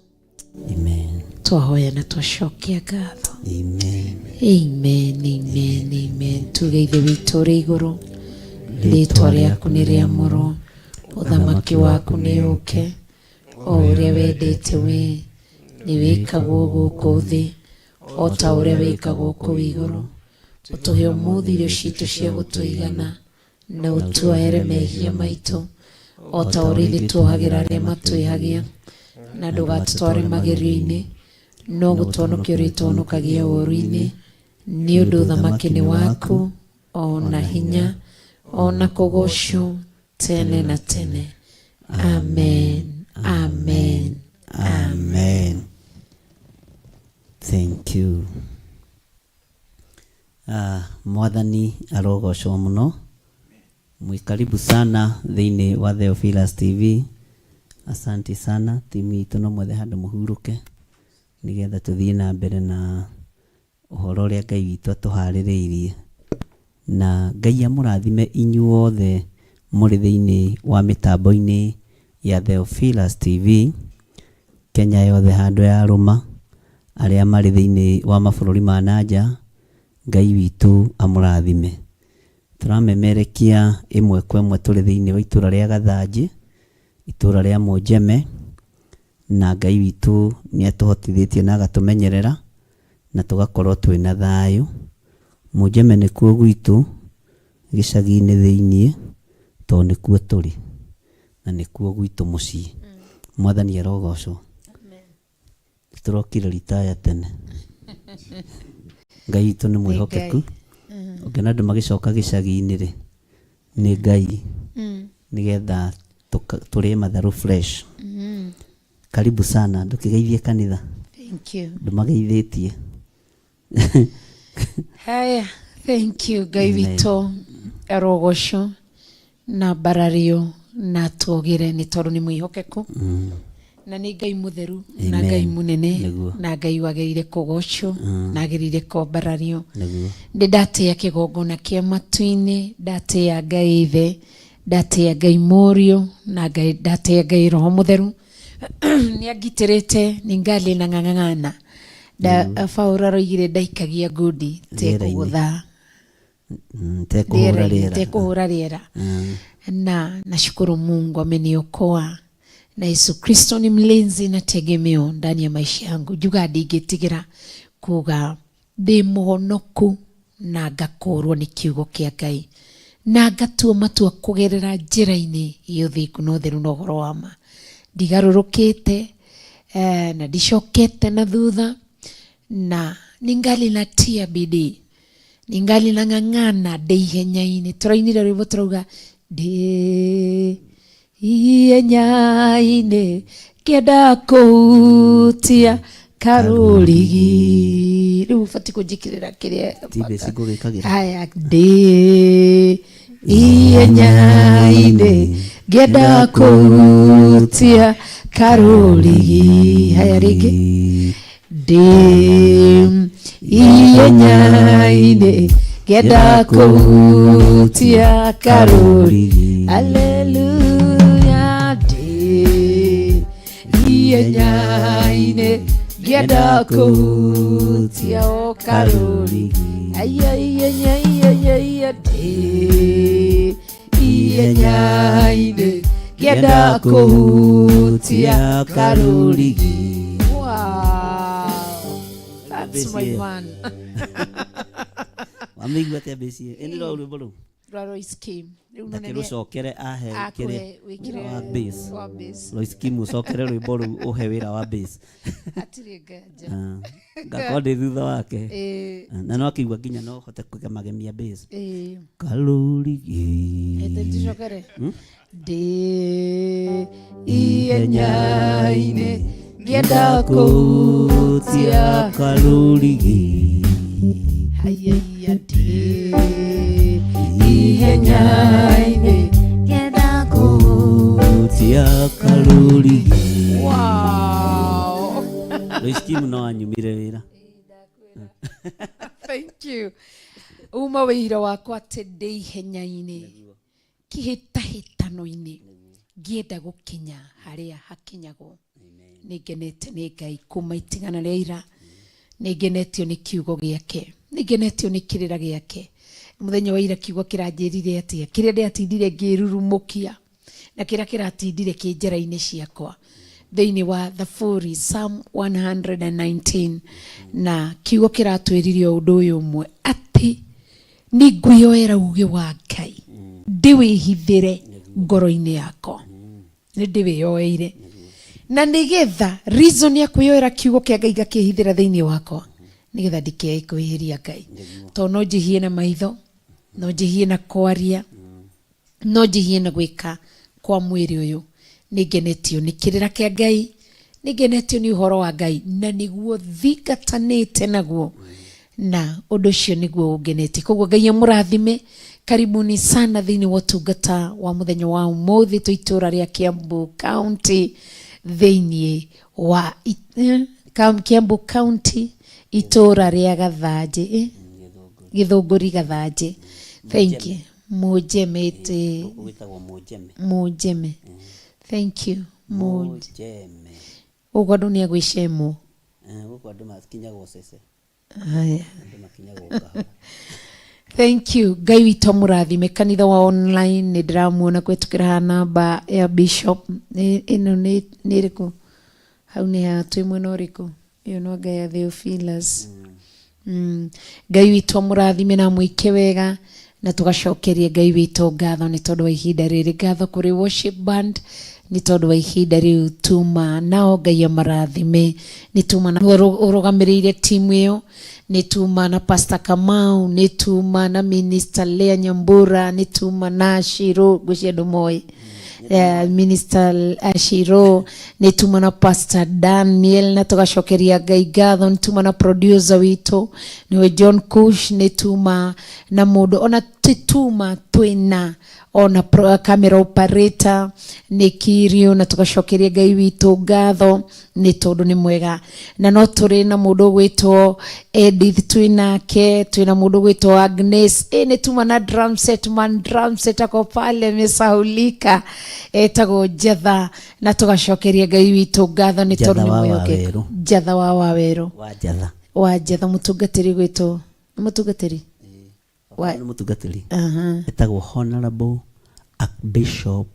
Amen. Twahoya na twacokia ngatho. Amen. Amen, amen, amen. Tuge Ithe witũ ũrĩ igũrũ, rĩtwa rĩaku nĩ rĩamũrwo, ũthamaki waku nĩ ũke, o ũrĩa wendete we nĩ wĩkagwo gũkũ thĩ o ta ũrĩa wĩkagwo kũu igũrũ. Ũtũhe ũmũthĩ irio citũ cia gũtũigana, na ũtuohere mehia maitũ o ta ũrĩa ithuĩ tuohagĩra arĩa matwĩhagia, na ndũgatũtware magerio-inĩ, No gũtũhonokia ũrĩtũhonokagia ũũru-inĩ, nĩ ũndũ ũthamaki nĩ waku, o na hinya, o na kũgoocwo tene na tene. Amen. Amen. Amen. Thank you. Ah, mwathani arogocwo mũno. Mwĩ karibu sana thĩinĩ wa Theophilus TV. Asanti sana timu itũ, no mwethe handũ mũhurũke nĩgetha tũthiĩ na mbere na ũhoro ũrĩa Ngai witũ atũharĩrĩirie. Na Ngai amũrathime inyuothe mũrĩ thĩinĩ wa mĩtambo-inĩ ya Theophilus TV, Kenya yothe handũ yarũma, arĩa marĩ thĩinĩ wa mabũrũri ma na nja, Ngai witũ amũrathime. Tũramemerekia ĩmwe kwa ĩmwe tũrĩ thĩinĩ wa itũra rĩa Gathanjĩ, itũra rĩa Mũnjeme, na Ngai witũ nĩ atũhotithĩtie na agatũmenyerera na tũgakorwo twĩna thayũ. Mũnjeme nĩkuo gwitũ gĩcagi-inĩ thĩiniĩ, tondũ nĩkuo tũrĩ na nĩkuo gwitũ mũciĩ. Mwathani arogocwo. Tũrokire ritaya tene. Ngai witũ nĩ mwĩhokeku. Ũngĩona andũ magĩcoka gĩcagi-inĩ rĩ, nĩ Ngai nĩgetha tũrĩe matharũ fresh. Karibu sana, ndũkĩgeithie kanitha. Thank you. Ndũmageithĩtie. Haya, thank you Ngai witũ arogocwo na mbarario na tuogere nĩ tondũ nĩ mwĩhokeku na nĩ Ngai mũtheru na Amen. Ngai mũnene Nĩguo. na Ngai wagĩrĩire kũgocwo na agĩrĩire kwambarario. Nĩguo. Ndĩ ndatĩĩa kĩgongona kĩa matu-inĩ, ndatĩĩa Ngai Ithe, ndatĩĩa Ngai Mũriũ na Ngai ndatĩĩa Ngai Roho Mũtheru. Nĩ angitĩrĩte ningali na ng'ang'ang'ana. Da, Paũlũ aroigire ndaikagia ngundi tekũgũtha Tekũhũra rĩera-inĩ, rĩera. tekũhũra rĩera. Na nashukuru Mungu ameniokoa na Yesu Kristo ni mlinzi na tegemeo ndani ya maisha yangu. Njuga ndingĩtigĩra kuga ndĩ mũhonoku na ngakũrwo nĩ kiugo kĩa Ngai na ngatua matua kũgerera njĩra-inĩ ya ũthingu na ũtheru na ũhoro wa ma. Ndigarũrũkĩte na ndicokete na thutha na ningali natia bidii, ningali nang'ang'ana ndĩ ihenya-inĩ. Tũrainire rwĩmbo tũrauga ndĩ ihenya-inĩ ngĩenda kũhutia karũrigi. Rĩu ũbatiĩ kũnjĩkĩrĩra kĩrĩa Ti mbeci ngũgĩkagĩra. Haya, ndĩ ihenya-inĩ ngĩenda kũhutia karũrigi. Haya rĩngĩ, ndĩ ihenya-inĩ ngĩenda kũhutia karũrigi. Haleluya, ndĩ ihenya-inĩ ngĩenda kũhutia o karũrigi. Aya, ihenya, ihenya, ihenya, ndĩ ihenya-inĩ ngĩenda kũhutia karũrigi. Wow, that's my man. Wamĩigua atĩa mbeci ĩyo? Ĩĩ nĩ rwa rwĩmbo rũu? Rwa Royce Kim. Rĩu none nĩ- Ndakĩrũcokere ahe akũhe kĩrĩa wĩkĩre wa bass. wa bass. Royce Kim ũcokere rwĩmbo rũu ũhe wĩra wa bass. Hatirĩ nganja. Ah, ngakorwo ndĩ thutha wake. Na no akĩigua nginya no hote kũgemagemia bass. Karũrigi. Ete tucokere. Ndĩ ihenya-inĩ ngĩenda kũhutia karũrigi. Hayaiya, ndĩ ihenya-inĩ ngĩenda kũhutia karũrigi. Wow. Royce Kim no anyumire wĩra. Thank you. Uma wĩira wakwa atĩ ndĩ ihenya-inĩ kĩhĩtahĩtano-inĩ ngĩenda gũkinya harĩa hakinyagwo. Nĩ ngenete nĩ Ngai kuma itigana rĩa ira, nĩ ngenetio nĩ kiugo gĩake, nĩ ngenetio nĩ kĩrĩra gĩake. Mũthenya wa ira kiugo kĩranjĩrire atĩa, kĩrĩa ndĩratindire ngĩrurumũkia na kĩrĩa kĩratindire kĩ njĩra-inĩ ciakwa thĩinĩ wa Thaburi Psalm 119, na kiugo kĩratwĩrire ũndũ ũyũ ũmwe atĩ nĩ ngwĩyoera ũgĩ wa Ngai ndĩwĩhithĩre ngoro-inĩ yakwa. Nĩ ndĩwĩyoeire Na nĩgetha reason ya kwĩyoera kiugo kĩa Ngai ngakĩhithĩra thĩinĩ wakwa, nĩgetha ndikeae kwĩhĩria Ngai. Tondũ no njĩhie na maitho, no njĩhie na kwaria, no njĩhie na gwĩka kwa mwĩrĩ ũyũ. Nĩ ngenetio nĩ kĩrĩra kĩa Ngai, nĩ ngenetio nĩ ũhoro wa Ngai, na nĩguo thingatanĩte naguo, na ũndũ ũcio nĩguo ũngenetie. Koguo Ngai amũrathime. Karibuni sana thĩinĩ wa ũtungata wa mũthenya wa ũmũthĩ twĩ itũũra rĩa Kiambu County, thĩinĩ wa Kiambu County, itũũra rĩa Gathanjĩ, Gĩthũngũri Gathanjĩ. Thank you. Mũnjeme ĩtĩ Gũkũ gwĩtagwo Mũnjeme. Mũnjeme. Thank you. Mũnjeme. Gũkũ andũ nĩ agwĩcemwo. Gũkũ andũ makinyagwo cece. Haya. Andũ makinyagwo kahora. Thank you. Ngai witũ amũrathime. Kanitha wa online nĩ ndĩramuona kũhetũkĩra haha namba ya bishop. Ĩno nĩ ĩrĩkũ? Hau nĩ ha twĩ mwena ũrĩkũ? Ĩyo no anga ya Theophilus. Ngai witũ amũrathime na amwĩke wega, na tũgacokeria Ngai witũ ngatho nĩ tondũ wa ihinda rĩrĩ. Ngatho kũrĩ worship band nĩ tondũ wa ihinda rĩu tuma nao, Ngai amarathime. Nĩ tuma na ũrũgamĩrĩire timu ĩyo, nĩ tuma na Pastor Kamau, nĩ tuma na Minister Lea Nyambura, nĩ tuma na Shiro, ngwĩciria andũ moĩ Minister Shiro, nĩ tuma na Pastor Daniel, na tũgacokeria Ngai ngatho. Nĩ tuma na producer witũ nĩwe John Kush, nĩ tuma na mũndũ ona ti tuma twĩna ona camera operator nĩ Kirio, na tũgacokeria Ngai witũ ngatho nĩ tondũ nĩ mwega. Na no tũrĩ na mũndũ ũgwĩtwo Edith, twĩ nake, twĩ na mũndũ ũgwĩtwo Agnes, nĩ tuma na drum set man, drum set ako pale amesahulika, etagwo Njatha, na tũgacokeria Ngai witũ ngatho nĩ tondũ Njatha nĩ wa mwĩhokeku. Wawerũ. Njatha wa Wawerũ. Wa Njatha. Wa Njatha, mũtungatĩri gwĩtwo nĩ mũtungatĩri Nĩ mũtungatĩri etagwo Honorable Archbishop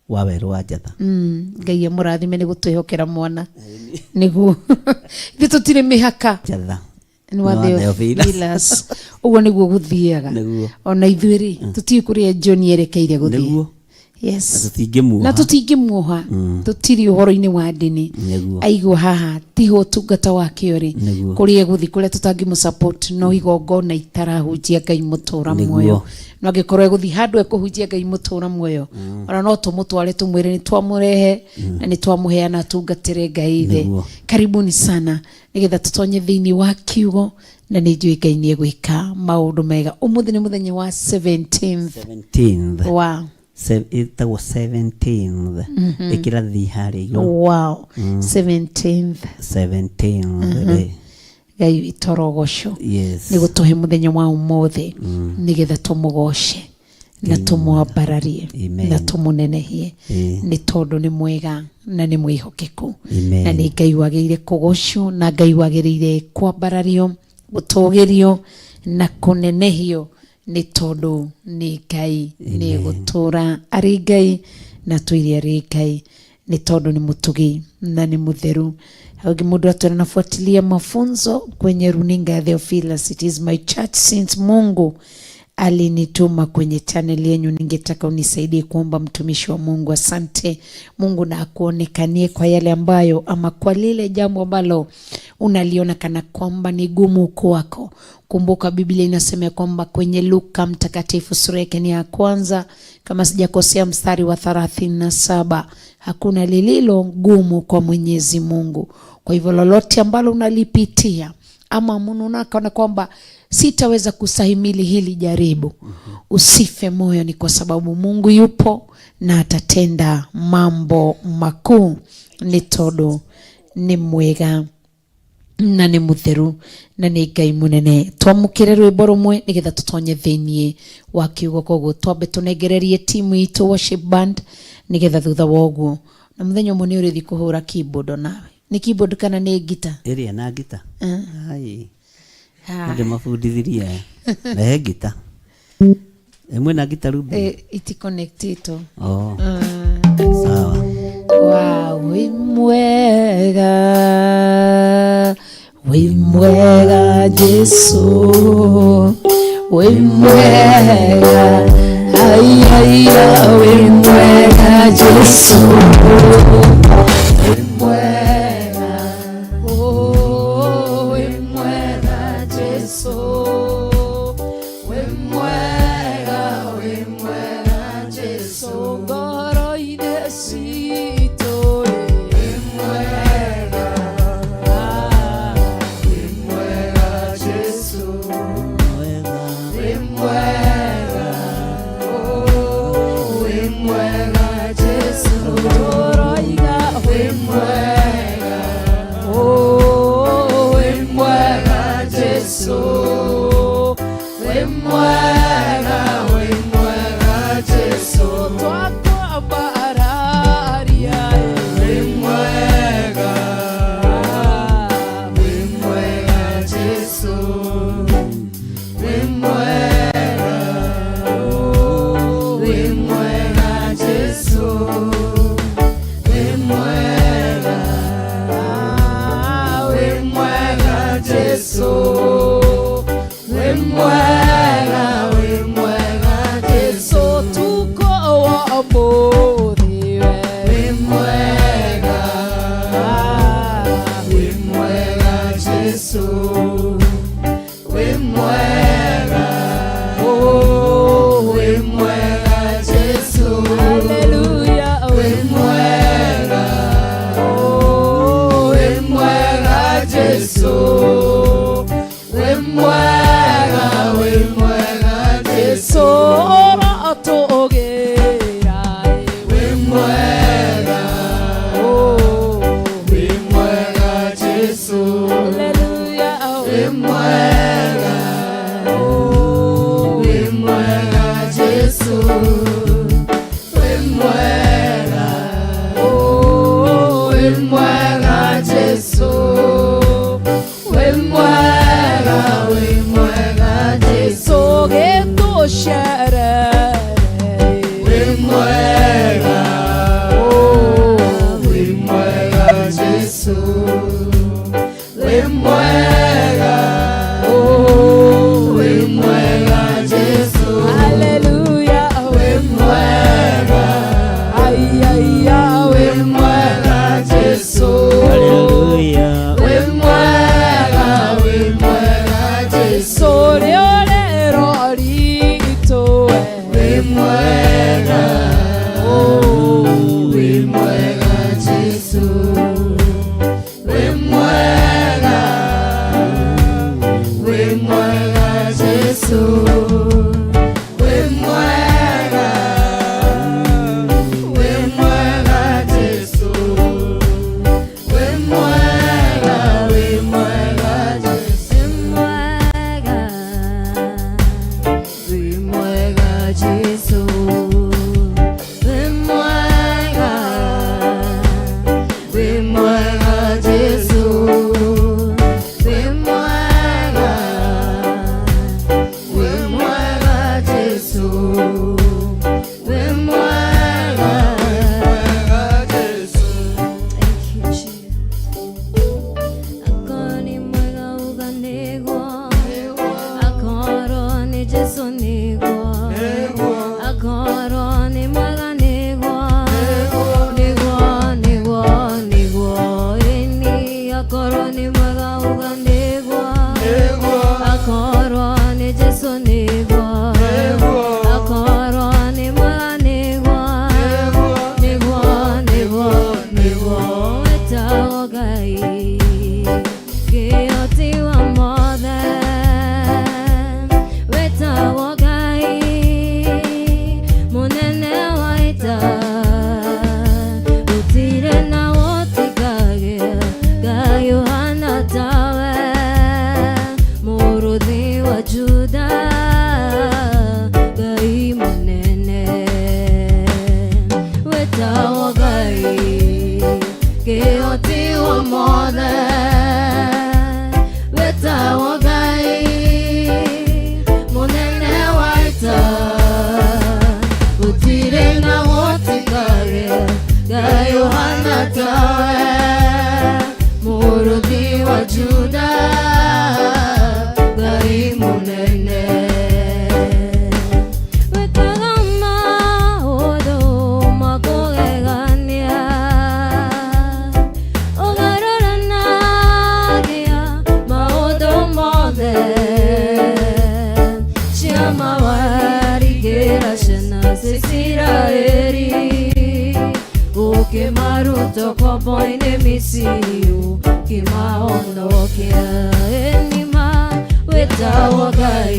Wawerũ wa Njatha. Ngai amũrathime nĩ gũtwĩhokera mwana, nĩguo ithuĩ tũtirĩ mĩhaka. Njatha Nĩ wa Nĩ wa Theophilus. Theophilus. Ũguo nĩguo gũthiaga. Nĩguo. Ona ithuĩ rĩ, tũtiũĩ kũrĩa John erekeire gũthiĩ. Nĩguo. Yes. Na tũtingĩmuoha. Na tũtingĩmuoha. Tũtirĩ ũhoro-inĩ wa ndini. Nĩguo. Aigua haha tiho ũtungata wake ũrĩ. Nĩguo. Kũrĩa egũthiĩ, kũrĩa tũtangĩmũ support no igongona itarahunjia Ngai mũtũra Nĩguo. muoyo. No angĩkorwo egũthiĩ handũ ekũhunjia Ngai mũtũra muoyo, ona no tũmũtware tũmwĩre nĩ twamũrehe na nĩ twamũheana atungatĩre Ngai ithe. Nĩguo. Karibuni sana nĩgetha tũtonye thĩinĩ wa kiugo, na nĩ njũĩ Ngai nĩ egwĩka maũndũ mega. Ũmũthĩ nĩ mũthenya wa 17th. 17th. Wa Ĩtagwo 17th. Ĩkĩra thi harĩa igũrũ. Wow. 17th. 17th day. Ngai witũ arogocwo. Yes. Nĩ gũtũhe mũthenya wa ũmũthĩ nĩgetha tũmũgoce na tũmwambararie Amen. na tũmũnenehie, nĩ tondũ nĩ mwega na nĩ mwĩhokeku. Amen. Na nĩ Ngai wagĩrĩire kũgocwo na Ngai wagĩrĩire kwambarario, gũtũgĩrio na kũnenehio, nĩ tondũ nĩ Ngai, nĩ gũtũra arĩ Ngai na tũire arĩ Ngai, nĩ tondũ nĩ mũtugi na nĩ mũtheru. Hau mũndũ atwĩra, nafuatilia mafunzo kwenye runinga ya Theophilus. It is my church since Mungu alinituma kwenye channel yenyu. Ningetaka unisaidie kuomba mtumishi wa Mungu. Asante. Mungu na akuonekanie kwa yale ambayo ama kwa lile jambo ambalo unaliona kana kwamba ni gumu kwako. Kumbuka Biblia inasema ya kwamba kwenye Luka Mtakatifu sura yake ni ya kwanza, kama sijakosea, mstari wa 37, hakuna lililo gumu kwa Mwenyezi Mungu. Kwa hivyo lolote ambalo unalipitia ama unaona kana kwamba sitaweza kustahimili hili jaribu, usife moyo, ni kwa sababu Mungu yupo na atatenda mambo makuu, nĩ tondũ nĩ mwega na nĩ mũtheru na nĩ Ngai mũnene. Twamũkĩre rwĩmbo rũmwe nĩgetha tũtonye thĩiniĩ wa kiugo. Koguo twambe tũnengererie timu itũ worship band, nĩgetha thutha wa ũguo, na mũthenya ũmwe nĩ ũrĩthiĩ kũhũra keyboard onawe. Nĩ keyboard kana nĩ ngita? Ĩrĩa na ngita. Ai. Ndĩmabundithirie. Rehe ngita. Mwĩna ngita Ruben? Iti connectĩtwo. Oh. Sawa. Wow, wĩ mwega, wĩ mwega Jesu, wĩ mwega, ai ai, wĩ mwega Jesu, wĩ Jesu tũroiga wĩ mwega oh wĩ mwega Jesu wĩ mwega wĩ mwega Jesu twakwambararia wĩ mwega wĩ mwega Jesu wĩ mwega wĩ mwega Jesu wĩ mwega wĩ mwega Jesu wĩ mwega wĩ mwega Jesu tuko wa ũmũthĩ wĩ mwega wĩ mwega Jesu wĩ mwega oh wĩ mwega Jesu haleluya wĩ mwega oh wĩ mwega Jesu wĩ mwega wĩ mwega Jesu ũrotũgĩra wĩ mwega oh wĩ mwega Jesu haleluya wĩ mwega oh wĩ mwega Jesu wĩ mwega oh wĩ mwega Jesu wĩ mwega wĩ mwega Jesu gĩtũcerere wĩ mwega oh wĩ mwega Jesu wĩ mwega oh wĩ mwega Jesu haleluya wĩ mwega ai ai wĩ mwega Jesu Hallelujah. wĩ mwega wĩ mwega Jesu rĩorero ritũ wĩ mwega oh wĩ mwega Jesu wĩ mwega wĩ mwega Jesu wĩ mwega wĩ mwega Jesu wĩ mwega wĩ mwega Jesu Mwega, wĩ mwega Jesu, wĩ mwega, wĩ mwega Jesu, wĩ mwega, wĩ mwega Jesu, wĩ mwega, Mwega Jesu Thank you, Jesus. Akorwo nĩ mwega uga nĩguo, akorwo nĩ Jesu nĩguo, akorwo nĩ mwega nĩguo, nĩguo nĩguo nĩguo, ĩni akorwo nĩ mwega uga nĩguo, akorwo nĩ Jesu nĩguo, akorwo nĩ mwega nĩguo, nĩguo nĩguo nĩguo, wĩtagwo Ngai kĩhoti wa mothe, wĩtagwo Ngai mũnene wa ita, gũtirĩ na gũtikagĩa Ngai ũhana tawe, mũrũthi wa Juda, Ngai mũnene, wĩtagwo Ngai kĩhoti wa mothe, wĩtagwo Ngai mũnene wa ita, gũtirĩ na gũtikagĩa Ngai ũhana tawe, mũrũthi wa Juda, Ngai mũnene, wĩkaga maũndũ ma kũgegania, ũgarũranagia maũndũ mothe, ciama warigĩra ciana cia Isiraeli, ũkĩmaruta ũkombo-inĩ Misiri, ũkĩmahonokia, ĩnima wĩtagwo Ngai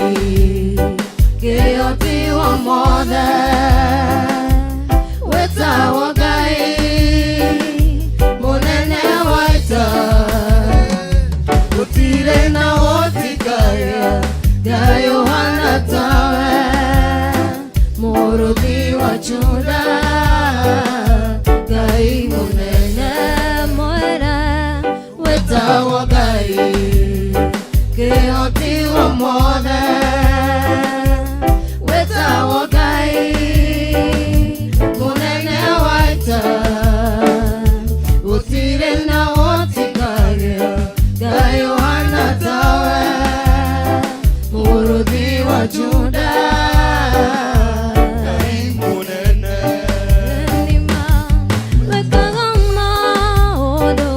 kĩhoti wa mothe, wĩtagwo Wĩtagwo Ngai kĩhoti wa mothe wĩtagwo Ngai mũnene wa ita gũtirĩ na gũtikagĩa Ngai ũhana tawe mũrũthi wa Juda Ngai mũnene Wekaga maũndũ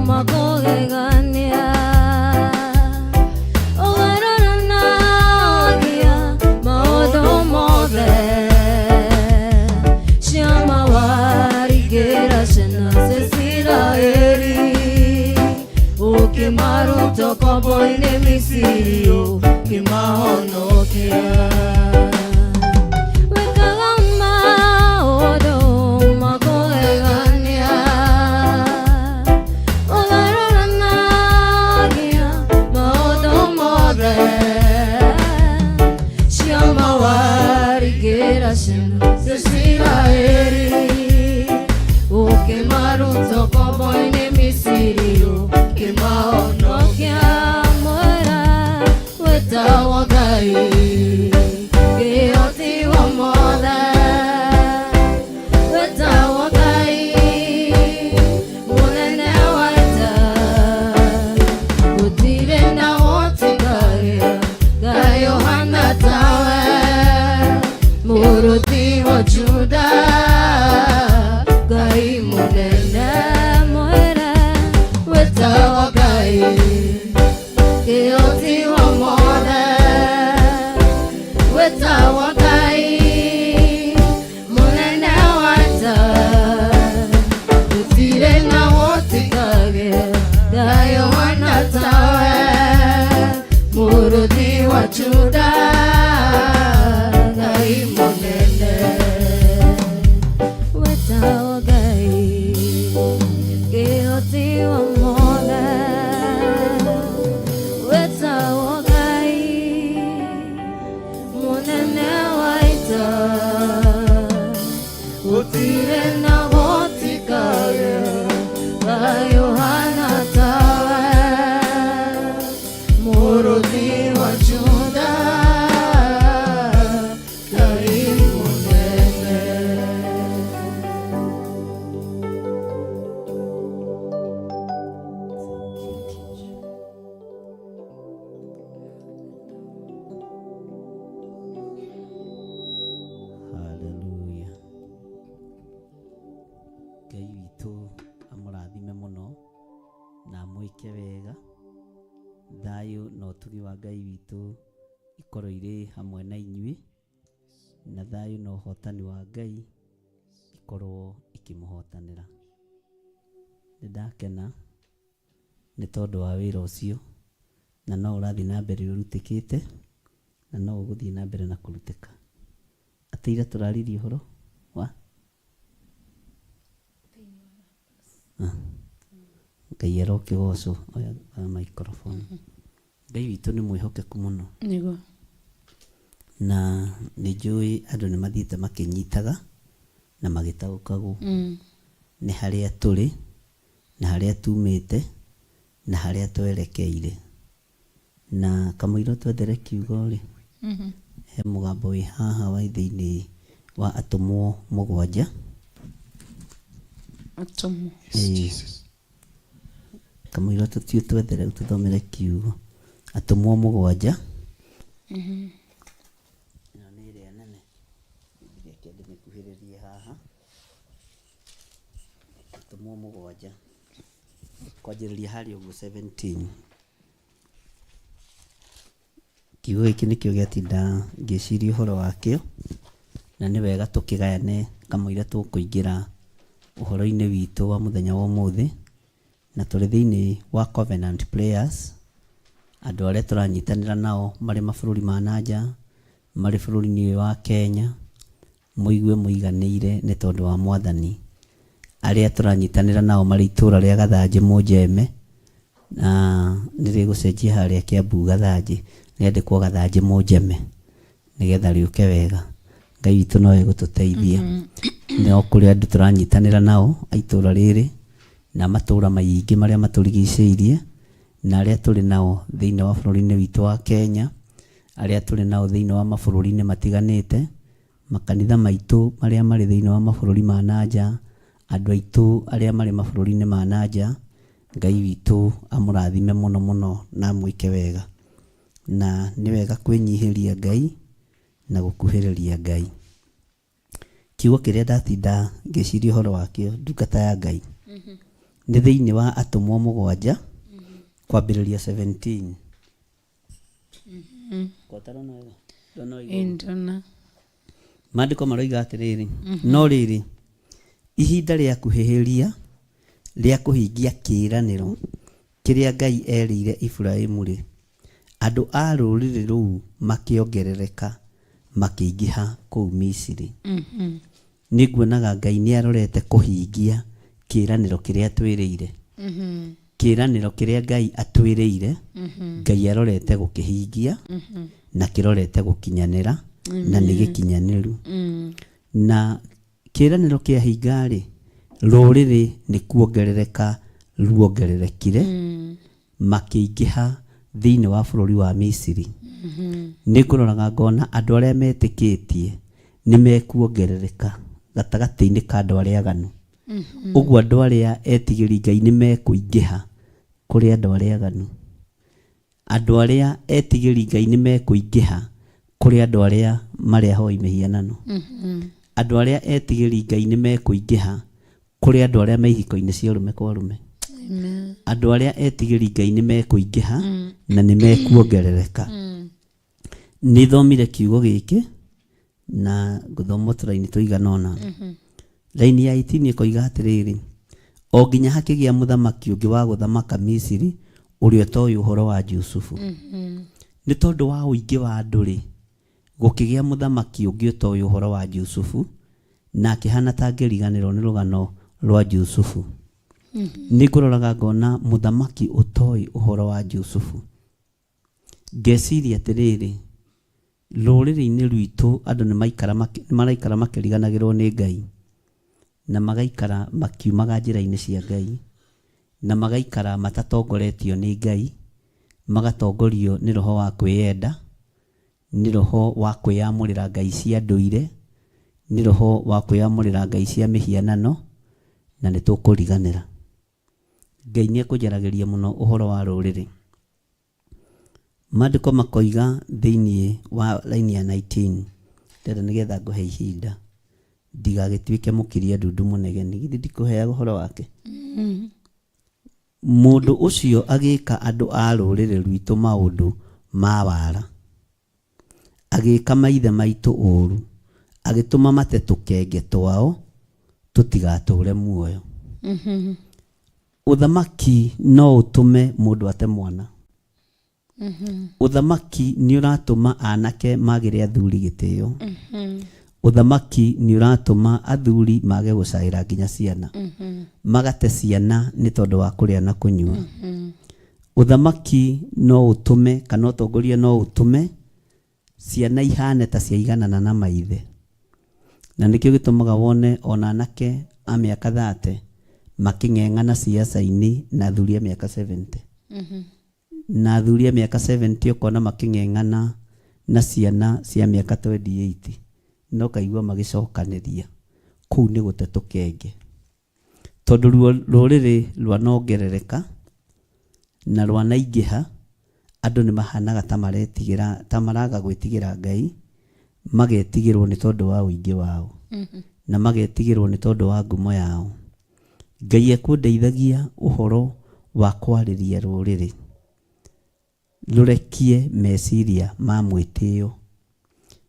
ma kũgegania, ũgarũranagia maũndũ mothe. Ciama warigĩra ciana cia Isiraeli, ũkĩmaruta ũkombo-inĩ Misiri, ũkĩmahonokia. Wekaga maũndũ ma kũgegania, ũgarũranagia maũndũ mothe. Ciama warigĩra ciana cia Isiraeli, ũkĩmaruta ũkombo-inĩ Misiri, ũkĩmahonokia. Mwĩra wĩtagwo Ngai kĩhoti wa mothe wĩtagwo Ngai mũnene wa ita gũtirĩ na gũtikagĩa Ngai ũhana tawe mũrũthi wa Juda Ngai mũnene mwĩre wĩtagwo Ngai kĩhoti wa mothe wĩtagwo Ngai mũnene wa ita gũtirĩ na gũtikagĩa Ngai ũhana tawe mũrũthi wa Juda Ngai mũnene wĩtagwo Ngai kĩhoti wa mothe wĩtagwo Ngai mũnene wa ita gũtirĩ na gũtikagĩa Ngai ũhana tawe mũrũthi wa Juda Ngai mũnene. Haleluya. Ngai witũ amũrathime mũno na amwĩke wega. Thayũ na ũtugi wa Ngai witũ ikorwo irĩ hamwe na inyuĩ, na thayũ na ũhotani wa Ngai ikorwo ikĩmũhotanĩra. Nĩ ndakena nĩ tondũ wa wĩra ũcio, na no ũrathiĩ na mbere ũrutĩkĩte, na no ũgũthiĩ na mbere na kũrutĩka. Atĩ ira tũraririe ũhoro wa Ngai arokĩgocwo. Oya oya microphone. Ngai witũ nĩ mwĩhokeku mũno. Nĩguo. Na nĩ njũĩ andũ nĩ mathiĩte makĩnyitaga na magĩtaũkagwo nĩ harĩa tũrĩ na harĩa tumĩte na harĩa twerekeire. Na kamũira twethere kiugo rĩ, he mũgambo wĩ haha wa thĩinĩ wa atũmwo 7. Atũmwo. Ĩĩ. Kamũira tũthiĩ twethere tũthomere kiugo. Atũmwo 7. Ĩno nĩ ĩrĩa nene. Reke ndĩmĩkuhĩrĩrie haha. Atũmwo 7. Kwanjĩrĩria harĩa ũguo 17. Kiugo gĩkĩ nĩkĩo gĩatinda ngĩciria ũhoro wakĩo, na nĩ wega tũkĩgayane kamũira tũkũingĩra ũhoro-inĩ witũ wa mũthenya wa ũmũthĩ, na tũrĩ thĩinĩ wa Covenant Prayers, andũ arĩa tũranyitanĩra nao marĩ mabũrũri ma nanja, marĩ bũrũri-inĩ ũyũ wa Kenya, mũigue mũiganĩire nĩ tondũ wa Mwathani. Arĩa tũranyitanĩra nao marĩ itũũra rĩa Gathanjĩ Mũnjeme, na nĩ rĩgũcenjia harĩa Kiambu Gathanjĩ, rĩandĩkwo Gathanjĩ Mũnjeme, nĩgetha rĩũke wega. Ngai witũ no egũtũteithia. No kũrĩ andũ tũranyitanĩra nao a itũũra rĩrĩ, na matũũra maingĩ marĩa matũrigicĩirie, Na arĩa tũrĩ nao thĩinĩ wa bũrũri-inĩ witũ wa Kenya, arĩa tũrĩ nao thĩinĩ wa mabũrũri-inĩ matiganĩte, makanitha maitũ marĩa marĩ thĩinĩ wa mabũrũri ma na nja, andũ aitũ arĩa marĩ mabũrũri-inĩ ma na nja, Ngai witũ amũrathime mũno mũno na amwĩke wega. Na nĩ wega kwĩnyihĩria Ngai na gũkuhĩrĩria Ngai. Kiugo kĩrĩa ndatinda ngĩciria ũhoro wakĩo ndungata ya Ngai nĩ thĩinĩ wa atũmwo mũgwanja kwambĩrĩria 17. Kotarona wega? Ndona Ĩĩ igũrũ. ndona. Maandĩko maroiga atĩrĩrĩ, no rĩrĩ, ihinda rĩakuhĩhĩria rĩa kũhingia kĩĩranĩro kĩrĩa Ngai eerĩire Iburahimu-rĩ, andũ a rũrĩrĩ rũu makĩongerereka makĩingĩha kũu Misiri. Nĩ nguonaga Ngai nĩ arorete kũhingia kĩĩranĩro kĩrĩa atwĩrĩire. Kĩĩranĩro kĩrĩa Ngai atwĩrĩire, Ngai arorete gũkĩhingia na kĩrorete gũkinyanĩra na nĩ gĩkinyanĩru. Na Kĩĩranĩro kĩahinga-rĩ, rũrĩrĩ nĩ kuongerereka ruongererekire, makĩingĩha thĩinĩ wa bũrũri wa Misiri. Nĩ ngũroraga ngona andũ arĩa metĩkĩtie nĩ mekuongerereka gatagatĩ-inĩ ka andũ arĩa aganu. Ũguo andũ arĩa etigĩri Ngai nĩ mekũingĩha kũrĩ andũ arĩa aganu. Andũ arĩa etigĩri Ngai nĩ mekũingĩha kũrĩ andũ arĩa marĩ ahoi mĩhianano. Andũ arĩa etigĩri Ngai nĩ mekũingĩha kũrĩ andũ arĩa me ihiko-inĩ cia ũrũme kwa ũrũme. Andũ arĩa etigĩri Ngai nĩ mekũingĩha na nĩ mekuongerereka. Nĩ thomire kiugo gĩkĩ na ngũthoma tũraini tũigana ũna. Raini ya 18 ĩkoiga atĩrĩrĩ, o nginya hakĩgĩa mũthamaki ũngĩ wa gũthamaka Misiri ũrĩa ũtoĩ ũhoro wa Jusufu. Nĩ tondũ wa ũingĩ wa andũ-rĩ, gũkĩgĩa mũthamaki ũngĩ ũtoĩ ũhoro wa Jusufu, na akĩhana ta angĩriganĩrwo nĩ rũgano rwa Jusufu. Nĩ ngũroraga ngona mũthamaki ũtoĩ ũhoro wa Jusufu. Ngeciria atĩrĩrĩ, rũrĩrĩ-inĩ rwitũ andũ nĩ maraikara makĩriganagĩrwo nĩ Ngai, na magaikara makiumaga njĩra-inĩ cia Ngai, na magaikara matatongoretio nĩ Ngai, magatongorio nĩ roho wa kwĩyenda, nĩ roho wa kwĩyamũrĩra ngai cia ndũire, nĩ roho wa kwĩyamũrĩra ngai cia mĩhianano, na nĩ tũkũriganĩra. Ngai nĩ ekũnjaragĩria mũno ũhoro wa rũrĩrĩ. Maandĩko makoiga thĩinĩ wa raini ya 19, ndĩrenda nĩgetha ngũhe ihinda ndigagĩtuĩke mũkiria ndundu mũnegeni, githĩ ndikũheaga ũhoro wake? Mũndũ ũcio agĩka andũ a rũrĩrĩ rwitũ maũndũ ma wara. Agĩĩka maithe maitũ ũũru, agĩtũma mate tũkenge twao tũtigatũũre muoyo. Ũthamaki no ũtũme mũndũ ate mwana. Ũthamaki nĩ ũratũma anake magĩre athuri gĩtĩo. Ũthamaki nĩ ũratũma athuri mage gũcaĩra nginya ciana. Magate ciana nĩ tondũ wa kũrĩa na kũnyua. Ũthamaki no ũtũme kana ũtongoria no ũtũme ciana ihane ta ciaiganana na maithe. Na nĩkĩo gĩtũmaga wone ona anake a mĩaka thate makĩng'eng'ana siasa-inĩ na athuri a mĩaka 70. Na athuri a mĩaka 70 ũkona makĩng'eng'ana na ciana cia mĩaka 28 na ũkaigua magĩcokanĩria. Kũu nĩ gũte tũkenge. Tondũ ruo rũrĩrĩ rwanongerereka na rwanaingĩha, andũ nĩ mahanaga ta maretigĩra, ta maraga gwĩtigĩra Ngai, magetigĩrwo nĩ tondũ wa ũingĩ wao, na magetigĩrwo nĩ tondũ wa ngumo yao. Ngai ekũndeithagia ũhoro wa kwarĩria rũrĩrĩ. Rũrekie meciria ma mwĩtĩo,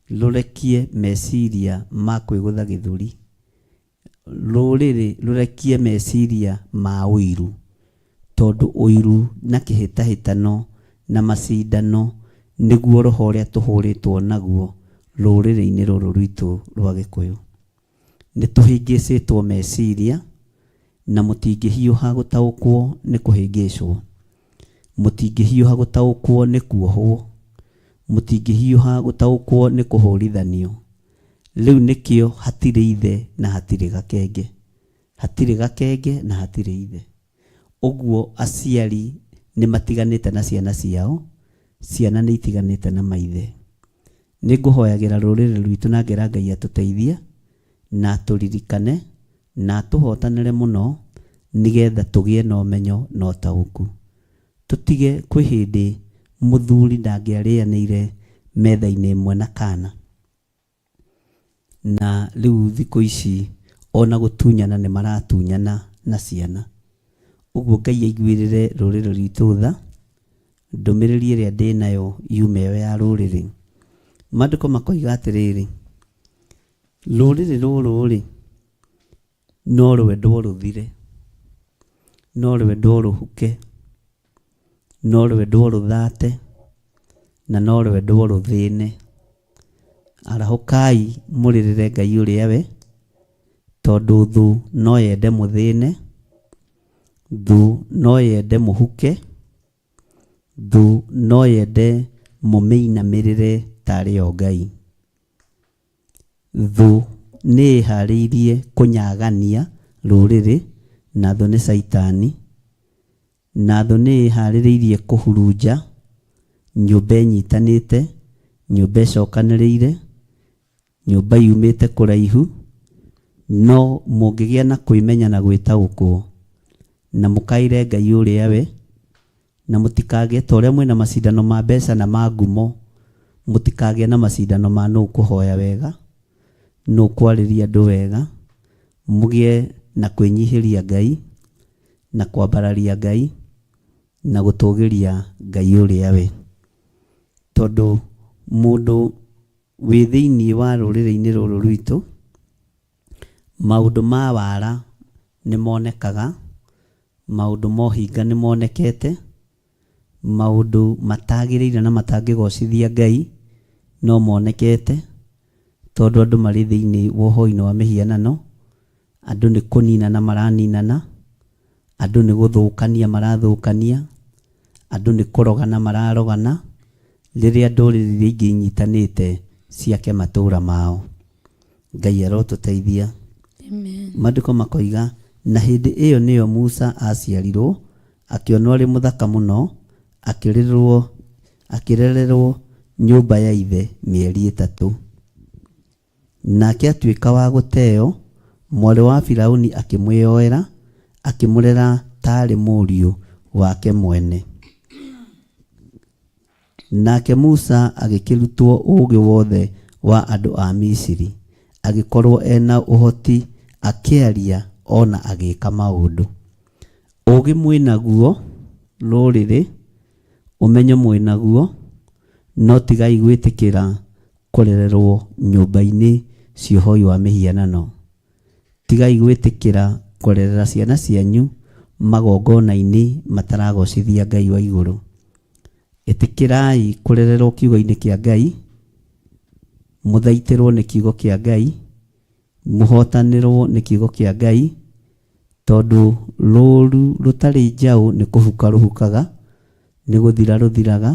rũrekie meciria ma kwĩgũtha gĩthũri, rũrĩrĩ rũrekie meciria ma ũiru, tondũ ũiru na kĩhĩtahĩtano na macindano nĩguo roho ũrĩa tũhũrĩtwo naguo rũrĩrĩ-inĩ rũrũ rwitũ rwa Gĩkũyũ. Nĩ tũhĩngĩcĩtwo meciria, na mũtingĩhiũha gũtaũkwo nĩ kũhĩngĩcwo. Mũtingĩhiũha gũtaũkwo nĩ kuohwo. Mũtingĩhiũha gũtaũkwo nĩ kũhũrithanio. Rĩu nĩkĩo hatirĩ ithe na hatirĩ gakenge. Hatirĩ gakenge na hatirĩ ithe. Ũguo aciari nĩ matiganĩte na ciana ciao, ciana nĩ itiganĩte na maithe. Nĩ ngũhoyagĩra rũrĩrĩ rwitũ na ngera Ngai atũteithie na atũririkane na atũhotanĩre mũno nĩgetha tũgĩe na ũmenyo na ũtaũku. Tũtige kwĩ hĩndĩ mũthuri ndangĩarĩanĩire metha-inĩ ĩmwe na kana. Na rĩu thikũ ici ona gũtunyana nĩ maratunyana na ciana. Ũguo Ngai aiguĩrĩre rũrĩrĩ rwitũ tha, ndũmĩrĩri ĩrĩa ndĩnayo yume ĩyo ya rũrĩrĩ. Maandĩko makoiga atĩrĩrĩ, rũrĩrĩ rũrũ rĩ, no rwendwo rũthire, no rwendwo rũhuke, no rwendwo rũthate, na no rwendwo rũthĩne. Arahũkai mũrĩrĩre Ngai ũrĩa we, tondũ thũ no yende mũthĩne, thũ no yende mũhuke, thũ no yende mũmĩinamĩrĩre tarĩ yo Ngai. Thũ nĩ ĩharĩirie kũnyagania rũrĩrĩ, na thũ nĩ Caitani. Na thũ nĩ ĩharĩrĩirie kũhurunja nyũmba ĩnyitanĩte, nyũmba ĩcokanĩrĩire, nyũmba yumĩte kũraihu. No mũngĩgĩa na kwĩmenya na gwĩtaũkwo, na mũkaĩre Ngai ũrĩa we, Na mũtikagĩe ta ũrĩa mwĩ na macindano ma mbeca na ma ngumo, mũtikagĩe na macindano ma nũ ũkũhoya wega, nũ ũkwarĩria andũ wega, mũgĩe na kwĩnyihĩria Ngai, na kwambararia Ngai, na gũtũgĩria Ngai ũrĩa we. Tondũ mũndũ wĩ thĩinĩ wa rũrĩrĩ-inĩ rũrũ rwitũ, maũndũ ma wara nĩ monekaga, maũndũ ma ũhinga nĩ monekete, maũndũ matagĩrĩire na matangĩgocithia Ngai no monekete, tondũ andũ marĩ thĩinĩ wa ũhoi-inĩ wa mĩhianano, andũ nĩ kũninana maraninana, andũ nĩ gũthũkania marathũkania, andũ nĩ kũrogana mararogana, rĩrĩa ndũrĩrĩ iria ingĩ inyitanĩte ciake matũũra mao. Ngai arotũteithia. Amen. Maandĩko makoiga, na hĩndĩ ĩyo nĩyo Musa aaciarirwo, akĩonwo arĩ mũthaka mũno, akĩrererwo akĩrererwo nyũmba ya ithe mĩeri ĩtatũ. Nake atuĩka wa gũteo, mwarĩ wa Firauni akĩmwĩyoera, akĩmũrera ta arĩ mũriũ wake mwene. Nake Musa agĩkĩrutwo ũũgĩ wothe wa andũ a Misiri, agĩkorũo e na ũhoti akĩaria o na agĩka maũndũ. Ũũgĩ mwĩ naguo, rũrĩrĩ, ũmenyo mwĩ naguo, no tigai gwĩtĩkĩra kũrererwo nyũmba-inĩ cia ũhoi wa mĩhianano. Tigai gwĩtĩkĩra kũrerera ciana cianyu magongona-inĩ mataragocithia Ngai wa igũrũ. Ĩtĩkĩrai kũrererwo kiugo-inĩ kĩa Ngai, mũthaitĩrwo nĩ kiugo kĩa Ngai, mũhotanĩrwo nĩ kiugo kĩa Ngai, tondũ rũru rũtarĩ njaũ nĩ kũhuka rũhukaga, nĩ gũthira rũthiraga.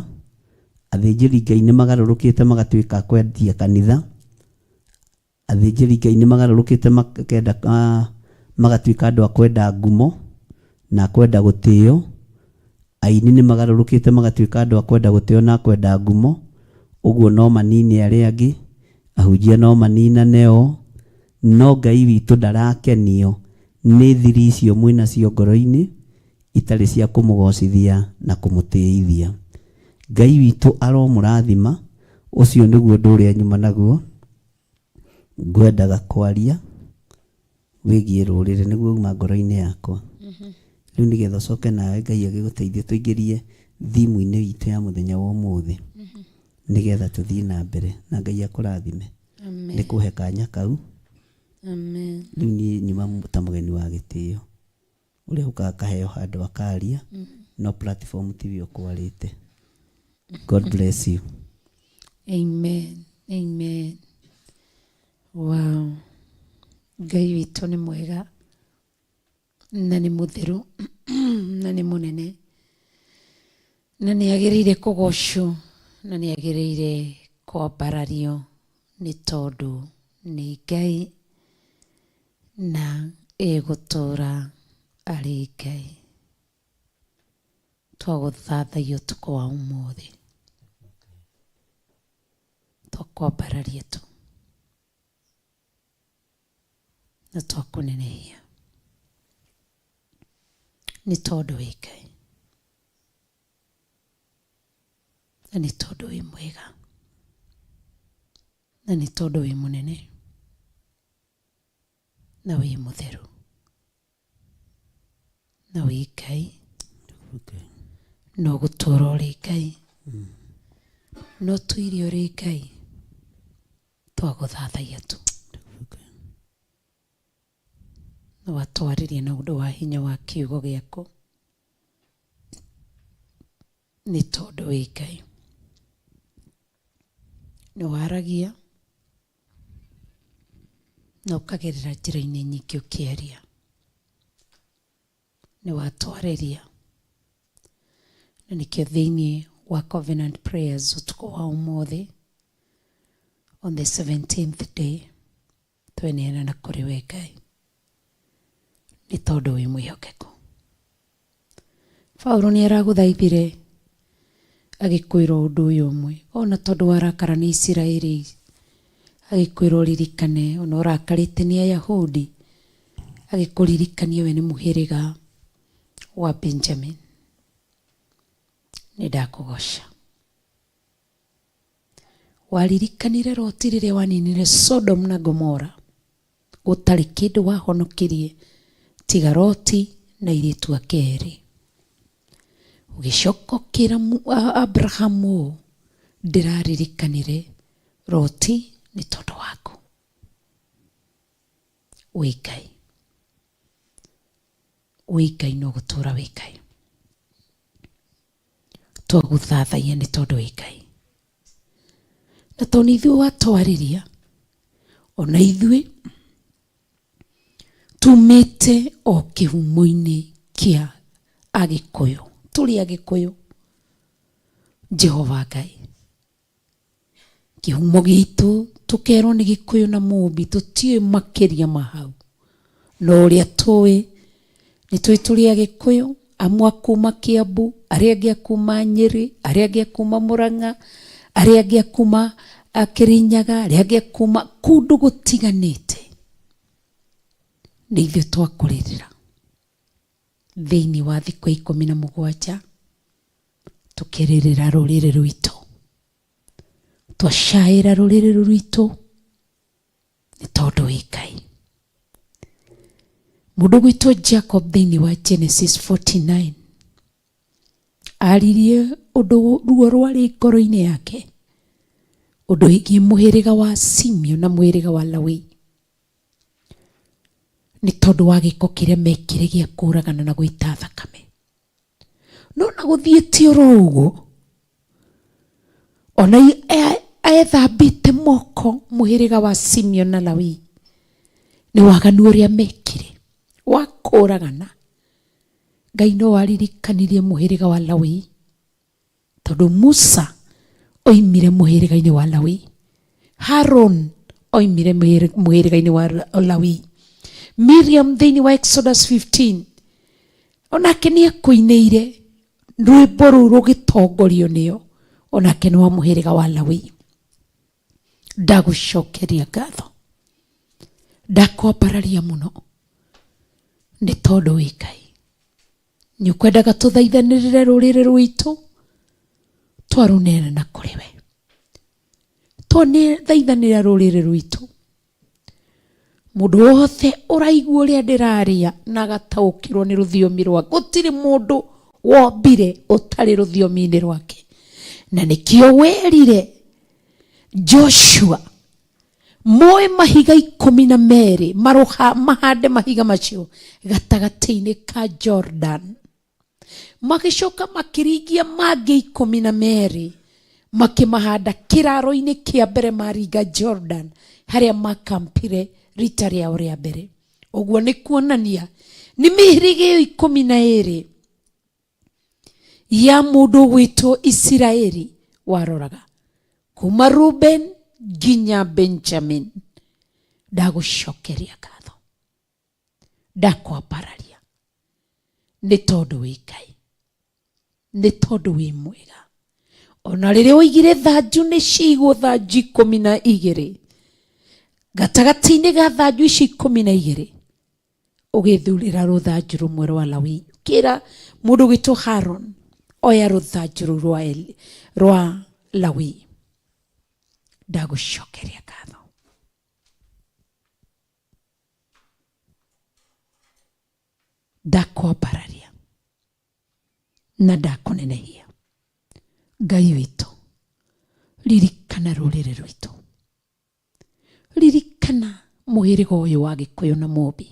Athĩnjĩri Ngai nĩ magarũrũkĩte magatuĩka a kwendia kanitha. Athĩnjĩri Ngai nĩ magarũrũkĩte makenda magatuĩka andũ a kwenda ngumo na a kwenda gũtĩo. Aini nĩ magarũrũkĩte magatuĩka andũ a kwenda gũtĩo na a kwenda ngumo, ũguo no manine arĩa angĩ, ahunjia no maninane o, no Ngai witũ ndarakenio nĩ thiri icio mwĩnacio ngoro-inĩ itarĩ cia kũmũgocithia na kũmũtĩithia. Ngai witũ aromũrathima, ũcio nĩguo ũndũ ũrĩa nyuma naguo ngwendaga kwaria wĩgiĩ rũrĩrĩ nĩguo uma ngoro-inĩ yakwa. Rĩu nĩgetha ũcoke nawe Ngai agĩgũteithie tũingĩrie thimũ-inĩ itũ ya mũthenya wa ũmũthĩ nĩgetha tũthiĩ na mbere na Ngai akũrathime Amen. nĩ kũhe kanya kau. Amen. Rĩu niĩ nyuma ta mũgeni wa gĩtĩo ũrĩa ũkaga akaheo handũ akaria no platform tiwe ũkwarĩte. God bless you. Amen. Amen. Wow. Ngai witũ nĩ mwega na nĩ mũtheru na nĩ mũnene na nĩ agĩrĩire kũgocwo na nĩ agĩrĩire kwambarario nĩ tondũ nĩ Ngai na egũtũra arĩ Ngai. Twagũthathaiya ũtukũ wa ũmũthĩ. Twakwambararia tu na twakũnenehia nĩ tondũ wĩ Ngai na nĩ tondũ wĩ mwega na nĩ tondũ wĩ mũnene na wĩ mũtheru na wĩ Ngai no gũtũra ũrĩ Ngai no tũire ũrĩ Ngai twagũthathaiya tu na watwarĩria na ũndũ wa hinya wa kiugo gĩaku nĩ tondũ wĩ Ngai nĩ waragia na ũkagerera njĩra-inĩ nyingĩ ũkĩaria nĩ watwarĩria na nĩkĩo thĩinĩ wa Covenant Prayers ũtukũ wa ũmũthĩ on the 17th day tweneana na kũrĩ we Ngai nĩ tondũ wĩ mwĩhokeku. Paulo nĩ aragũthaithire agĩkwĩra ũndũ ũyũ ũmwe ona tondũ warakara nĩ Isiraeli agĩkwĩra ũririkane ona ũrakarĩte nĩ Ayahudi agĩkũririkania we nĩ mũhĩrĩga wa Benjamin. Nĩ ndakũgoca. Waririkanire Loti rĩrĩa waninire Sodom na Gomora gũtarĩ kĩndũ wahonokirie tiga Loti na airĩtu ake erĩ. Ũgĩcoka ũkĩra Abrahamu ũũ, ndĩraririkanire Loti nĩ tondũ waku. Wĩ Ngai. Wĩ Ngai no gũtũra wĩ Ngai. Twagũthathaiya nĩ tondũ wĩ Ngai. Na tondũ nĩ ithuĩ watwarĩria, ona ithuĩ tumĩte o kĩhumo-inĩ kĩa Agĩkũyũ, tũrĩ Agĩkũyũ. Jehova Ngai, kĩhumo gitũ tũkerwo nĩ Gĩkũyũ na Mũmbi, tũtiũĩ makĩria ma hau. No ũrĩa tũĩ, nĩ tũĩ tũrĩ Agĩkũyũ, amwe a kuma Kĩambu, arĩa angĩ a kuma Nyĩrĩ, arĩa angĩ a kuma Mũrang'a, arĩa angĩ a kuma Kĩrĩnyaga, arĩa angĩ a kuma kũndũ gũtiganĩte. Nĩ ithuĩ twakũrĩrĩra thĩinĩ wa thikũ 17 tũkĩrĩrĩra rũrĩrĩ rwitũ, twacaĩra rũrĩrĩ rwitũ nĩ tondũ wĩ Ngai. Mũndũ gwitũ Jacob thĩinĩ wa Genesis 49 aririe ũndũ ruo rwarĩ ngoro-inĩ yake, ũndũ wĩgiĩ mũhĩrĩga wa Simeon na mũhĩrĩga wa Lawi, nĩ tondũ wa gĩko kĩrĩa mekire gĩa kũragana na gũita thakame. No na gũthiĩte oro ũguo, ona ethambĩte moko mũhĩrĩga wa Simeon na Lawi nĩ waganu ũrĩa mekire wa kũragana, Ngai no aririkanirie mũhĩrĩga wa Lawi, tondũ Musa oimire mũhĩrĩga-inĩ wa Lawi, Harun oimire mũhĩrĩga-inĩ wa Lawi, Miriam thĩinĩ wa Exodus 15 onake nĩ ekũinĩire rwĩmbo rũu rũgĩtongorio nĩo, onake nĩ wa mũhĩrĩga wa Lawi. Ndagũcokeria ngatho, ndakwambararia mũno nĩ tondũ wĩ Ngai. Nĩ ũkwendaga tũthaithanĩrĩre rũrĩrĩ rwitũ, twarũneana na kũrĩ we. Twathaithanĩra rũrĩrĩ rwitũ, mũndũ wothe ũraigua ũrĩa ndĩraria na agataũkĩrwo nĩ rũthiomi rwake, gũtirĩ mũndũ wombire ũtarĩ rũthiomi-inĩ rwake. Na nĩkĩo werire Joshua moe mahiga 12 marũha mahande mahiga macio gatagatĩ-inĩ ka Jordan, magĩcoka makĩringia mangĩ 12 makĩmahanda kĩraro-inĩ kĩa mbere maringa Jordan harĩa makampire rita rĩao rĩa mbere. Ũguo nĩ kuonania nĩ mĩhĩrĩga ĩyo 12 ya mũndũ ũgwĩtwo Isiraeli waroraga kuma Ruben nginya Benjamin. Ndagũcokeria ngatho, ndakwambararia nĩ tondũ wĩ Ngai. Nĩ tondũ wĩ mwega. Ona rĩrĩa woigire thanju nĩ ciigwo thanju 12, gatagatĩ-inĩ ga thanju icio 12 ũgĩthurĩra rũthanju rũmwe rwa Lawi, ũkĩra mũndũ gwĩtwo Haron, oya rũthanju rũu rwa Lawi. Ndagũcokeria ngatho. Ndakwambararia na ndakũnenehia. Ngai witũ, ririkana rũrĩrĩ rwitũ, ririkana mũhĩrĩga ũyũ wa Gĩkũyũ na Mũmbi,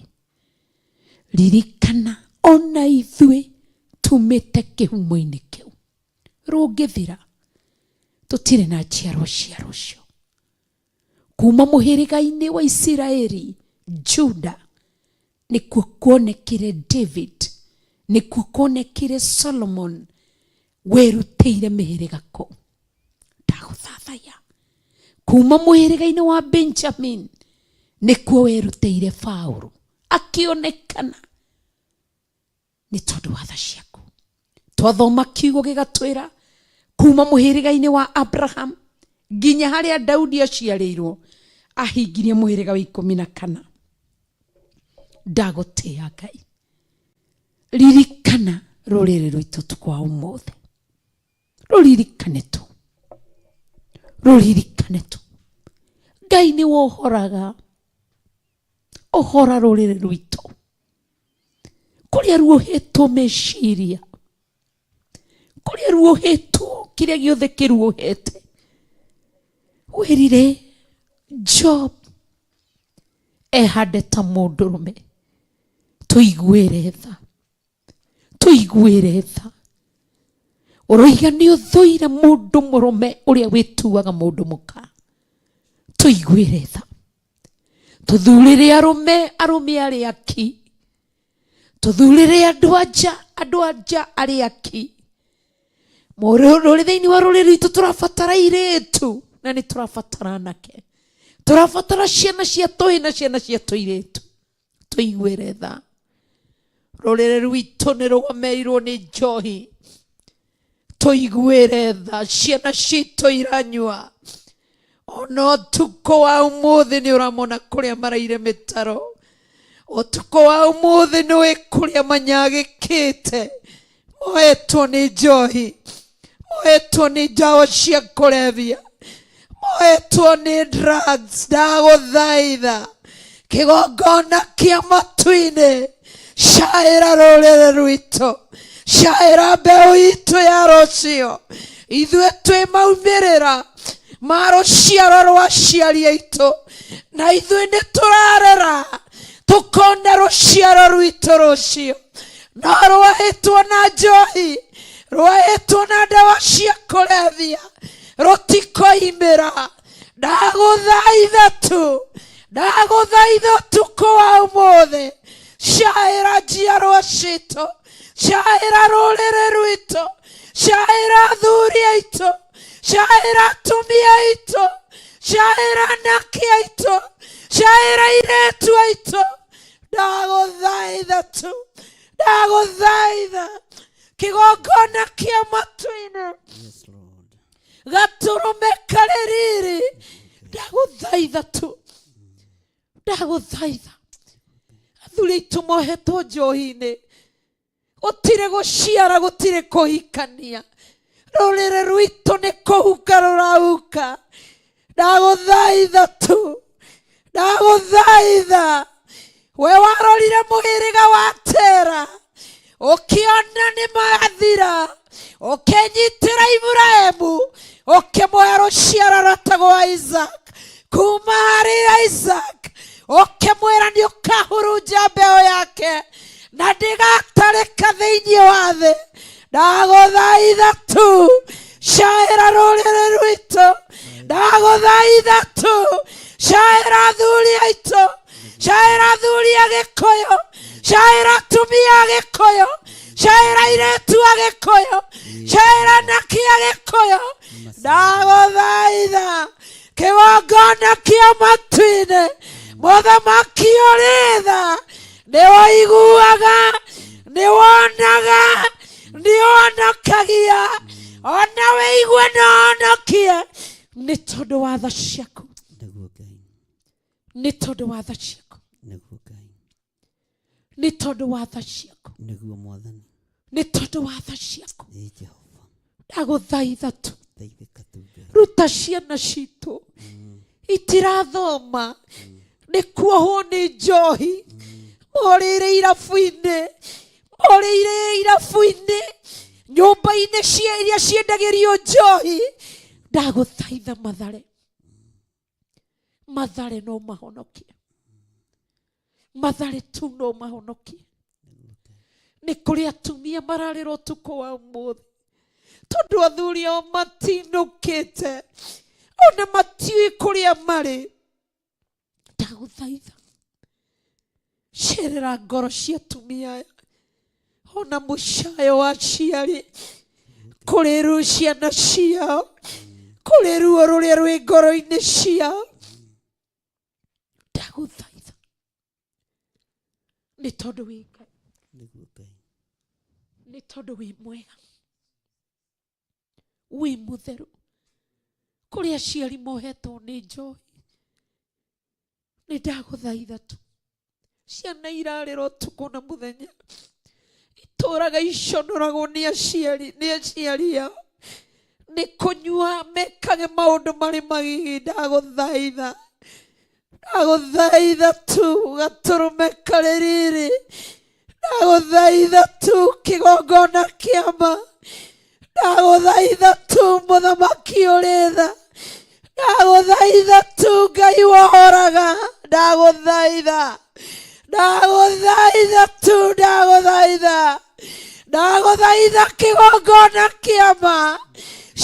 ririkana ona ithuĩ tumĩte kĩhumo-inĩ kĩu. Rũngĩthira tũtirĩ na njiarwa cia rũciũ. Kuma mũhĩrĩga-inĩ wa Isiraeli, Juda, nĩkuo kuonekire David, nĩkuo kuonekire Solomon, werutĩire mĩhĩrĩga kũu. Ndagũthathaiya. Kuma mũhĩrĩga-inĩ wa Benjamin, nĩkuo werutĩire Paũlũ, akĩonekana nĩ tondũ wa tha ciaku. Twathoma kiugo gĩgatwĩra kuma mũhĩrĩga-inĩ wa Abraham nginya harĩa Daudi aciarĩirwo, ahingirie mũhĩrĩga wa 14. Ndagũtĩĩa Ngai, ririkana rũrĩrĩ rwitũ ũtukũ wa ũmũthĩ, rũririkane tu, rũririkane tu. Ngai nĩ wohoraga, ũhora rũrĩrĩ rwitũ kũrĩa ruohetwo meciria, kũrĩa ruohetwo kĩrĩa gĩothe kĩruohete. Wĩrire Job ehande ta mũndũrũme, tũiguĩre tha, tũiguĩre tha. Ũroiga nĩ ũthũire mũndũ mũrũme ũrĩa wĩtuaga mũndũ mũka, tũiguĩre tha. Tũthurĩre arũme, arũme arĩa aki, tũthurĩre andũ anja, andũ anja arĩa aki. Rũrĩ thĩinĩ wa rũrĩrĩ rwitũ tũrabatara airĩtu na nĩ tũrabatara anake, tũrabatara ciana cia tũhĩ na ciana cia tũirĩtu. Tũiguĩre tha. Rũrĩrĩ rwitũ nĩ rũgomeirwo nĩ njohi, tũiguĩre tha. Ciana citũ iranyua, ona ũtukũ wa ũmũthĩ nĩ ũramona kũrĩa maraire mĩtaro, ũtukũ wa ũmũthĩ nĩ ũĩ kũrĩa manyagĩkĩte, moetwo nĩ njohi, moetwo nĩ ndawa cia kũrebia, moetwo nĩ drugs. Ndagũthaitha kĩgongona kĩa matu-inĩ, caĩra rũrĩrĩ rwitũ, caĩra mbeũ itũ ya rũciũ. Ithuĩ twĩ maumĩrĩra ma rũciaro rwa aciari aitũ, na ithuĩ nĩ tũrarera tũkona rũciaro rwitũ rũciũ no rwahĩtwo na njohi, rwahĩtwo na ndawa cia kũrebia, rũtikoimĩra. Ndagũthaitha tu, ndagũthaitha ũtukũ wa ũmũthĩ, caĩra njiarwa citũ, caĩra rũrĩrĩ rwitũ, caĩra athuri aitũ, caĩra atumia aitũ, caĩra anake aitũ, caĩra airĩtu aitũ. Ndagũthaitha tu, ndagũthaitha kĩgongona kĩa matu-inĩ, gatũrũme karĩ riri. Ndagũthaitha tu, ndagũthaitha. Athuri aitũ mohetwo njohi-inĩ, gũtirĩ gũciara, gũtirĩ kũhikania, rũrĩrĩ rwitũ nĩ kũhuka rũrahuka. Ndagũthaitha tu, ndagũthaitha. We warorire mũhĩrĩga wa Tera, ũkĩona nĩ mathira, ũkĩnyitĩra Iburahĩmu, ũkĩmũhe rũciaro rwetagwo Isaac. Kuma harĩ Isaac ũkĩmwĩra nĩ ũkahurunja mbeũ yake na ndĩgatarĩka thĩinĩ wa thĩ. Ndagũthaitha tu, caĩra rũrĩrĩ rwitũ. Ndagũthaitha tu, caĩra athuri aitũ, caĩra athuri a Gĩkũyũ, caĩra atumia a Gĩkũyũ, caĩra airĩtu a Gĩkũyũ, caĩra anake a Gĩkũyũ. Ndagũthaitha kĩgongona kĩa matu-inĩ, mũthamaki ũrĩ tha, nĩ ũiguaga, nĩ wonaga, Nĩ ũhonokagia ona wĩigue no honokie nĩ tondũ wa tha ciaku. Nĩguo Ngai. Nĩ tondũ wa tha ciaku. Nĩguo Ngai. Nĩ tondũ wa tha ciaku. Nĩguo Mwathani. Nĩ tondũ wa tha ciaku. Ĩ Jehova. Ndagũthaitha tu. Thaithĩka tu Ngai. Ruta ciana citũ itirathoma nĩ kuohwo nĩ njohi morĩire irabu-inĩ morĩire irabu-inĩ nyũmba-inĩ cia iria ciendagĩrio njohi. Ndagũthaitha mathare, mathare no mahonokie, mathare tu no mahonokie. Nĩ kũrĩ atumia mararĩra ũtukũ wa ũmũthĩ tondũ athuri ao matinũkĩte ona matiũĩ kũrĩa marĩ. Ndagũthaitha cerera ngoro cia atumia aya ona mũcayo wa aciari kũrĩ ru ciana ciao, kũrĩ ruo rũrĩa rwĩ ngoro-inĩ ciao. Ndagũthaitha nĩ tondũ wĩ Ngai, Nĩguo Ngai. nĩ tondũ wĩ mwega, wĩ mũtheru. Kũrĩ aciari mohetwo nĩ njohi, nĩ ndagũthaitha tu. Ciana irarĩra ũtukũ na mũthenya, itũraga iconoragwo nĩ aciari, nĩ aciari ao nĩ kũnyua mekage maũndũ marĩ magigi. Ndagũthaitha, ndagũthaitha tu gatũrũme karĩ riri. Ndagũthaitha tu kĩgongona kĩama. Ndagũthaitha tu mũthamaki ũrĩ tha. Ndagũthaitha tu Ngai wohoraga. Ndagũthaitha, ndagũthaitha tu, ndagũthaitha, ndagũthaitha kĩgongona kĩama.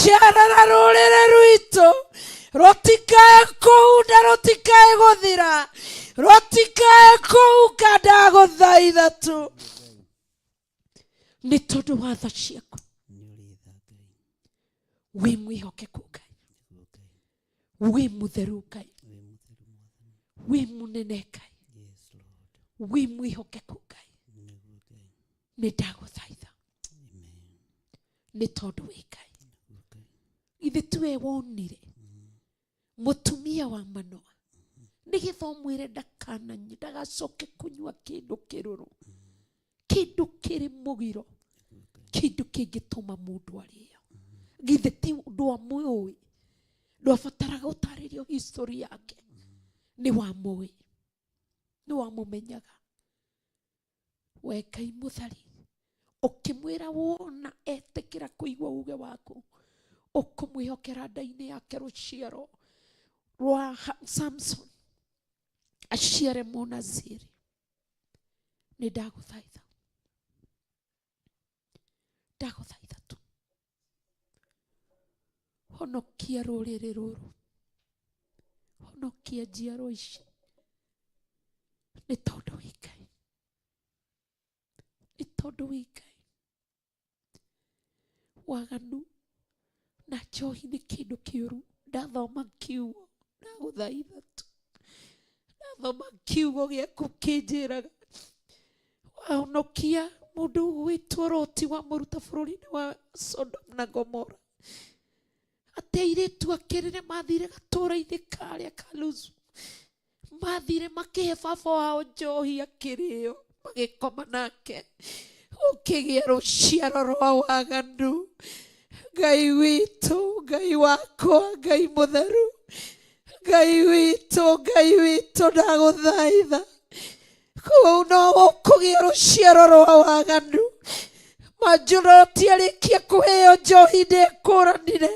Cerera rũrĩrĩ rwitũ rũtikae kũhunda, rũtikae gũthira, rũtikae kũhuka. Ndagũthaitha tu nĩ tondũ wa tha ciaku. Nĩ ũrĩ tha Ngai. Wĩ mwĩhokeku Ngai, Nĩguo Ngai. wĩ mũtheru Ngai, Wĩ mũtheru Mwathani. wĩ mũnene Ngai, Yes Lord. wĩ mwĩhokeku Ngai. Nĩguo Ngai. Nĩ ndagũthaitha Amen. nĩ tondũ wĩ Ngai. Nĩguo Ngai. Githĩ tiwe wonire mũtumia wa Manoa nĩgetha ũmwĩre ndakananyue, ndagacoke kũnyua kĩndũ kĩrũrũ, kĩndũ kĩrĩ mũgiro, kĩndũ kĩngĩtũma mũndũ arĩo. Githĩ ti ndwamũĩ? Ndwabataraga gũtarĩrio history yake, nĩ wamũĩ, nĩ wamũmenyaga. We Ngai mũthari, ũkĩmwĩra wona etĩkĩra kũigua uge waku, ũkũmwĩhokera nda-inĩ yake rũciaro rwa Samson aciare Mũnaziri. Nĩ ndagũthaitha, ndagũthaitha tu honokia rũrĩrĩ rũrũ, honokia njiarwa ici, nĩ tondũ wĩ Ngai, nĩ tondũ wĩ Ngai. Waganu na njohi nĩ kĩndũ kĩũru. Ndathoma kiugo, ndagũthaitha tu, ndathoma kiugo gĩaku kĩnjĩraga wahonokia mũndũ ũgwĩtwo Loti wamũruta bũrũri-inĩ wa Sodom na Gomora, atĩ airĩtu ake rĩrĩa mathire gatũũra-inĩ karĩa ka Luzu, mathire makĩhe baba wao njohi akĩrĩo, magĩkoma nake, gũkĩgĩa rũciaro rwa waganu. Ngai witũ, Ngai wakwa, Ngai mũtheru, Ngai witũ, Ngai witũ, ndagũthaitha kũu no gũkũgĩa rũciaro rwa waganu. Manjũroti arĩkia kũheo njohi ndekũranire,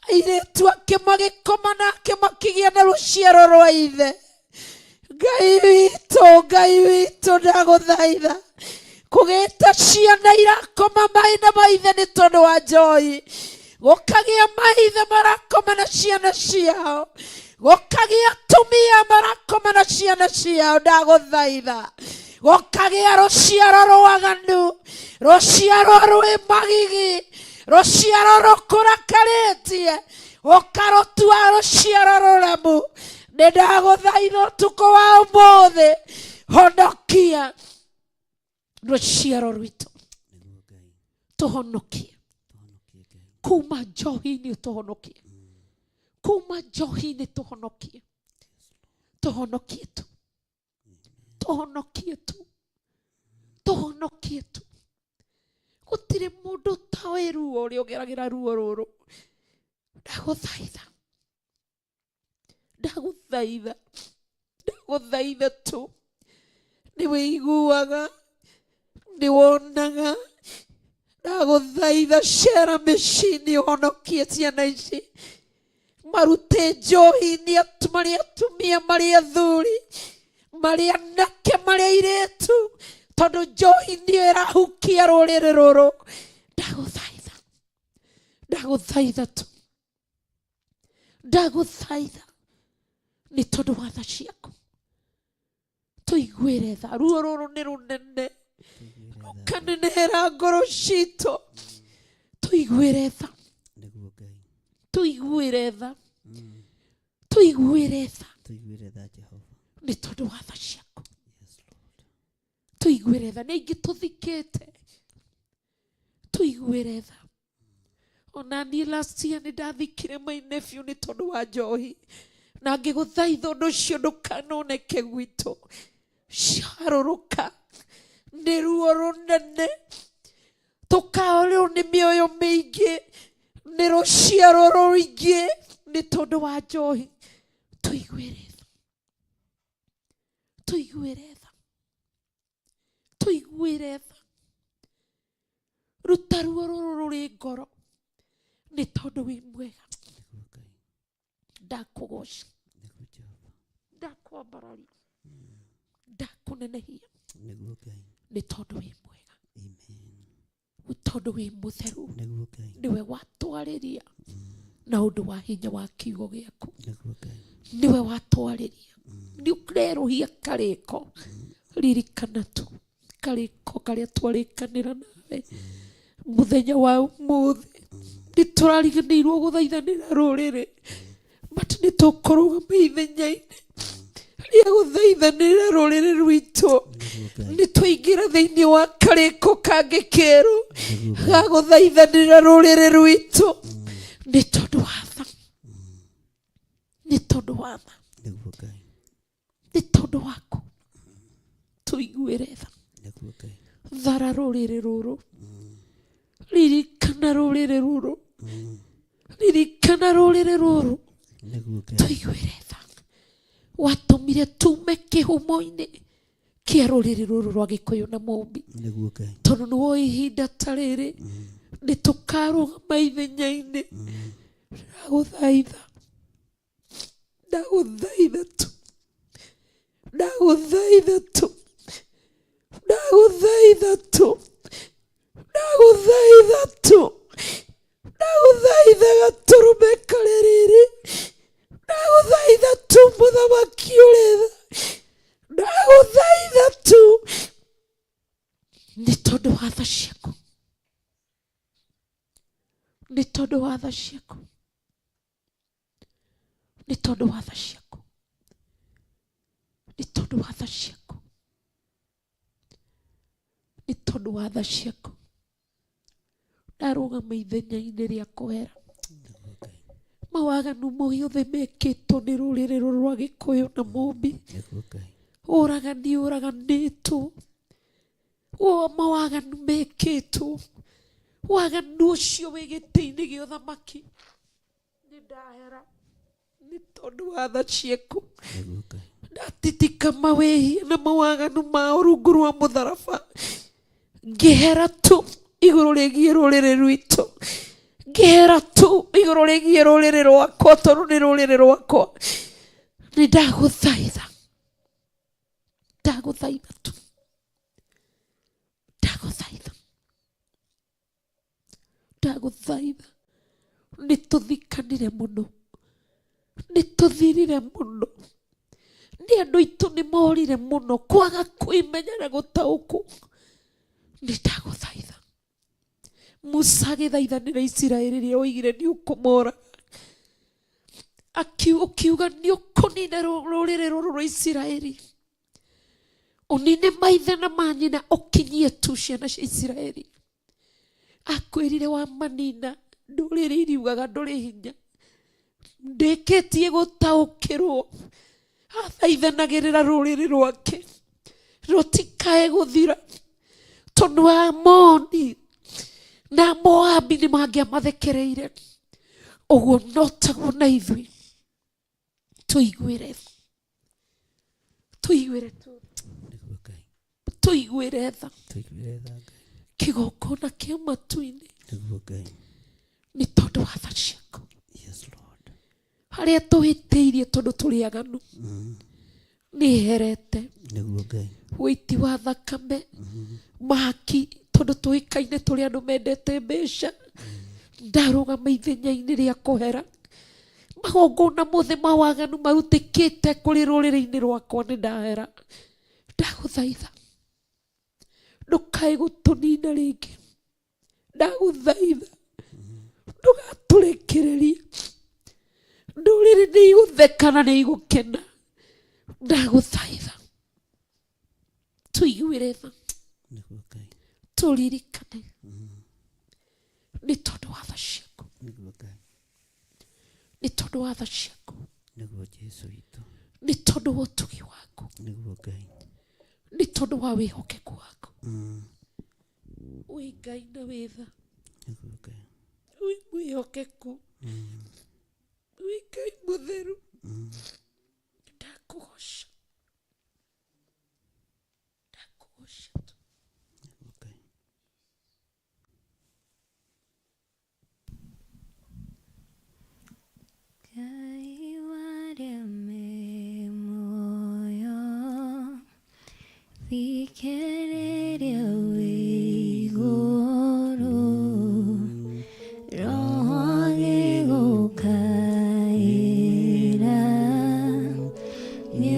airĩtu ake magĩkoma nake, makĩgĩa na rũciaro rwa ithe. Ngai witũ, Ngai witũ, ndagũthaitha kũgĩta ciana irakoma maĩ na maithe nĩ tondũ wa njohi, gũkagĩa maithe marakoma na ciana ciao, gũkagĩa atumia marakoma na ciana ciao. Ndagũthaitha gũkagĩa rũciaro rwaganu, rũciaro rwĩ magigi, rũciaro rũkũrakarĩtie, ũkarũtua rũciaro rũremu. Nĩ ndagũthaitha ũtukũ wa ũmũthĩ, honokia rũciaro rwitũ. Nĩguo Ngai. Tũhonokie kuma njohi-inĩ, ũtũhonokie kuma njohi-inĩ, tũhonokie, tũhonokie tu, tũhonokie tu, tũhonokie tu. Gũtirĩ mũndũ ũtoĩ ruo ũrĩa ũgeragĩra ruo rũrũ. Ndagũthaitha, ndagũthaitha, ndagũthaitha tu. Nĩ wĩiguaga, nĩ wonaga. Ndagũthaitha, cera mĩciĩ-inĩ ũhonokie ciana ici, marute njohi-inĩ, marĩ atumia, marĩ athuri, marĩ anake, marĩ airĩtu, tondũ njohi nĩyo ĩrahukia rũrĩrĩ rũrũ. Ndagũthaitha, ndagũthaitha tu, ndagũthaitha nĩ tondũ wa tha ciaku, tũiguĩre tha. Ruo rũrũ nĩ rũnene, rũkanenehera ngoro citũ. Tũiguĩre tha. Nĩguo Ngai. Tũiguĩre tha, tũiguĩre tha. Tũiguĩre tha, Jehova. Nĩ tondũ wa tha ciaku. Yes, Lord. Tũiguĩre tha. Nĩ aingĩ tũthikĩte, tũiguĩre tha. Ona niĩ last year nĩ ndathikire my nephew nĩ tondũ wa njohi, na ngĩgũthaitha ũndũ ũcio ndũkanoneke gwitũ. Carũrũka nĩ ruo rũnene, tũkarĩo nĩ mĩoyo mĩingĩ, nĩ rũciaro rũingĩ nĩ tondũ wa njohi. Tũiguĩre tha, tũiguĩre tha, tũiguĩre tha. Ruta ruo rũrũ rũrĩ ngoro nĩ tondũ wĩ mwega. Nĩguo Ngai. Ndakũgoca. Nĩguo Jehova. Ndakwambararia, ndakũnenehia. Nĩguo Ngai. Nĩ tondũ wĩ mwega. Amen. Tondũ wĩ mũtheru. Nĩguo Ngai. Nĩwe watwarĩria na ũndũ wa hinya wa kiugo gĩaku. Nĩguo Ngai. Nĩwe watwarĩria, nĩ ũrerũhia karĩko. Ririkana tu karĩko karĩa twarĩkanĩra nawe mũthenya wa ũmũthĩ. Nĩ tũrariganĩirwo gũthaithanĩra rũrĩrĩ, but nĩ tũkũrũgama ithenya-inĩ rĩa gũthaithanĩra rũrĩrĩ rwitũ. Nĩguo Ngai. Nĩ twaingĩra thĩinĩ wa karĩko kangĩ kerũ Nĩguo Ngai. ga gũthaithanĩra rũrĩrĩ rwitũ nĩ tondũ wa tha, nĩ tondũ wa tha. Nĩguo Ngai. Nĩ tondũ waku, tũiguĩre tha. Nĩguo Ngai. Thara rũrĩrĩ rũrũ, ririkana rũrĩrĩ rũrũ, ririkana rũrĩrĩ rũrũ. Nĩguo Ngai. Tũiguĩre tha. Watũmire tume kĩhumo-inĩ kĩa rũrĩrĩ rũrũ rwa Gĩkũyũ na Mũmbi. Nĩguo Ngai. Tondũ nĩ woĩ ihinda ta rĩrĩ nĩ tũkarũgama ithenya-inĩ. Ndagũthaitha, ndagũthaitha tu, ndagũthaitha tu, ndagũthaitha tu, ndagũthaitha tu, ndagũthaitha gatũrũme karĩ riri. Ndagũthaitha tu, mũthamaki ũrĩ tha, ndagũthaitha tu nĩ tondũ wa tha ciaku, nĩ tondũ wa tha ciaku, nĩ tondũ wa tha ciaku, nĩ tondũ wa tha ciaku, nĩ tondũ wa tha ciaku. Ndarũgama ithenya-inĩ rĩa kũhera mawaganu mothe mekĩtwo nĩ rũrĩrĩ rũrũ rwa Gĩkũyũ na Mũmbi. Nĩguo Ngai. Ũragani ũraganĩtwo, o mawaganu mekĩtwo, waganu ũcio wĩ gĩtĩ-inĩ gĩa ũthamaki, nĩ ndahera nĩ tondũ wa tha ciaku. Nĩguo Ngai. Ndatitika mawĩhia na mawaganu mao rungu rwa mũtharaba, ngĩhera tu igũrũ rĩgiĩ rũrĩrĩ rwitũ, ngĩhera tu igũrũ rĩgiĩ rũrĩrĩ rwakwa, tondũ nĩ rũrĩrĩ rwakwa. Nĩ ndagũthaitha, ndagũthaitha tu, ndagũthaitha, ndagũthaitha. Nĩ tũthikanire mũno, nĩ tũthirire mũno, nĩ andũ aitũ nĩ morire mũno kwaga kwĩmenya na gũtaũkwo. Nĩ ndagũthaitha. Musa agĩthaithanĩra Isiraeli rĩrĩa oigire nĩ ũkũmoraga, ũkiuga nĩ ũkũnina rũrĩrĩ rũrũ rwa Isiraeli, ũnine maithe na manyina, ũkinyie tu ciana cia Isiraeli. Akwĩrire wamanina ndũrĩrĩ iriugaga ndũrĩ hinya. Ndĩkĩtie gũtaũkĩrwo. Athaithanagĩrĩra rũrĩrĩ rwake rũtikae gũthira, tondũ Amoni na Moabi nĩ mangĩamathekereire. Ũguo no taguo na ithuĩ tũiguĩre tha, tũiguĩre tu, Nĩguo Ngai. tũiguĩre tha. Tũiguĩre tha Ngai. Kĩgongona kĩa matu-inĩ Nĩguo Ngai. nĩ tondũ wa tha ciaku. Yes Lord. Harĩa tũhĩtĩirie tondũ tũrĩ aganu nĩ herete. Nĩguo Ngai. Wĩiti wa thakame mahaki, tondũ tũĩkaine tũrĩ andũ mendete mbeca. Ndarũgama ithenya-inĩ rĩa kũhera magongona mothe ma waganu marutĩkĩte kũrĩ rũrĩrĩ-inĩ rwakwa, nĩ ndahera. Ndagũthaitha ndũkae gũtũnina rĩngĩ, ndagũthaitha ndũgatũrekererie. Ndũrĩrĩ nĩ igũtheka na nĩ igũkena. Ndagũthaitha tũiguĩre tha, Nĩguo Ngai. tũririkane nĩ tondũ wa tha ciaku. Nĩguo Ngai. Nĩ tondũ wa tha ciaku. Nĩguo Jesu witũ. Nĩ tondũ wa ũtugi waku. Nĩguo Ngai. Nĩ tondũ wa wĩhokeku waku. Wĩ Ngai na wĩ tha. Nĩguo Ngai. Wĩ mwĩhokeku. Wĩ Ngai mũtheru. Ndakũgoca, ndakũgoca tu. Nĩguo Ngai. Ngai warĩa me muoyo, thikĩrĩria wĩ igũrũ, Roho agĩgũkaĩra, nĩ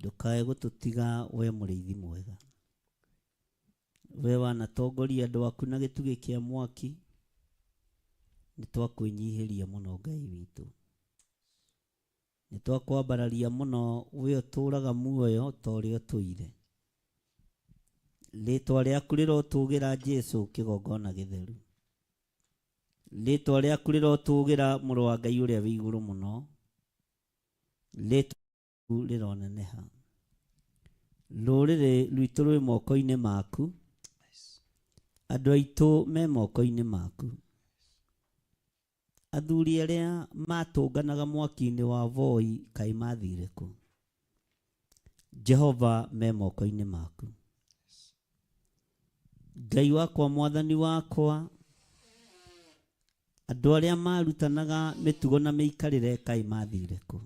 Ndũkae gũtũtiga we mũrĩithi mwega. We wanatongoria andũ aku na gĩtugĩ kĩa mwaki, nĩ twakwĩnyihĩria mũno Ngai witũ. Nĩ twakwambararia mũno we ũtũũraga muoyo ta ũrĩa ũtũire. Rĩtwa rĩaku rĩrotũgĩra Jesu kĩgongona gĩtheru. Rĩtwa rĩaku rĩrotũgĩra mũrũ wa Ngai ũrĩa wĩ igũrũ mũno. Rĩtwa rĩaku rĩroneneha. Rũrĩrĩ rwitũ rwĩ moko-inĩ maku. Andũ aitũ me moko-inĩ maku. Athuri arĩa matũnganaga mwaki-inĩ wa Voi kaĩ mathire kũ? Jehova me moko-inĩ maku. Ngai wakwa mwathani wakwa, andũ arĩa marutanaga mĩtugo na mĩikarĩre kaĩ mathire kũ?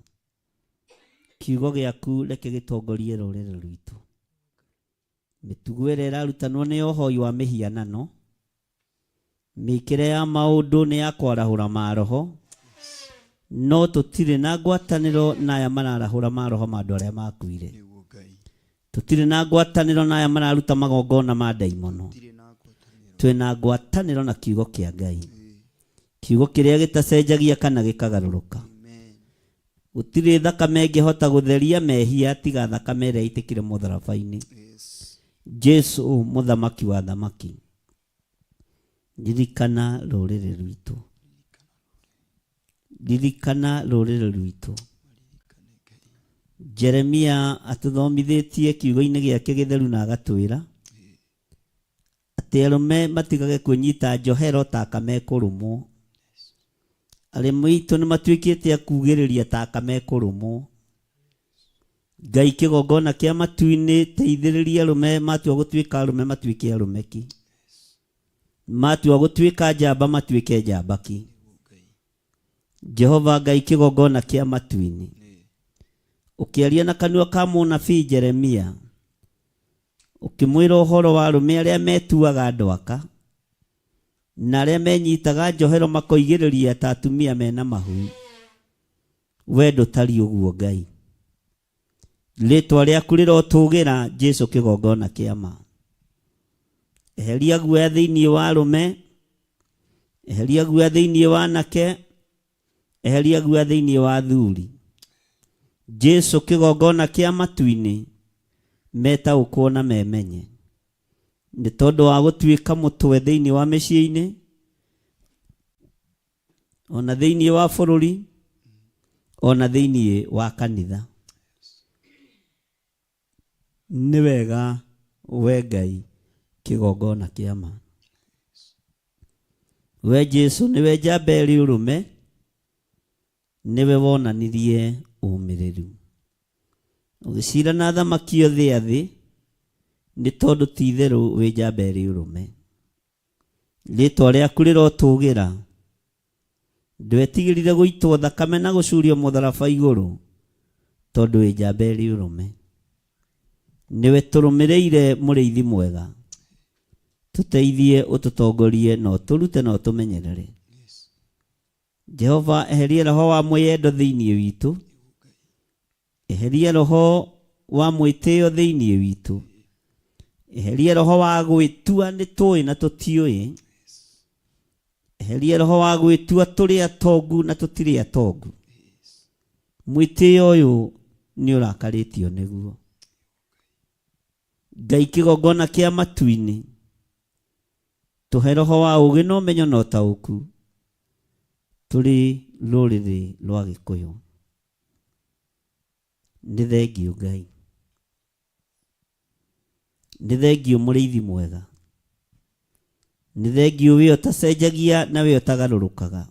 Kiugo gĩaku reke gĩtongorie rũrĩrĩ rwitũ. Mĩtugo ĩrĩa ĩrarutanwo nĩ ya ũhoi wa mĩhianano, mĩkĩre ya maũndũ nĩ ya kwarahũra maroho, no tũtirĩ na ngwatanĩro na aya mararahũra maroho ma andũ arĩa makuire. Tũtirĩ na ngwatanĩro na aya mararuta magongona ma ndaimono. Twĩna ngwatanĩro na kiugo kĩa Ngai, kiugo kĩrĩa gĩtacenjagia kana gĩkagarũrũka. Gũtirĩ thakame ĩngĩhota gũtheria mehia tiga thakame ĩrĩa yaitĩkire mũtharaba-inĩ. Jesu mũthamaki wa thamaki, ririkana rũrĩrĩ rwitũ, ririkana rũrĩrĩ rwitũ. Jeremia atũthomithĩtie kiugo-inĩ gĩake gĩtheru na agatwĩra Atĩ arũme matigage kwĩnyita njohero ta aka mekũrũmwo. Arĩmi aitũ nĩ matuĩkĩte a kugĩrĩria ta aka mekũrũmwo. Ngai kĩgongona kĩa matu-inĩ teithĩrĩria arũme matua gũtuĩka arũme matuĩke arũme ki. Matua gũtuĩka njamba matuĩke njamba ki. Jehova Ngai kĩgongona kĩa matu-inĩ. Ũkĩaria na kanua ka mũnabii Jeremia, ũkĩmwĩra ũhoro wa arũme arĩa metuaga andũ aka, na arĩa menyitaga njohero makoigĩrĩria ta atumia mena mahu. We ndũtariĩ ũguo Ngai. Rĩtwa rĩaku rĩrotũgĩra Jesu kĩgongona kĩa ma. Eheria guoya thĩinĩ wa arũme, eheria guoya thĩinĩ wa anake, eheria guoya thĩinĩ wa athuri. Jesu kĩgongona kĩa matu-inĩ, metaũkwo na memenye. Nĩ tondũ wa gũtuĩka mũtwe thĩinĩ wa mĩciĩ-inĩ, ona thĩinĩ wa bũrũri, ona thĩinĩ wa kanitha. Nĩ wega we Ngai kĩgongona kĩa ma. We Jesu nĩwe njamba ĩrĩ ũrũme, nĩwe wonanirie ũmĩrĩru. Ũgĩcira na athamaki othe a thĩ, nĩ tondũ ti itherũ wĩ njamba ĩrĩ ũrũme. Rĩtwa rĩaku rĩrotũgĩra. Ndwetigĩrire gũitwo thakame na gũcurio mũtharaba igũrũ, tondũ wĩ njamba ĩrĩ ũrũme. Nĩwe tũrũmĩrĩire mũrĩithi mwega. Tũteithie ũtũtongorie na ũtũrute na ũtũmenyerere. Jehova eheria roho wa mwĩyendo thĩinĩ witũ. Eheria roho wa mwĩtĩo thĩinĩ witũ. Eheria roho wa gwĩtua nĩ tũĩ na tũtiũĩ. Eheria roho wa gwĩtua tũrĩ atongu na tũtirĩ atongu. Mwĩtĩo ũyũ nĩ ũrakarĩtio nĩguo. Ngai kĩgongona kĩa matu-inĩ, tũhe roho wa ũũgĩ na ũmenyo na ũtaũku tũrĩ rũrĩrĩ rwa Gĩkũyũ. Nĩ thengiũ Ngai. Nĩ thengiũ mũrĩithi mwega. Nĩ thengiũ we ũtacenjagia na we ũtagarũrũkaga.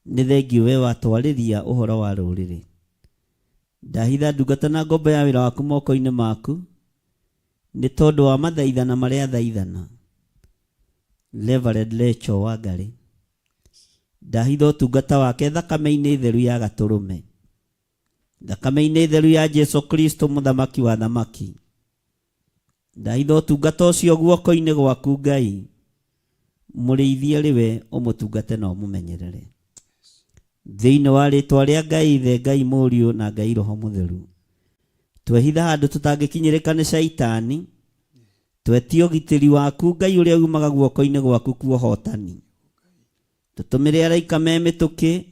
Nĩ thengiũ we watwarĩria ũhoro wa rũrĩrĩ. Ndahitha ndungata na ngombo ya wĩra waku moko-inĩ maku, nĩ tondũ wa mathaithana marĩa thaithana. Reverend Rachel Wangarĩ. Ndahitha ũtungata wake thakame-inĩ theru ya gatũrũme. Thakame-inĩ theru ya Jesu Kristo mũthamaki wa thamaki. Ndahitha ũtungata ũcio guoko-inĩ gwaku Ngai. Mũrĩithi arĩ we ũmũtungate na ũmũmenyerere. Thĩinĩ wa rĩtwa rĩa Ngai Ithe, Ngai Mũriũ na Ngai Roho Mũtheru. Twehitha handũ tũtangĩkinyĩrĩka nĩ Shaitani. Twetia ũgitĩri waku Ngai ũrĩa umaga guoko-inĩ gwaku kwa ũhotani. Tũtũmĩre araika me mĩtũkĩ,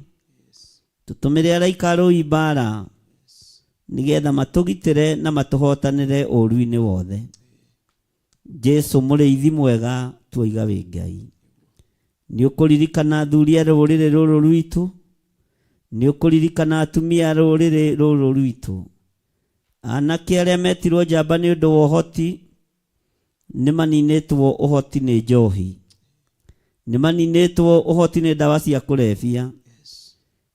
tũtũmĩre araika arũi mbara, nĩgetha matũgitĩre na matũhotanĩre ũũru-inĩ wothe. Jesu mũrĩithi mwega tuoiga wĩ Ngai. Nĩ ũkũririkana athuri a rũrĩrĩ rũrũ rwitũ, nĩ ũkũririkana atumia a rũrĩrĩ rũrũ rwitũ. Anake arĩa metirwo njamba nĩ ũndũ wa ũhoti, nĩ maninĩtwo ũhoti nĩ njohi. Nĩ maninĩtwo ũhoti nĩ ndawa cia kũrebia.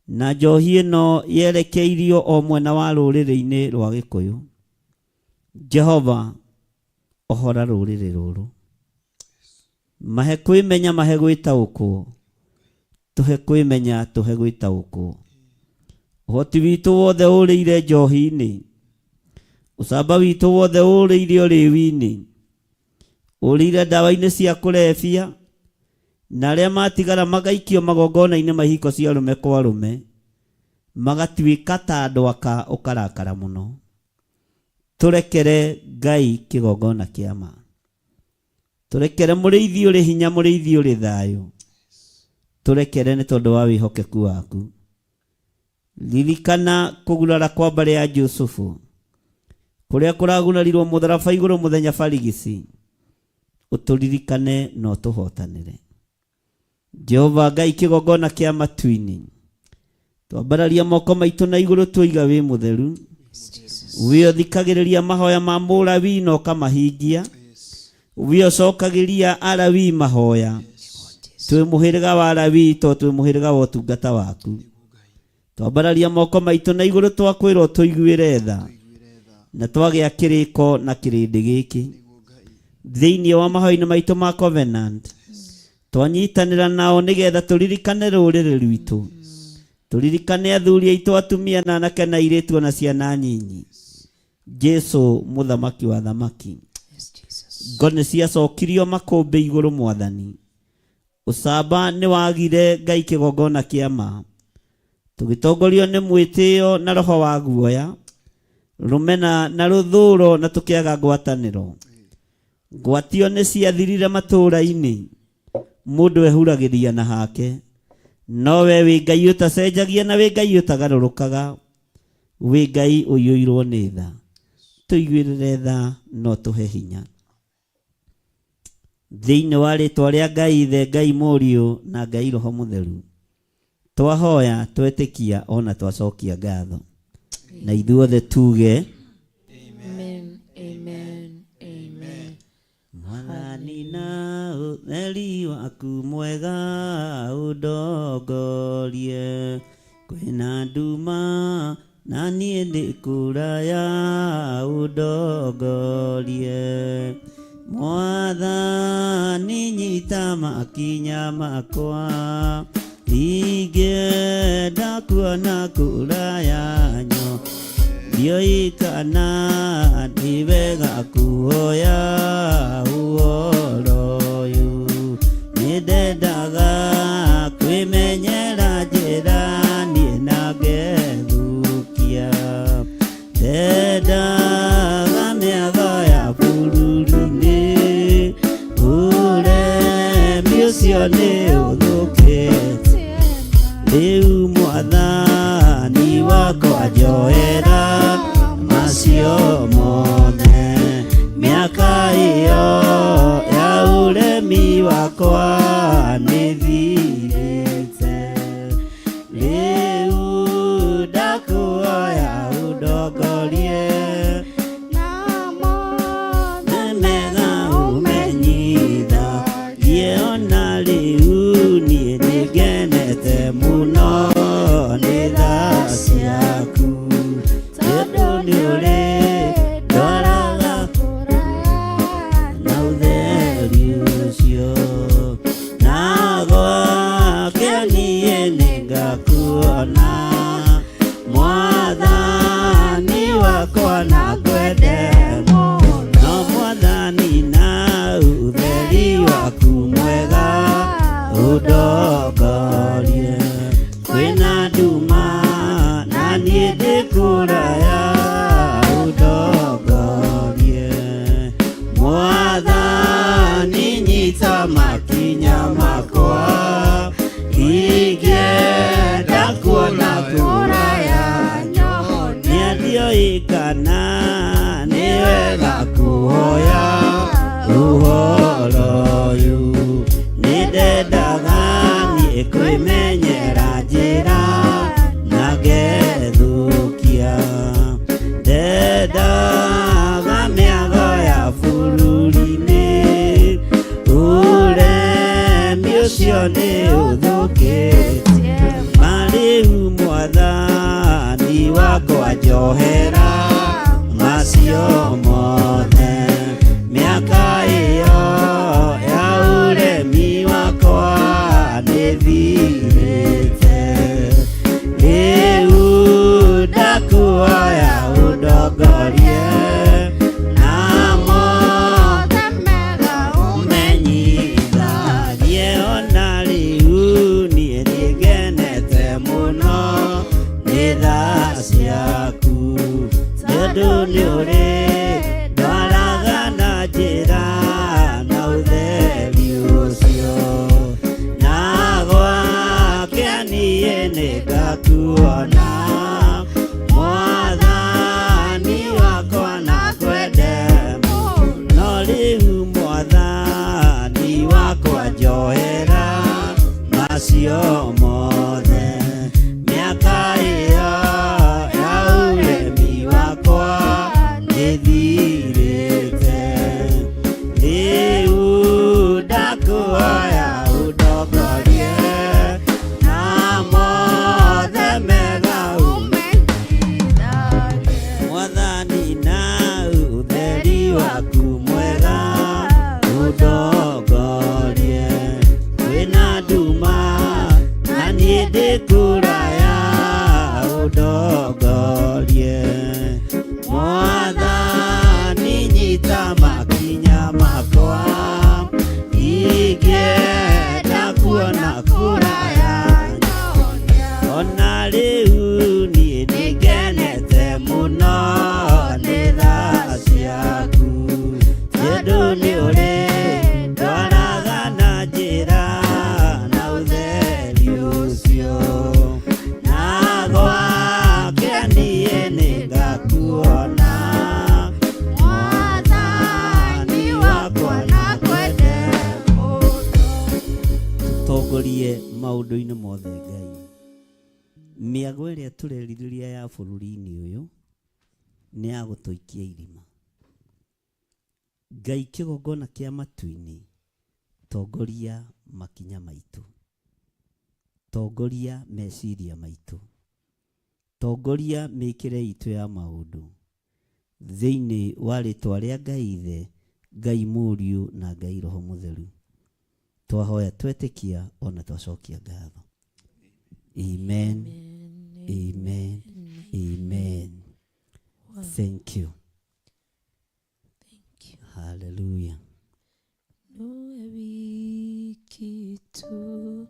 Na njohi ĩno yerekeirio o mwena wa rũrĩrĩ-inĩ rwa Gĩkũyũ. Jehova, ohora rũrĩrĩ rũrũ. Mahe kwĩmenya, mahe gwĩtaũkwo. Tũhe kwĩmenya, tũhe gwĩtaũkwo. Ũhoti witũ wothe ũrĩire njohi-inĩ. Ũcamba witũ wothe ũrĩire ũrĩwi-inĩ. Ũrĩire ndawa-inĩ cia kũrebia. Na arĩa matigara magaikio magongona-inĩ ma ihiko cia arũme kwa arũme. Magatuĩka ta andũ aka ũkarakara mũno. Tũrekere Ngai kĩgongona kĩa ma. Tũrekere mũrĩithi ũrĩ hinya, mũrĩithi ũrĩ thayũ. Tũrekere nĩ tondũ wa wĩhokeku waku. Ririkana kũgurara kwa mbarĩ ya Jusufu, kũrĩa kũragurarirwo mũtharaba igũrũ mũthenya barigici. Ũtũririkane na ũtũhotanĩre. Jehova Ngai kĩgongona kĩa matu-inĩ, twambararia moko maitũ na igũrũ tuoiga wĩ mũtheru, wĩ ũthikagĩrĩria mahoya ma mũlawii na ũkamahingia, wĩ ũcokagĩria Alawii mahoya. Twĩ mũhĩrĩga wa Alawii to twĩ mũhĩrĩga wa ũtungata waku. Twambararia moko maitũ na igũrũ twakwĩrwo tũiguĩre tha na twagĩa kĩrĩko na kĩrĩndĩ gĩkĩ thĩinĩ wa mahoya-inĩ maitũ ma covenant. Twanyitanĩra nao nĩgetha tũririkane rũrĩrĩ rwitũ, tũririkane athuri aitũ, atumia na anake na airĩtu ona ciana nyinyi. Jesu mũthamaki wa thamaki, ngo nĩ ciacokirio makũmbĩ igũrũ mwathani. Ũcamba nĩ wagire Ngai kĩgongona kĩa ma. Tũgĩtongorio nĩ mwĩtĩo na roho wa guoya, rũmena na rũthũũro na tũkĩaga ngwatanĩro. Ngwatio nĩ ciathirire matũũra-inĩ, mũndũ ehuragĩria na hake. No we wĩ Ngai ũtacenjagia na wĩ Ngai ũtagarũrũkaga, wĩ Ngai ũiyũirwo nĩ tha. Tũiguĩrĩre tha na ũtũhe hinya. Thĩinĩ wa rĩtwa rĩa Ngai Ithe, Ngai Mũriũ, na Ngai Roho Mũtheru, twahoya, twetĩkia, o na twacokia ngatho. Na ithuothe tuge Amen, amen, amen. Mwathani na ũtheri waku mwega ũndongorie, kwĩna nduma na niĩ ndĩ kũraya ũndongorie. Mwathani nyita makinya makwa, ingĩenda kuona kũraya nyo, ndiũĩ kana nĩ wega kuoya ũhoro ũyũ. Nĩndendaga kwĩmenyera njĩra niĩ na ngethũkia, ndendaga mĩago ya bũrũri-inĩ, ũremi ũcio nĩ ũthũkĩte. Rĩu mwathani wakwa njoera macio mothe, mĩaka ĩyo ya ũremi wakwa nĩthirĩte. Rĩu ndakuoya ũndongorie, mega ũmenyithagie ona rĩu niĩ nĩngenete mũno nĩ tha ciaku, tondũ nĩũrĩ ndwaraga na ũtheri ũcio, na gwake niĩ nĩngakuona mwathani wakwa na ngwende mũno. Mwathani na ũtheri waku mwega ũndongorie, kwĩna nduma na niĩ ndĩ kũraya ũndongorie. ũcio nĩ ũthũkĩtie marĩu mwathani wakwa njohera macio mothe mĩaka ĩyo ya ũremi wakwa nĩthirĩte rĩu ndakuoya ũndongorie namo ũmenyithagie ona rĩu niĩ nĩngenete mũno nĩ tha ciaku tondũ nĩ ũrĩ ndwaraga na njĩra na ũtheri ũcio na gwake niĩ nĩngakuona mwathani wakwa na kwende no rĩu mwathani wakwa njohera macio mothe mĩaka ĩyo ya ũremi wakwa nĩthirĩte rĩu ndakuoya ũndongorie na mothe mega mwathani na ũtheri waku mwega ũndongorie kwĩna nduma na niĩ ndĩ kũraya ũndongorie mwathani nyita makinya makwa ingĩenda kuona kũraya ona rĩu niĩ nĩngenete mũno nĩ tha ciaku tondũ nĩ ũrĩ ndwaraga na njĩra na ũtheri ũcio na gwake niĩ nĩngakuona mwathani wakwa na kwende tũtongorie maũndũ-inĩ mothe Ngai mĩago ĩrĩa tũrerirĩria ya bũrũri-inĩ ũyũ nĩ ya gũtũikia irima Ngai kĩgongona kĩa matu-inĩ tongoria makinya maitũ tongoria meciria maitũ tongoria mĩkĩre itũ ya maũndũ thĩinĩ wa rĩtwa rĩa Ngai Ithe Ngai Mũriũ na Ngai Roho Mũtheru twahoya twetĩkia ona twacokia ngatho amen amen amen thank you Thank you. hallelujah Nowe wiki tu,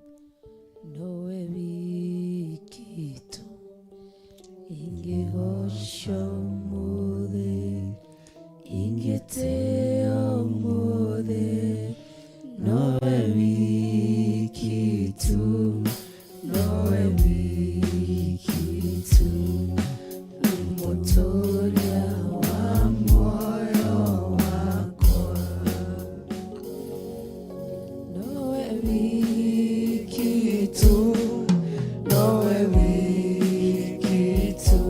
nowe wiki tu, ingĩgoco ũmũthĩ, ingĩtĩo ũmũthĩ, nowe wiki tu, nowe wiki tu, mũtũũria wa muoyo wakwa. Nowe wiki tu, nowe wiki tu,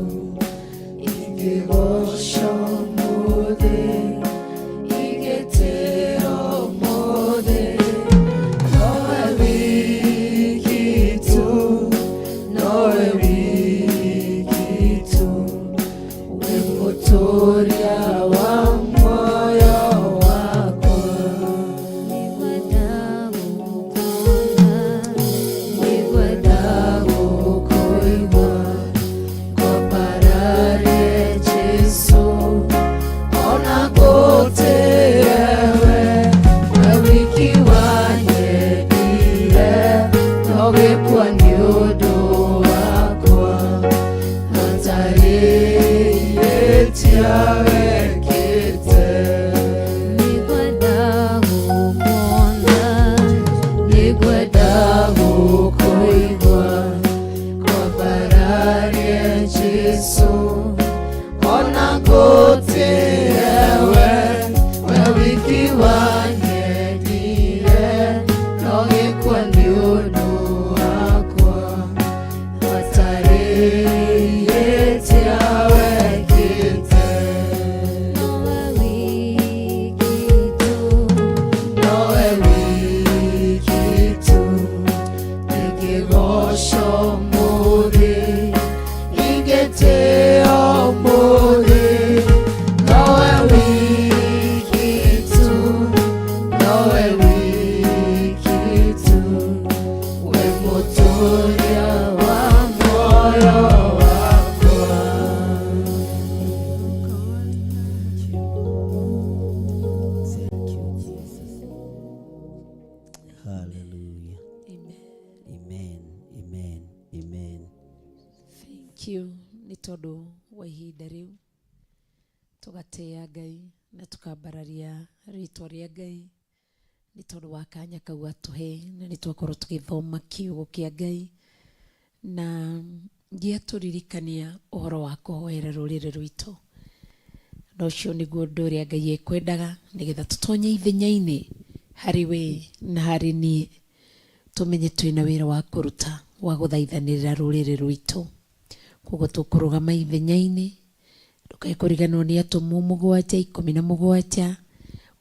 ingĩgoco ũmũthĩ, you nĩ tondũ wa ihinda rĩu tũgatĩĩa Ngai na tũkambararia rĩtwa rĩa Ngai nĩ tondũ wa kanya kau atũhe na nĩ twakorwo tũgĩthoma kiugo kĩa Ngai na gĩatũririkania ũhoro wa kũhoera rũrĩrĩ rwitũ na ũcio nĩguo ũndũ ũrĩa Ngai ekwendaga nĩgetha tũtonye ithenya-inĩ harĩ we na harĩ niĩ tũmenye twĩna wĩra wa kũruta wa gũthaithanĩrĩra rũrĩrĩ rwitũ koguo tũkũrũgama ithenya-inĩ ndũkae kũriganĩrwo nĩ atũmwo mũgwanja ikũmi na mũgwanja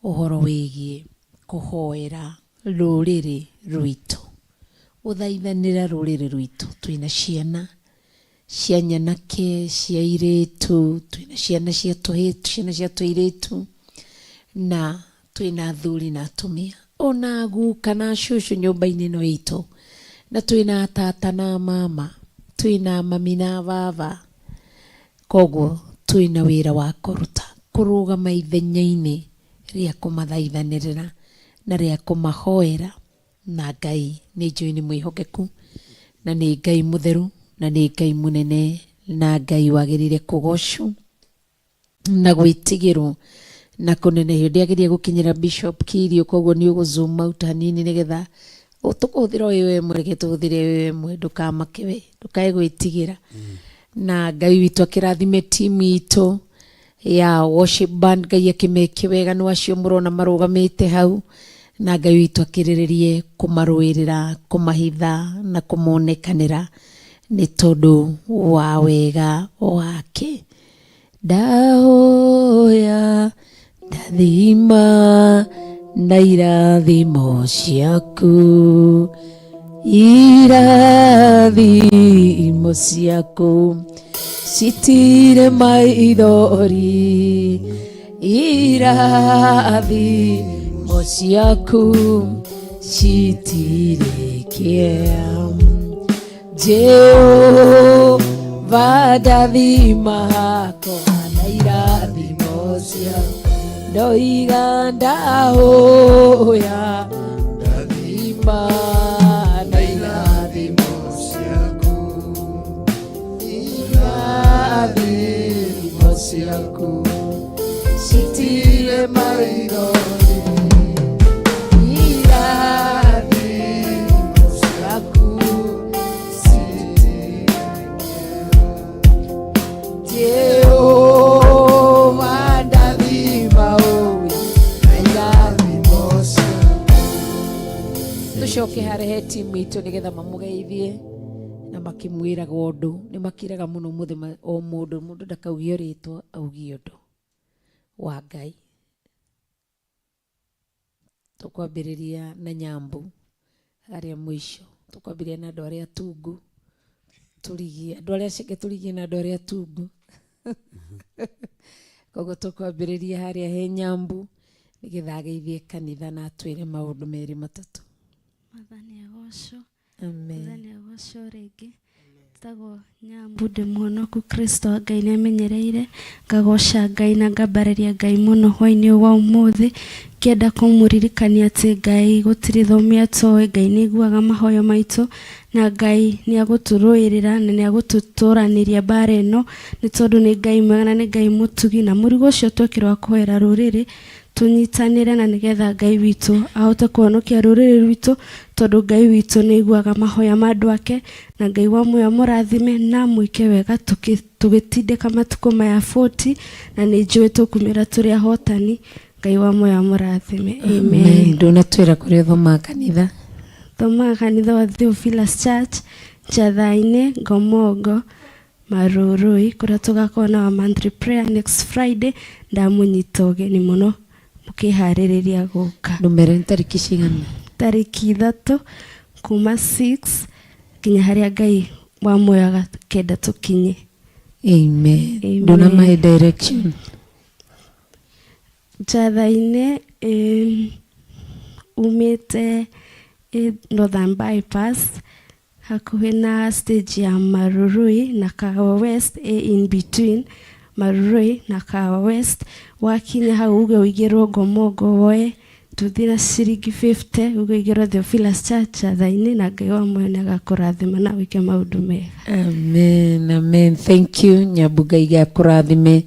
ũhoro wĩgiĩ kũhoera rũrĩrĩ rwitũ gũthaithanĩra rũrĩrĩ rwitũ twĩna ciana cia nyanake cia airĩtu twĩna ciana cia tũhĩ ciana cia tũirĩtu na twĩna athuri na atumia ona guka na cũcũ nyũmba-inĩ ĩno itũ na twĩna tata na mama twĩna mami na baba koguo twĩna wĩra wa kũruta kũrũgama ithenya-inĩ rĩa kũmathaithanĩrĩra na rĩa kũmahoera na Ngai nĩ njũĩ nĩ mwĩhokeku na nĩ Ngai mũtheru na nĩ Ngai mũnene na Ngai wagĩrĩire kũgocwo na gwĩtigĩrwo na kũnenehio ndĩageria gũkinyĩra Bishop Kirio koguo nĩ ũgũ zoom out hanini nĩgetha tũkũhũthĩra ũyũ ĩmwe reke tũhũthĩre ũyũ ĩmwe ndũkamake we ndũkae gwĩtigĩra na Ngai witũ akĩrathime timu itũ ya worship band Ngai akĩmeke wega nĩ acio mũrona marũgamĩte hau na Ngai witũ akĩrĩrĩrie kũmarũĩrĩra kũmahitha na kũmonekanĩra nĩ tondũ wa wega wake ndahoya ndathima na irathimo ciaku irathimo ciaku citire maithori irathimo ciaku citire kĩea Jehova ndathima hakwa na irathimo ciaku ndoiga ndahoya ndathima na irathimo ciaku irathimo ciaku citire maithori irathimo ciaku citire Jehova ndathima ũĩ na irathimo ciaku tũcoke harehe timu itũ nĩgetha mamũgeithie na makĩmwĩraga ũndũ nĩ makiraga mũno mũthĩ o mũndũ mũndũ ndakaugio rĩtwa augie ũndũ wa Ngai tũkwambĩrĩria na Nyambu harĩa mũico tũkwambĩrĩria na andũ arĩa tungu tũrigie andũ arĩa ceke tũrigie na andũ arĩa tungu koguo tũkwambĩrĩria harĩa he Nyambu nĩgetha ageithie kanitha na atwĩre maũndũ merĩ matatũ. Mwathani agocwo. Amen. Mwathani agocwo rĩngĩ. Njĩtagwo Nyambu ndĩ mũhonoku Kristo wa Ngai nĩamenyereire ngagoca Ngai na ngambarĩria Ngai mũno hwainĩ ũyũ wa ũmũthĩ ngĩenda kũmũririkania atĩ Ngai gũtirĩ thomi atoĩ Ngai nĩaiguaga mahoya maitũ na Ngai nĩagũtũrũĩrĩra na nĩagũtũtũranĩria mbara ĩno nĩ tondũ nĩ Ngai mwega na nĩ Ngai mũtugi na mũrigo ũcio twekĩrwo wa kũhoera rũrĩrĩ tũnyitanĩre na nĩgetha Ngai witũ ahote kũhonokia rũrĩrĩ rwitũ tondũ Ngai witũ nĩ aiguaga mahoya ma andũ ake na Ngai wa muoyo amũrathime na amwĩke wega tũgĩtindĩka matukũ maya 40 na nĩ njũĩ tũkumĩra tũrĩ ahotani Ngai wa muoyo amũrathime amen. Amen. Ndũnatwĩra kũrĩa ũthomaga kanitha. Thomaga kanitha wa Theophilus Church Njatha-inĩ Ngomongo Marũrũi kũrĩa tũgakorwo na our monthly prayer next Friday ndamũnyita ũgeni mũno mũkĩharĩrĩria gũka. Ndũmere nĩ tarĩki cigana? Tarĩki ithatũ kuma 6 nginya harĩa Ngai wa muoyo agakenda tũkinye. Amen. Amen. Ndũnamahe direction. Njatha-inĩ umĩte Northern Bypass hakuhĩ na stage ya Marurui na Kahawa West ĩ in between Marurui na Kahawa West wakinya hau uge ũigĩrwo Ngomongo woe Nduthi na ciringi 50 ũguo Theophilus Church thaa-inĩ na Ngai wa muoyo nĩ agakũrathima na wĩke maũndũ mega. Amen, amen. Thank you Nyambu Ngai akũrathime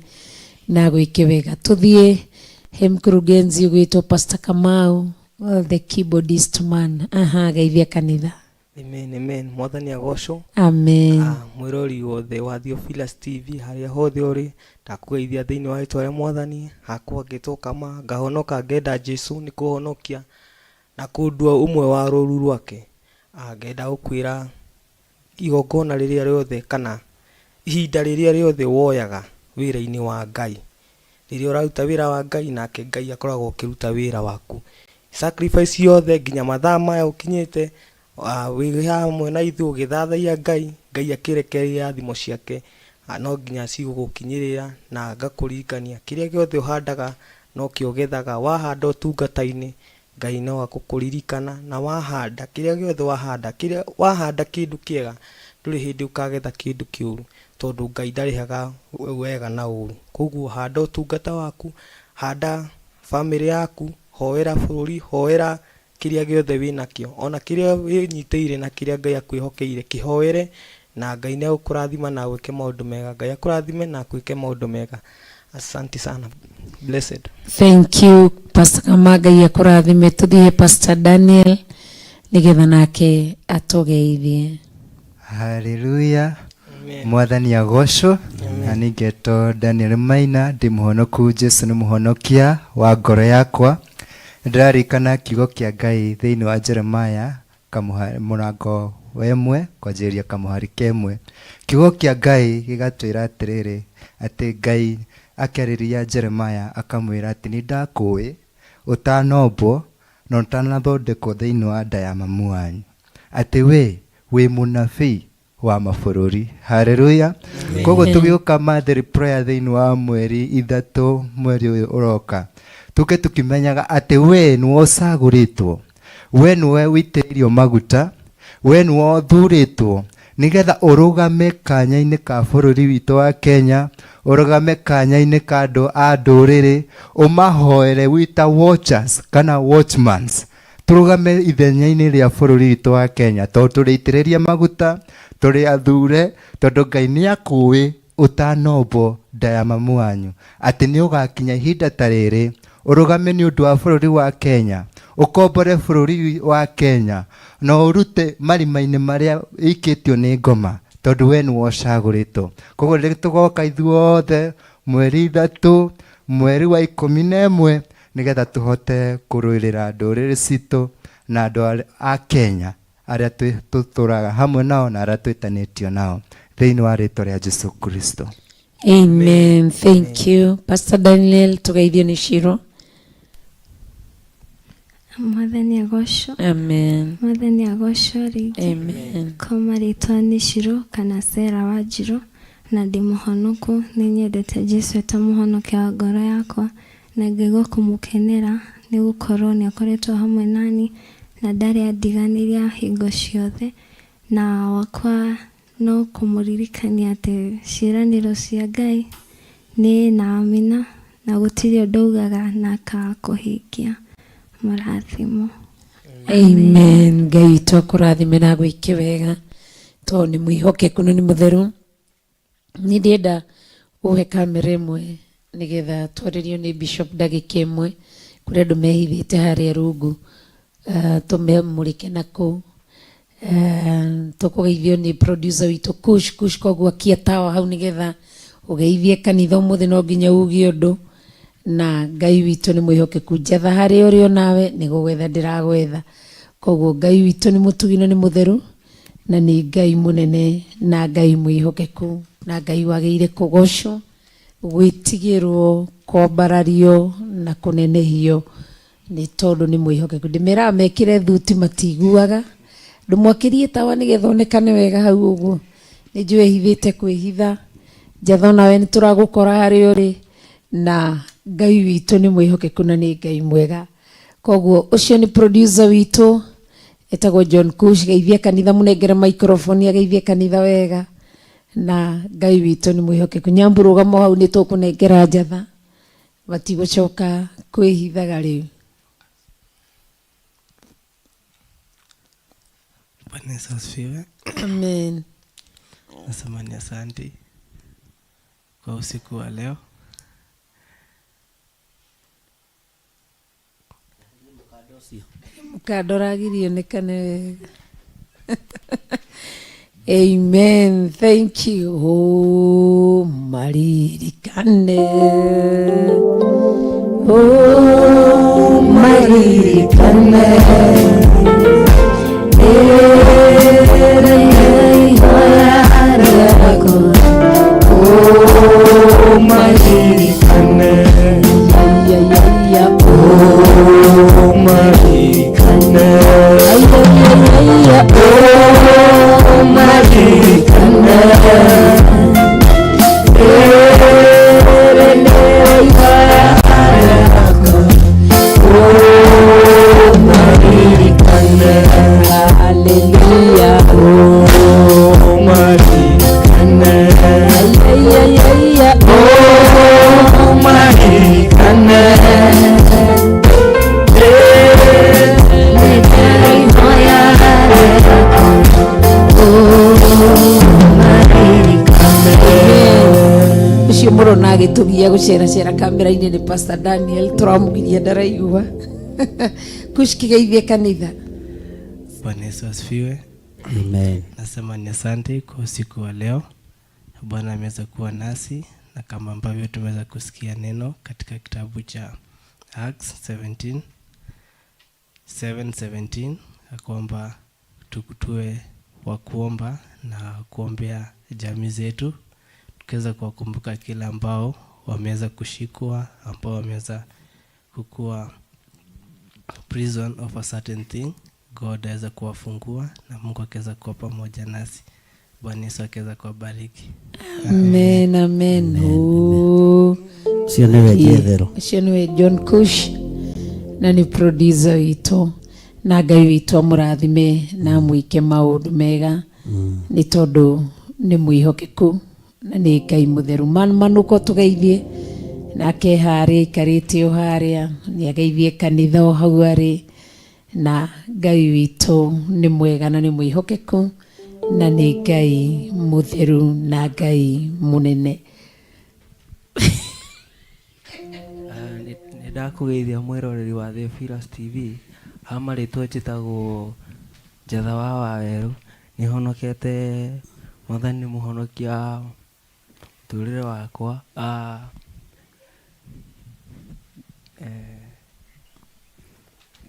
na gwĩke wega. Tũthiĩ he mkurugenzi ũgwĩtwo Pastor Kamau, the keyboardist man. Aha, geithia kanitha. Amen, amen. Mwathani agocwo. Amen. Mwĩrori wothe wa Theophilus TV harĩa hothe ũrĩ, ndakũgeithia thĩinĩ wa rĩtwa rĩa Mwathani. Hakwa ngĩtwo Kama, ngahonoka ngenda Jesu nĩ kũhonokia na kũndua ũmwe wa rũru rwake. Ngenda gũkwĩra igongona rĩrĩa rĩothe kana ihinda rĩrĩa rĩothe woyaga wĩra-inĩ wa Ngai, rĩrĩa ũraruta wĩra wa Ngai nake Ngai akoragwo akĩruta wĩra waku. Sacrifice yothe nginya mathaa maya ũkinyĩte wĩ hamwe na ithuĩ ũgĩthathaiya Ngai, Ngai akĩrekereria irathimo ciake no nginya cigũgũkinyĩrĩra na ngakũririkania kĩrĩa gĩothe ũhandaga nokĩo ũgethaga. Wahanda ũtungata-inĩ Ngai no agũkũririkana na wahanda kĩrĩa gĩothe wahanda, kĩrĩa wahanda kĩndũ kĩega ndũrĩ hĩndĩ ũkagetha kĩndũ kĩũru tondũ Ngai ndarĩhaga wega na ũru. Koguo handa ũtungata waku, handa bamĩrĩ yaku, hoera bũrũri, hoera kĩrĩa gĩothe wĩnakĩo, ona kĩrĩa wĩnyitĩire na kĩrĩa Ngai akwĩhokeire kĩhoere na Ngai nĩ egũkũrathima na agwĩke maũndũ mega. Ngai akũrathime na akwĩke maũndũ mega. Asante sana. Blessed. Thank you Pastor Kama, Ngai akũrathime. Tũthiĩ he Pastor Daniel nĩgetha nake atũgeithie. Haleluya. Mwathani agocwo. Na niĩ ngetwo Daniel Maina, ndĩ mũhonoku, Jesu nĩ mũhonokia wa ngoro yakwa. Nĩndĩraririkana kiugo kĩa Ngai thĩinĩ wa Jeremiah mũrango wa ĩmwe kwanjĩrĩria kamũhari ka ĩmwe. Kiugo kĩa Ngai gĩgatwĩra atĩrĩrĩ, atĩ Ngai akĩarĩria Jeremiah akamwĩra atĩ nĩ ndakũĩ ũtanombwo na ũtanathondekwo thĩinĩ wa nda ya mamu wanyu, atĩ we wĩ mũnabii wa mabũrũri. Haleluya. Koguo tũgĩũka monthly prayer thĩinĩ wa mweri 3 mweri ũyũ ũroka, tũke tũkĩmenyaga atĩ we nĩwe ũcagũrĩtwo, we nĩwe ũitĩrĩirio maguta, we nĩwe ũthurĩtwo nĩgetha ũrũgame kanya-inĩ ka bũrũri witũ wa Kenya, ũrũgame kanya-inĩ ka andũ a ndũrĩrĩ, ũmahoere wĩ ta watchers kana watchmans. Tũrũgame ithenya-inĩ rĩa bũrũri witũ wa Kenya tondũ tũrĩ aitĩrĩrie maguta, tũrĩ athure, tondũ Ngai nĩ akũĩ ũtanombwo nda ya mamu wanyu atĩ nĩ ũgakinya ihinda ta rĩrĩ ũrũgame nĩ ũndũ wa bũrũri wa Kenya, ũkombore bũrũri wa Kenya na ũrute marima-inĩ marĩa ĩikĩtio nĩ ngoma tondũ we nĩwe ũcagũrĩtwo. Koguo rĩrĩa tũgoka ithuothe mweri 3 mweri wa 11 nĩgetha tũhote kũrũĩrĩra ndũrĩrĩ citũ na andũ a Kenya arĩa tũtũraga hamwe nao na arĩa twĩtanĩtio nao thĩinĩ wa rĩtwa rĩa Jesu Kristo. Amen. Thank you. Pastor Daniel, tũgeithio nĩ Shiro. Mwathani agocwo. Amen. Mwathani agocwo rĩngĩ. Amen. Kwa marĩtwa nĩ Shiro kana Sera wa Njirũ na ndĩ mũhonoku, nĩ nyendete Jesu eta mũhonokia wa ngoro yakwa na ngaigua kũmũkenera nĩ gũkorwo nĩ akoretwo hamwe nani na ndarĩ andiganĩria hingo ciothe, na wakwa no kũmũririkania atĩ ciĩranĩro cia Ngai nĩ na amina na gũtirĩ ũndũ augaga na akaga kũhingia. Mũrathimwo. Amen. Ngai witũ akũrathime na agwĩke wega tondũ nĩ mwĩhokeku na nĩ mũtheru. Nĩ ndĩrenda ũhe kamera ĩmwe nĩgetha twarĩrio nĩ Bishop ndagĩka ĩmwe kũrĩ andũ mehithĩte harĩa rungu, tũmemũrĩke na kũu. Tũkũgeithio nĩ producer witũ Kush Kush, koguo akia tawa hau nĩgetha ũgeithie kanitha ũmũthĩ, no nginya uge ũndũ. Na Ngai witũ nĩ mwĩhokeku, njetha harĩa ũrĩ onawe nĩ gũgwetha ndĩragwetha. Koguo Ngai witũ nĩ mũtugi na nĩ mũtheru na nĩ Ngai mũnene na Ngai mwĩhokeku na Ngai wagĩrĩire kũgocwo, gwĩtigĩrwo, kwambarario na kũnenehio nĩ tondũ nĩ mwĩhokeku. Ndĩmeraga mekĩre thuti matiguaga, ndũmwakĩrie tawa nĩgetha onekane wega hau ũguo. Nĩ njũĩ ehithĩte kwĩhitha, njatha onawe nĩ tũragũkora harĩa ũrĩ, na Ngai witũ nĩ mwĩhokeku na nĩ Ngai mwega. Koguo ũcio nĩ producer witũ etagwo John Kush, geithia kanitha, mũnengere microphone ageithie kanitha wega. Na Ngai witũ nĩ mwĩhokeku. Nyambu rũgamo hau nĩ tũkũnengera njatha, matigũcoka kwĩhithaga rĩu. Bwana Yesu asifiwe. Amen. Nasema ni asanti kwa usiku wa leo. Mũkanda ũragirio nĩkane wega. Amen. Thank you. Oh, maririkane. Oh, maririkane. Oh, maririkane. Ya, ya, ya. Oh, maririkane. Ay, ay, ay, ay, Oh, maririkane. Oh, maririkane. Hallelujah. Oh, maririkane. Ay, ay, ay, ay, ay. Oh, maririkane. Ũcio mũrona agĩtũgia gũceracera kamera-inĩ nĩ Pastor Daniel tũramũgiria ndaraigua. Kush kĩgeithie kanitha. Bwana Yesu asifiwe. Amen. Nasema ni asante kwa usiku wa leo. Bwana ameweza kuwa nasi na kama ambavyo tumeweza kusikia neno katika kitabu cha Acts 17 7:17 ya kwamba tuwe wa kuomba na kuombea jamii zetu, tukiweza kuwakumbuka kila ambao wameweza kushikwa, ambao wameweza kukua prison of a certain thing. God aweza kuwafungua na Mungu akiweza kuwa pamoja nasi. Bwana Yesu akiweza kuwabariki. Amen, amen. Oh. Ũcio nĩwe Jethero. Ũcio nĩwe John Kush na nĩ producer witũ na Ngai witũ amũrathime na amwĩke maũndũ mega nĩ tondũ nĩ mwĩhokeku na nĩ Ngai mũtheru. Manũko tũgeithie nake harĩa aikarĩte o harĩa nĩ ageithie kanitha o hau arĩ na Ngai witũ nĩ mwega na nĩ mwĩhokeku na nĩ Ngai mũtheru na Ngai mũnene. Nĩ ndakũgeithia mwĩroreri wa Theophilus TV. Ha marĩtwa njĩtagwo Njetha wa Wawerũ. Nĩ honokete Mwathani nĩ mũhonokia wa mũtũrĩre wakwa.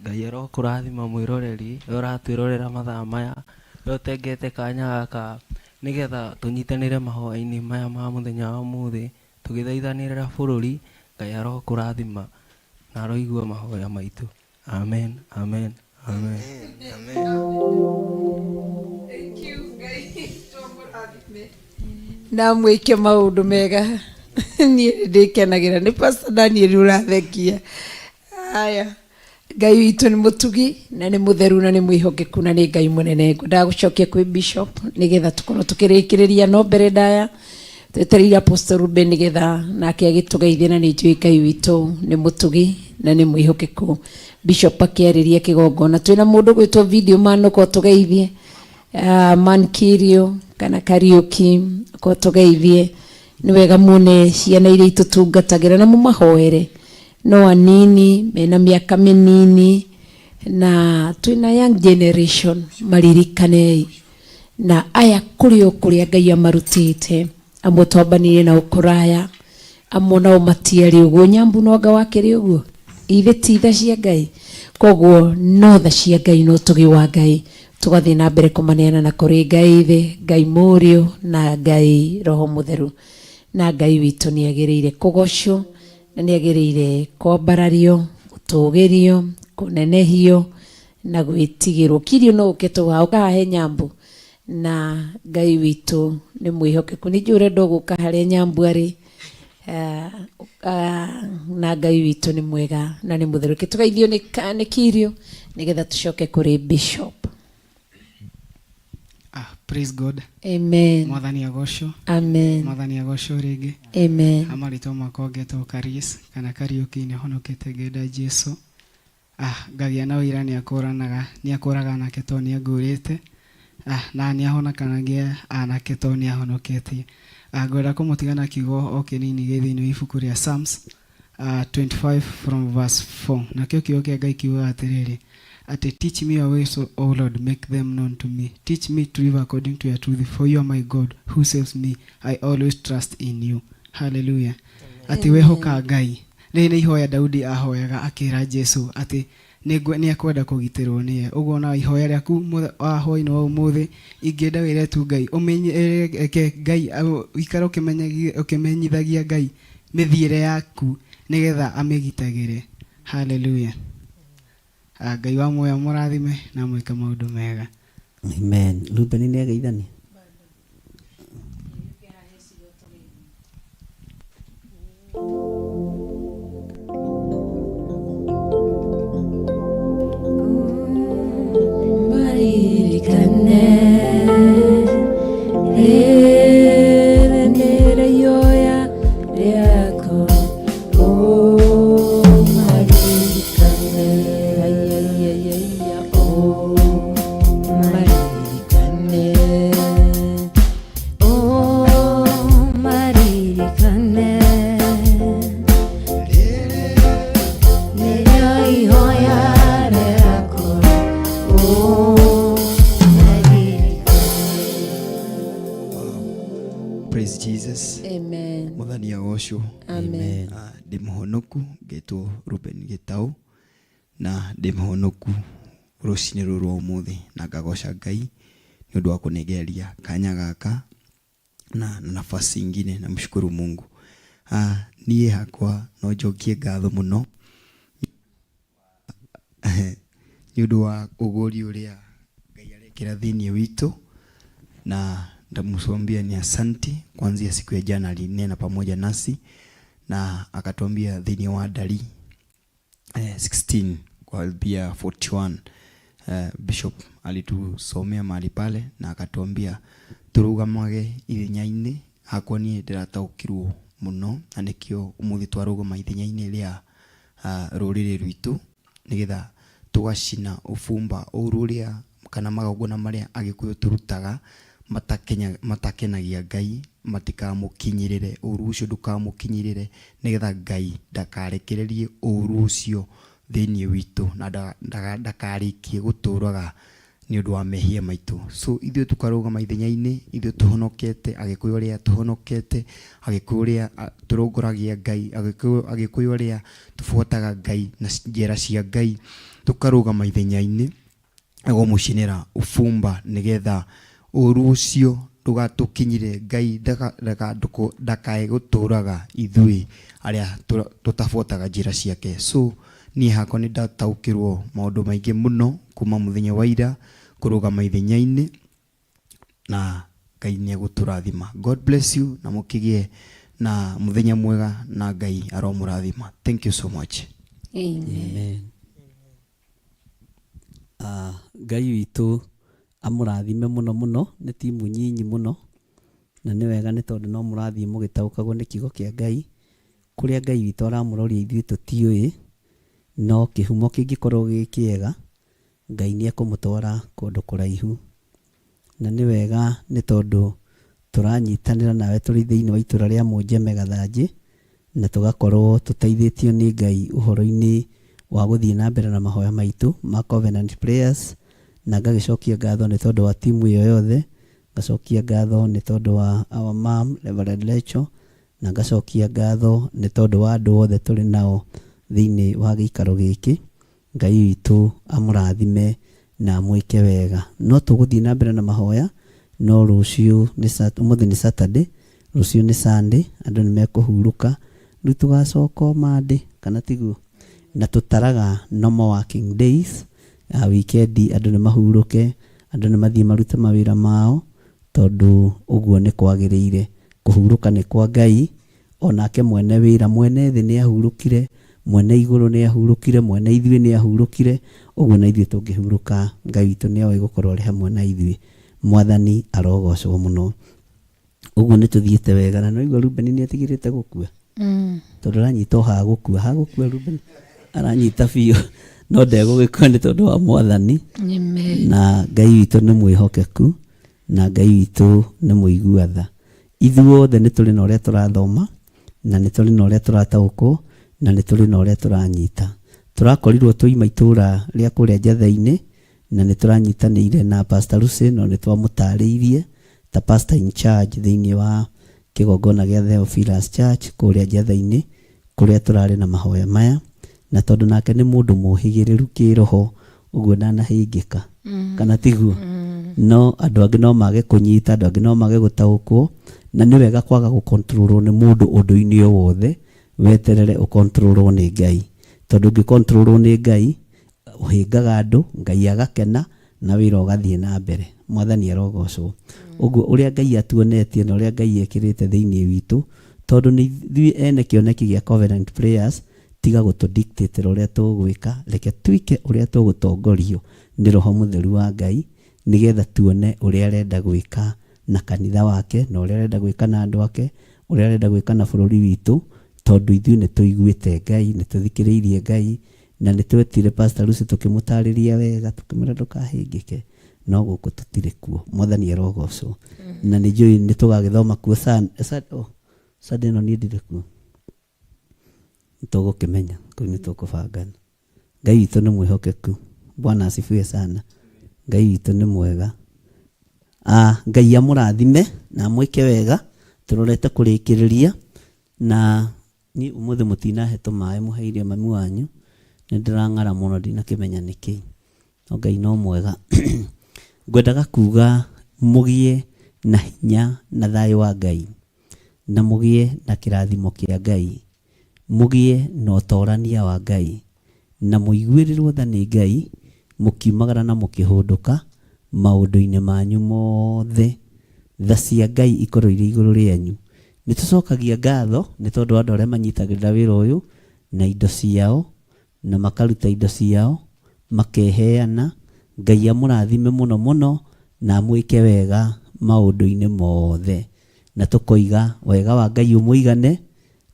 Ngai arokũrathima mwĩroreri, we ũratwĩrorera mathaa maya, we ũtengete kanya gaka nĩgetha tũnyitanĩre mahoya-inĩ maya ma mũthenya wa ũmũthĩ, tũgĩthaithanĩrĩra bũrũri. Ngai arokũrathima na aroigua mahoya maitũ. Amen, amen, amen. Thank you, Ngai tũmũrathime na mwĩke maũndũ mega. Niĩ nĩndĩkenagĩra nĩ Pastor Daniel ũrathekia. Haya, Ngai witũ nĩ mũtugi na nĩ mũtheru na nĩ mwĩhokeku na nĩ Ngai mũnene. Ngwendaga gũcokia kwĩ Bishop nĩgetha tũkorwo tũkĩrĩkĩrĩria no mbere ndaya twetereire Apostle Ruben nĩgetha nake agĩtũgeithie na nĩ njũĩ Ngai witũ nĩ mũtugi na nĩ mwĩhokeku. Bishop akĩarĩria kĩgongona twĩna mũndũ gwĩtwo video man ũka ũtũgeithie. Man Kirio kana Kariuki ũka ũtũgeithie. Nĩ wega muone ciana iria itũtungatagĩra na mũmahoere no anini mena mĩaka mĩnini na twĩna young generation maririkanei na aya kũrĩ o kũrĩa Ngai amarutĩte amwe twambanirie nao kũraya amwe nao matiarĩ ũguo Nyambu no anga wakĩrĩ ũguo ithe ti tha cia Ngai koguo no tha cia Ngai no ũtugi wa Ngai tũgathiĩ na mbere kũmaneana na kũrĩ Ngai Ithe, Ngai Mũriũ na Ngai Roho Mũtheru na Ngai witũ nĩ agĩrĩire kũgocwo na nĩ agĩrĩire kwambarario, gũtũgĩrio, kũnenehio na gwĩtigĩrwo. Kirio no ũke tũhaha ũkahahe Nyambu na Ngai witũ nĩ mwĩhokeku. Nĩ njũĩ ũrenda gũka harĩa Nyambu arĩ na Ngai witũ nĩ mwega na nĩ mũtheru. Reke tũgeithio nĩ Kirio nĩgetha tũcoke kũrĩ Bishop. Praise God. Amen. Mwathani agocwo. Amen. Mwathani agocwo rĩngĩ. Amen. Amarĩtwa makwa ngetwo Karis kana Kariũki nĩ honokete ngenda Jesu. Ngagĩa na ũira nĩ akũranaga nake tondũ nĩ angũrĩte. Na nĩ ahonokanagia anake tondũ nĩ ahonoketie. Ngwenda kũmũtiga na kiugo o kĩnini gĩ thĩinĩ wa ibuku rĩa Psalms 25 from verse 4. Nakĩo kiugo kĩa Ngai kiugaga atĩrĩrĩ, atĩ teach me your ways, O Lord, make them known to me. Teach me to live according to your truth, for you are my God who saves me. I always trust in you. Hallelujah. Atĩ wehoka Ngai. Rĩrĩ nĩ ihoya Daudi ahoyaga akĩra Jesu atĩ nĩ ekwenda kũgitĩrwo nĩye. Ũguo na ihoya rĩaku wa hwaĩ-inĩ wa ũmũthĩ ingĩenda wĩre tu Ngai ũmenye reke Ngai ũikare ũkĩmenyithagia Ngai mĩthiĩre yaku nĩgetha amĩgitagĩre. Hallelujah. Ngai wa muoyo amũrathime na amwĩke maũndũ mega. Amen. Reuben nĩ ageithania. Maririkane rĩrĩ nĩrĩo ihoya rĩakwa ũmaririkane aiaiaiaia ũmaririkane ũmaririkane nĩrĩo ihoya rĩakwa Praise Jesus. Amen. Mwathani agocwo. Amen. Ndĩ mũhonoku ngetwo Ruben Gĩtaũ na ndĩ mũhonoku rũcinĩ rũrũ rwa ũmũthĩ na ngagoca Ngai nĩ ũndũ wa kũnengereria kanya gaka na nafasi ingine namshukuru Mungu. Niĩ hakwa no njokie ngatho mũno nĩ ũndũ wa ũgũri ũrĩa Ngai arekĩra thĩinĩ witũ na ndamuambia ni asanti. Kuanzia siku ya jana alinena pamoja nasi na akatuambia thĩinĩ wa ndari 16 kuanzia 41 Bishop alitusomea mahali pale na akatuambia turugamage ithenya-inĩ. Hakwa niĩ ndĩrataũkĩrwo mũno na nĩkĩo ũmũthĩ twarũgama ithenya-inĩ rĩa rũrĩrĩ rwitũ nĩgetha tũgacina ũbumba ũru ũrĩa kana magongona marĩa Agĩkũyũ tũrutaga matakenagia Ngai matikamũkinyĩrĩre, ũru ũcio ndũkamũkinyĩrĩre nĩgetha Ngai ndakarekererie ũru ũcio thĩinĩ witũ na ndakarĩkie gũtũraga nĩ ũndũ wa mehia maitũ. So ithuĩ tũkarũgama ithenya-inĩ, ithuĩ tũhonokete, Agĩkũyũ arĩa tũhonokete, Agĩkũyũ arĩa tũrongoragia Ngai, Agĩkũyũ arĩa tũbuataga Ngai na njĩra cia Ngai, tũkarũgama ithenya-inĩ kũmũcinĩra ũbumba nĩgetha ũru ũcio ndũgatũkinyĩre, Ngai ndakae gũtũraga ithuĩ arĩa tũtabuataga njĩra ciake. So niĩ hakwa nĩ ndataũkĩrwo maũndũ maingĩ mũno kuma mũthenya wa ira kũrũgama ithenya-inĩ na Ngai nĩ egũtũrathima. God bless you na mũkĩgĩe na mũthenya mwega na Ngai aromũrathima. Thank you so much. Amen. Amen. Ngai witũ amũrathime mũno mũno nĩ timu nyinyi mũno na nĩ wega nĩ tondũ no mũrathiĩ mũgĩtaũkagwo nĩ kiugo kĩa Ngai kũrĩa Ngai witũ aramũroria ithuĩ tũtiũĩ no kĩhumo kĩngĩkorwo gĩ kĩega Ngai nĩ ekũmũtwara kũndũ kũraihu na nĩ wega nĩ tondũ tũranyitanĩra nawe tũrĩ thĩinĩ wa itũra rĩa Mũnjeme Gathanjĩ na tũgakorwo tũteithĩtio nĩ Ngai ũhoro-inĩ wa gũthiĩ na mbere na mahoya maitũ ma Covenant Prayers na ngagĩcokia ngatho nĩ tondũ wa timu ĩyo yothe, ngacokia ngatho nĩ tondũ wa our mom Reverend Rachel na ngacokia ngatho nĩ tondũ wa andũ othe tũrĩ nao thĩinĩ wa gĩikaro gĩkĩ. Ngai witũ amũrathime na amwĩke wega. No tũgũthiĩ na mbere na mahoya no rũciũ nĩ ũmũthĩ nĩ Saturday, rũciũ nĩ Sunday, andũ nĩ mekũhurũka, rĩu tũgacoka o Monday kana tiguo? Na tũtaraga normal working days, weekend andũ nĩ mahurũke, andũ nĩ mathiĩ marute mawĩra mao tondũ ũguo nĩ kwagĩrĩire. Kũhurũka nĩ kwa Ngai, onake mwene wĩra, mwene thĩ nĩ ahurũkire, mwene igũrũ nĩ ahurũkire, mwene ithuĩ nĩ ahurũkire, ũguo na ithuĩ tũngĩhurũka Ngai witũ nĩ oĩ gũkorwo arĩ hamwe na ithuĩ. Mwathani arogocwo mũno. Ũguo nĩ tũthiĩte wega na nĩwaigua Reuben nĩ atigĩrĩte gũkua? Tondũ aranyita o ha gũkua, ha gũkua Reuben? Aranyita biũ no ndegũgĩkua nĩ tondũ wa Mwathani. Amen. Na Ngai witũ nĩ mwĩhokeku na Ngai witũ nĩ mũigua tha. Ithuothe nĩ tũrĩ na ũrĩa tũrathoma na nĩ tũrĩ na ũrĩa tũrataũkwo na nĩ tũrĩ na ũrĩa tũranyita. Tũrakorirwo twoima itũra rĩa kũrĩa Njatha-inĩ na nĩ tũranyitanĩire na Pastor Lucy no nĩ twamũtarĩirie ta pastor in charge thĩinĩ wa kĩgongona gĩa Theophilus Church kũrĩa Njatha-inĩ kũrĩa tũrarĩ na mahoya maya, na tondũ nake nĩ mũndũ mũhĩgĩrĩru kĩroho ũguo ndanahĩngĩka, kana tiguo? No andũ angĩ no mage kũnyita, andũ angĩ no mage gũtaũkwo, na nĩ wega kwaga gũkontrolwo nĩ mũndũ ũndũ-inĩ o wothe, weterere ũkontrolwo nĩ Ngai. Tondũ ũngĩkontrolwo nĩ Ngai, ũhĩngaga andũ, Ngai agakena, na wĩra ũgathiĩ na mbere. Mwathani arogocwo. Ũguo ũrĩa Ngai atuonetie na ũrĩa Ngai ekĩrĩte thĩinĩ witũ, tondũ nĩ ithuĩ ene kĩoneki gĩa Covenant Prayers, tiga gũtũ dictate ra ũrĩa tũgwĩka, reke twĩke ũrĩa tũgũtongorio nĩ Roho Mũtheru wa Ngai, nĩgetha tuone ũrĩa arenda gwĩka na kanitha wake, na ũrĩa arenda gwĩka na andũ ake, ũrĩa arenda gwĩka na bũrũri witũ, tondũ ithuĩ nĩ tũiguĩte Ngai, nĩ tũthikĩrĩirie Ngai, Na nĩ twetire Pastor Lucy tũkĩmũtarĩria wega, tũkĩmwĩra ndũkahĩngĩke, no gũkũ tũtirĩ kuo. Mwathani arogocwo. Na nĩ njũĩ nĩ tũgagĩthoma kuo oh, Sunday ĩno niĩ ndirĩ kuo. Nĩ tũgũkĩmenya, kũu nĩ tũkũbangana. Ngai witũ nĩ mwĩhokeku. Bwana asifiwe sana. Ngai witũ nĩ mwega. Ah, Ngai amũrathime na amwĩke wega. Tũrorete kũrĩkĩrĩria na Niĩ ũmũthĩ mũtinahe tũmaĩ mũheire mami wanyu, nĩ ndĩrang'ara mũno ndinakĩmenya nĩkĩ. No Ngai no mwega. Ngwendaga kuga mũgĩe na hinya na thayũ wa Ngai, na mũgĩe na kĩrathimo kĩa Ngai, mũgĩe na ũtorania wa Ngai, na mũiguĩrĩrwo tha nĩ Ngai mũkiumagara na mũkĩhũndũka maũndũ-inĩ manyu mothe. Tha cia Ngai ikorwo irĩ igũrũ rĩanyu. Nĩ tũcokagia ngatho nĩ tondũ wa andũ arĩa manyitagĩrĩra wĩra ũyũ na indo ciao, na makaruta indo ciao, makeheana. Ngai amũrathime mũno mũno na amwĩke wega maũndũ-inĩ mothe. Na tũkoiga wega wa Ngai ũmũigane.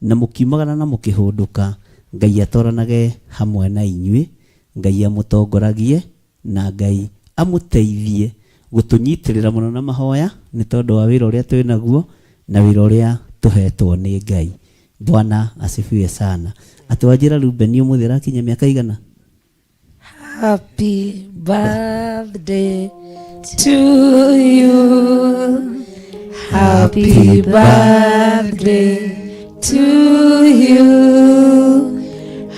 Na mũkiumagara na mũkĩhũndũka, Ngai atoranage hamwe na inyuĩ, Ngai amũtongoragie, na Ngai amũteithie gũtũnyitĩrĩra mũno na mahoya nĩ tondũ wa wĩra ũrĩa twĩ naguo na wĩra ũrĩa tũhetwo nĩ Ngai. Bwana asifiwe sana. Atĩ wanjĩra Reuben ũmũthĩ arakinyia mĩaka igana? Happy birthday to you. Happy birthday to you.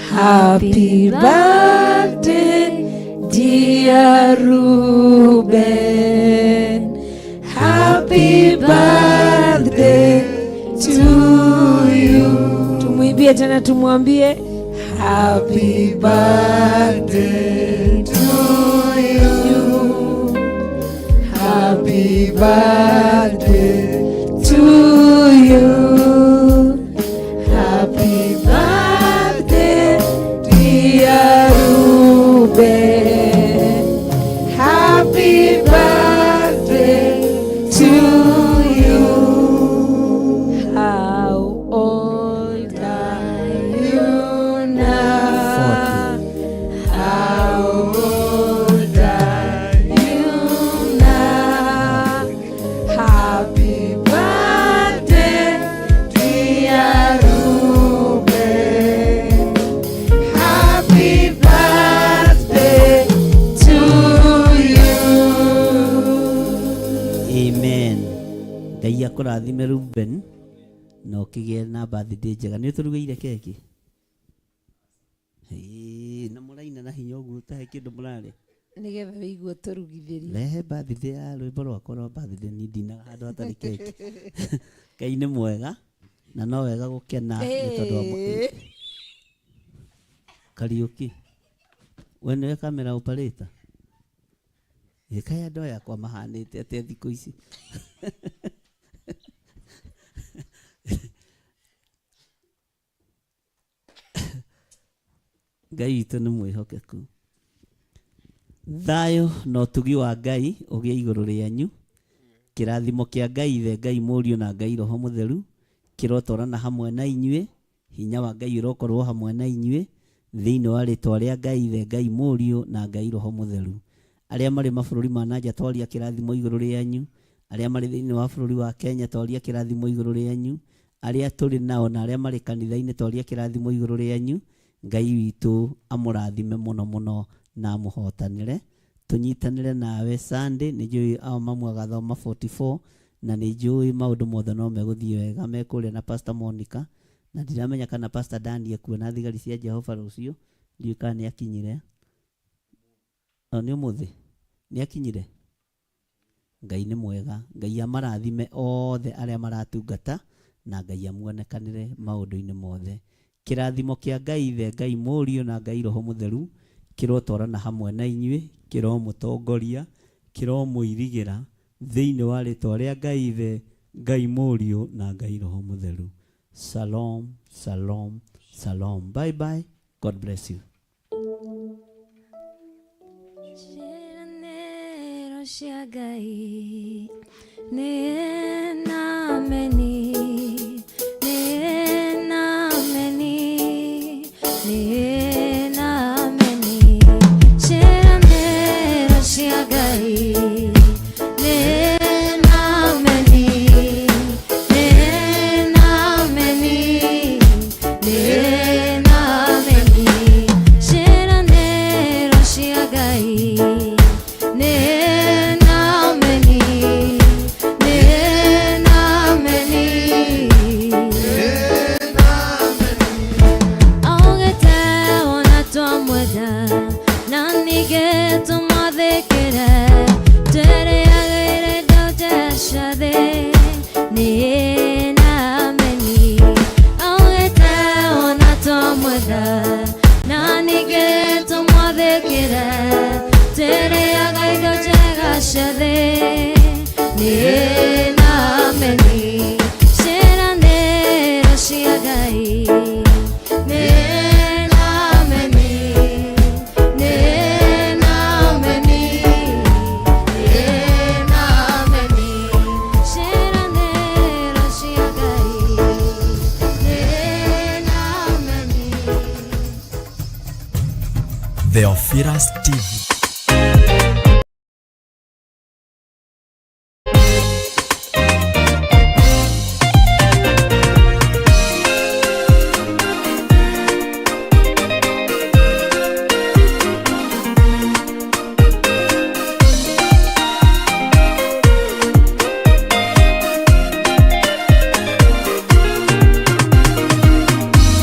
Happy birthday, dear Ruben. Happy birthday to you. Tumwimbie tena tumwambie Happy birthday to you. Happy birthday to you. Happy birthday, dear Ruben. Happy birthday to you. How old are you now? How old are you now? Happy birthday, dear Ruben. Happy birthday to you. Amen. Ngai akũrathime Ruben na ũkĩgĩe na birthday njega. Nĩ ũtũrugĩire keki? Ĩĩ, na mũraina na hinya ũguo ũtahe kĩndũ mũrarĩa. Nĩgetha wĩigue tũrugithĩrie. Rehe birthday ya rwĩmbo rwakwa rwa birthday niĩ ndinaga handũ hatarĩ keki. Ngai nĩ mwega na no wega gũkena nĩ tondũ wa Ĩĩ. Kariũki. We nĩwe camera operator? Ĩ kaĩ andũ aya akwa mahanĩte atĩa thikũ ici? Ngai witũ nĩ mwĩhokeku. Thayũ na ũtugi wa Ngai ũgĩe igũrũ rĩanyu. Kĩrathimo kĩa Ngai Ithe, Ngai Mũriũ na Ngai Roho Mũtheru kĩrotwarana hamwe na inyuĩ. Hinya wa Ngai ũrokorwo hamwe na inyuĩ. Thĩinĩ wa rĩtwa rĩa Ngai Ithe, Ngai Mũriũ na Ngai Roho Mũtheru. Arĩa marĩ mabũrũri ma na nja twaria kĩrathimo igũrũ rĩanyu, arĩa marĩ thĩinĩ wa bũrũri wa Kenya twaria kĩrathimo igũrũ rĩanyu, arĩa tũrĩ nao na arĩa marĩ kanitha-inĩ twaria kĩrathimo igũrũ rĩanyu. Ngai witũ amũrathime mũno mũno na amũhotanĩre. Tũnyitanĩre nawe Sunday, nĩ njũĩ mamu agathoma 44 na nĩ njũĩ maũndũ mothe no megũthiĩ wega me kũrĩa na Pastor Monica, na ndiramenya kana Pastor Dan ekuo na thigari cia Jehova rũciũ, ndiũĩ kana nĩ akinyire. O nĩ ũmũthĩ? Nĩ akinyire? Ngai nĩ mwega. Ngai amarathime othe arĩa maratungata na Ngai amuonekanĩre maũndũ-inĩ mothe. Kĩrathimo kĩa Ngai Ithe, Ngai Mũriũ na Ngai Roho Mũtheru kĩrotwarana hamwe na inyuĩ, kĩromũtongoria, kĩromũirigĩra thĩinĩ wa rĩtwa rĩa Ngai Ithe, Ngai Mũriũ na Ngai Roho Mũtheru. Shalom, shalom, shalom. Bye bye. God bless you. Ciĩranĩro cia Ngai nĩ na ameni, nĩ na ameni, nĩ na ameni. Ciĩranĩro cia Ngai nĩ na ameni, nĩ na ameni, nĩ na ameni. Ciĩranĩro cia Ngai nĩ na ameni, nĩ na ameni. Augĩte ona twamwenda na ningĩ tũmwathĩkĩre, twĩrĩagĩre indo cia thĩ nĩ na ameni. Augĩte ona twamwenda na ningĩ tũmwathĩkĩre, twĩrĩaga indo njega cia thĩ nĩ na ameni. Ciĩranĩro cia Ngai nĩ na ameni, nĩ na ameni, nĩ na ameni. Ciĩranĩro cia Ngai nĩ na ameni. Theophilus TV.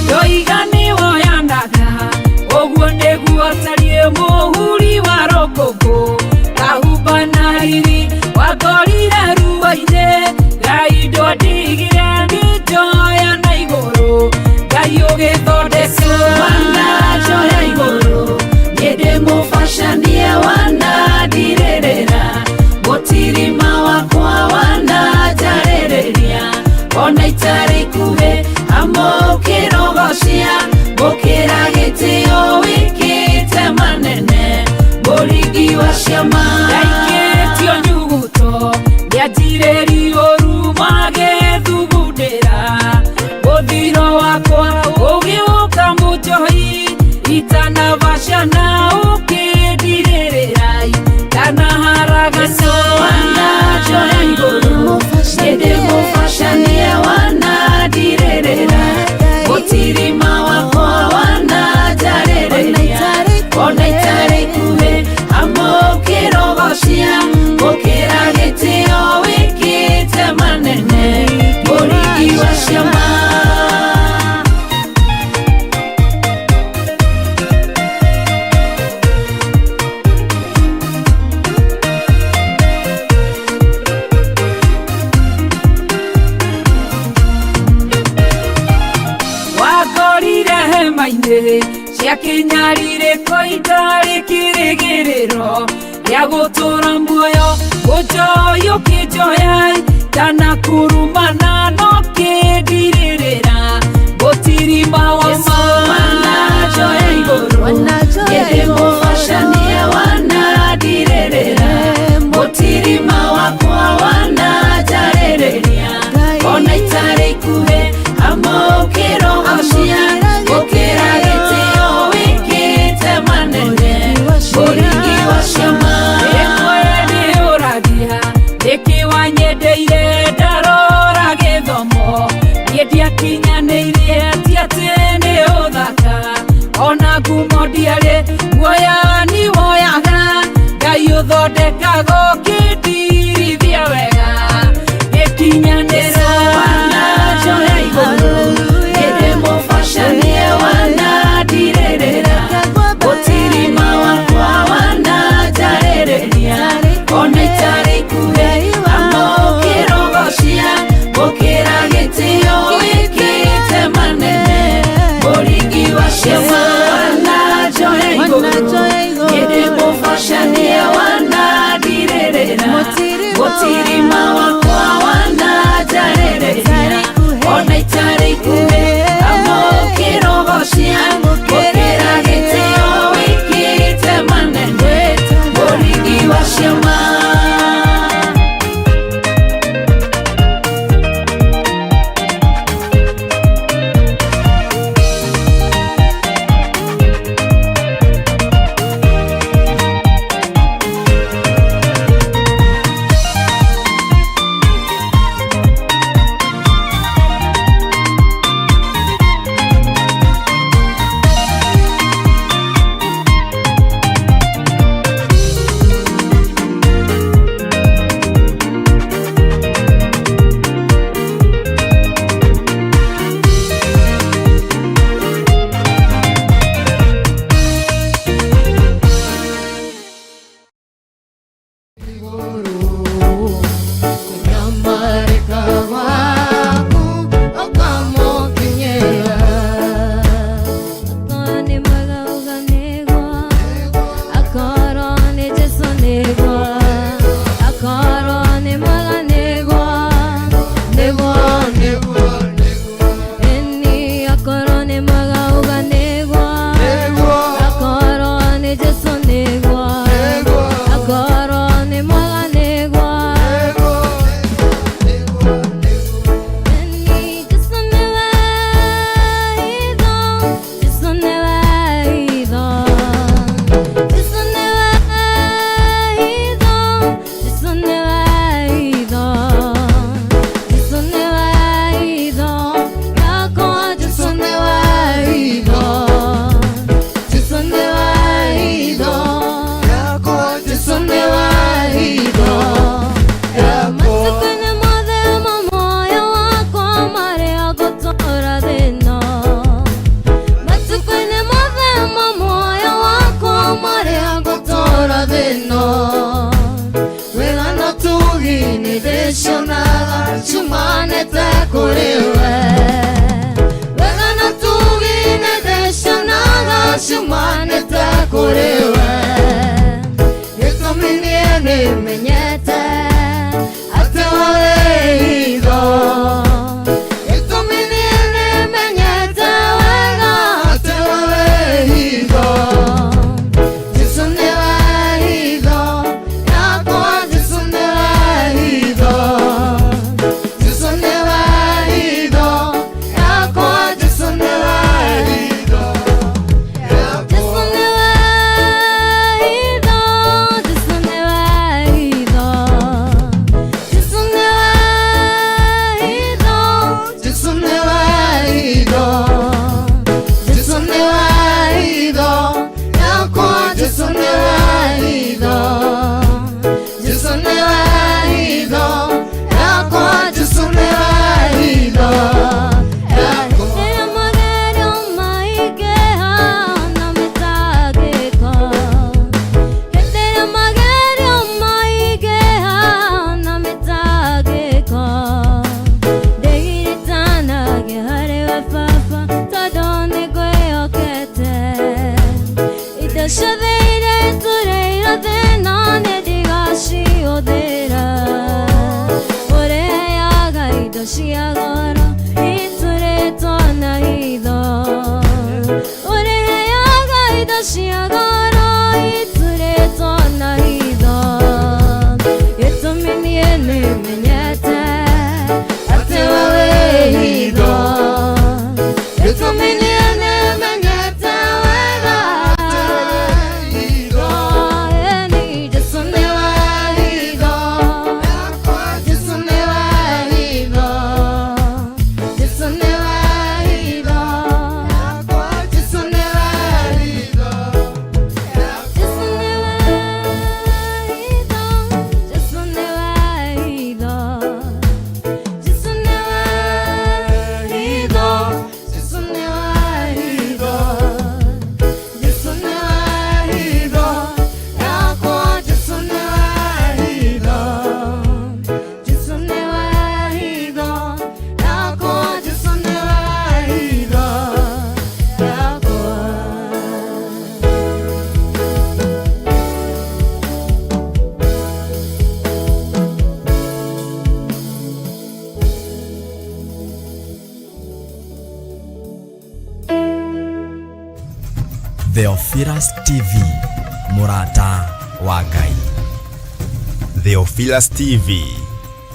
Ndoiga nĩwoyanaga ũguo nĩguo tariĩ mũhuri wa rũkũngũ kahumba na riri wangorire ruo-inĩ Ngai ndwandigire ngĩnjoya na igũrũ Ngai ũgĩthondeka wananjoya igũrũ niĩ ndĩmũbacanie wanandirĩrĩra mũtirima wakwa wananjarĩrĩria ona itarĩ ikuhĩ amũkĩrogocia gũkĩra gĩtĩo wĩkĩte manene mũringi wa ciama ndaikĩtio nyuguto nĩanjirĩrio magethugundĩra mũthiro wakwa ũgĩũka mũnjohi itanabacana ũkĩndirĩrĩra ndanaharagana wananjoya igũrũ ĩndĩ mũbacanie wanandirĩrĩra mũtirima wakwa wananjarĩrĩria ona itarĩ ikuhĩ amũkĩrogocia gũkĩra gĩtĩo wĩkĩte manene mũringi wa ciama. Wakorire hema-inĩ cia kĩnyarirĩko itarĩ kĩrĩgĩrĩro gĩa gũtũra muoyo ũnjoyi ũkĩnjoya ndanakurumana no kĩndirĩrĩra mũtirima wa ma wananjoya igũrũ ĩndĩ mũbacanie wanandirĩrĩra mũtirima wakwa wananjarĩrĩria ona itarĩ ikuhĩ amũkĩrogocia gũkĩra gĩtĩo wĩ Ngumo ndiarĩ guoya ni woyaga Ngai ũthondekaga ũkĩndirithia wega gĩkinyanĩra wananjoya igũrũ ĩndĩ mũbacanie wanandirĩrĩra gũtirima wakwa wananjarĩrĩria ona itarĩ ikuhĩ amũkĩrogocia gũkĩra gĩtĩo wĩkĩte manene mũringi wa ciama wananjoya igũrũ ĩndĩ mũbacanie wanandirĩrĩra gũtirima wakwa wananjarĩrĩria ona itarĩ ikuhĩ amũkĩrogocia gũkĩra gĩtĩo wĩkĩte manene mũringi wa ciama. Theophilus TV, mũrata wa Ngai. Theophilus TV,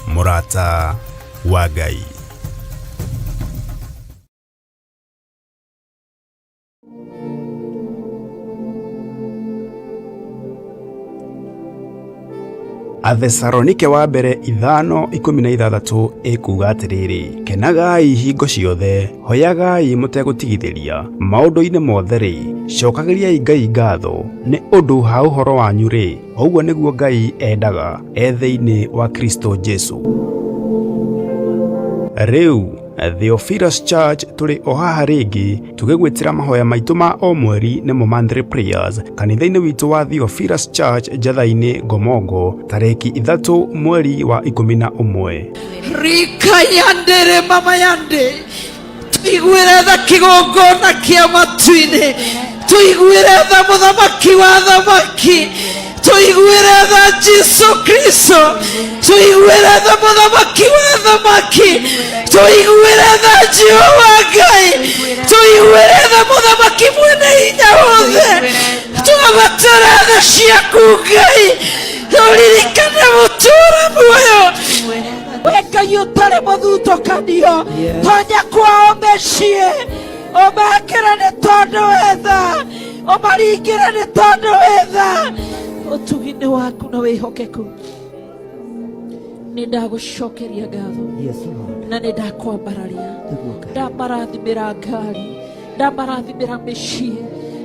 mũrata wa Ngai. Athesalonike wa mbere 5:16 ĩkuuga atĩrĩrĩ, kenagai hingo ciothe, hoyagai mũtegũtigithĩria, maũndũ-inĩ mothe-rĩ, cokagĩriai Ngai ngatho, nĩ ũndũ ha ũhoro wanyu-rĩ, ũguo nĩguo Ngai endaga e thĩinĩ wa Kristo Jesu. Rĩu Theophilus Church tũrĩ o haha rĩngĩ tũgĩgwĩtĩra mahoya maitũ ma o mweri nĩmo monthly prayers kanitha-inĩ witũ wa Theophilus Church Njatha-inĩ Ngomongo tarĩki 3 mweri wa 11. Rika yandere mama yande tuiguĩre tha kĩgongona kĩa matu-inĩ tuiguĩre tha mũthamaki wa thamaki tuiguĩre tha Jesu Kristo tuiguĩre tha mũthamaki wa thamaki tuiguĩre tha Jehova Ngai tuiguĩre tha mũthamaki mwene hinya wothe twabatara tha ciaku Ngai tũririkane mũtũũra muoyo we Ngai ũtarĩ mũthutũkanio tonya kwao mĩciĩ ũmekĩre nĩ tondũ wĩ tha ũmaringĩre nĩ tondũ wĩ tha ũtugi-inĩ waku na wĩhokeku nĩ ndagũcokeria ngatho na nĩ ndakwambararia ndamarathimĩra ngari ndamarathimĩra mĩciĩ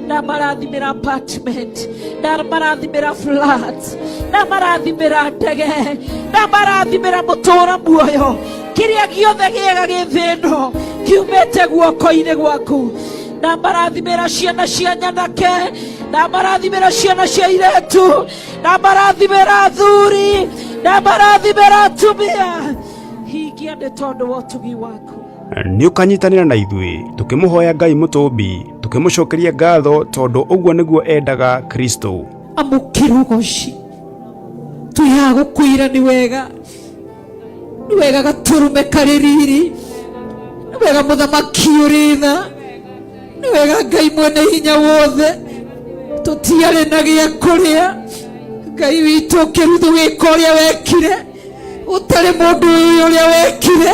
ndamarathimĩra apartment ndamarathimĩra flat ndamarathimĩra ndege ndamarathimĩra mũtũũra muoyo kĩrĩa gĩothe gĩega gĩ thĩ ĩno kiumĩte guoko-inĩ gwaku ndamarathimĩra ciana cia nyanake ndamarathimĩra ciana cia iretu ndamarathimĩra athuri ndamarathimĩra atumia hingia nĩ tondũ wa ũtugi waku. Nĩ ũkanyitanĩra na ithuĩ tũkĩmũhoya Ngai mũtũmbi tũkĩmũcokeria ngatho tondũ ũguo nĩguo endaga Kristo. Amũkĩra ũgoci twĩ gũkwĩra nĩ wega nĩ wega gatũrũme karĩ riri nĩ wega mũthamaki ũrĩ tha nĩ wega Ngai mwene hinya wothe tũtiarĩ na gĩa kũrĩa Ngai witũ ũkĩruthu wĩka ũrĩa wekire ũtarĩ mũndũ ũyũ ũrĩa wekire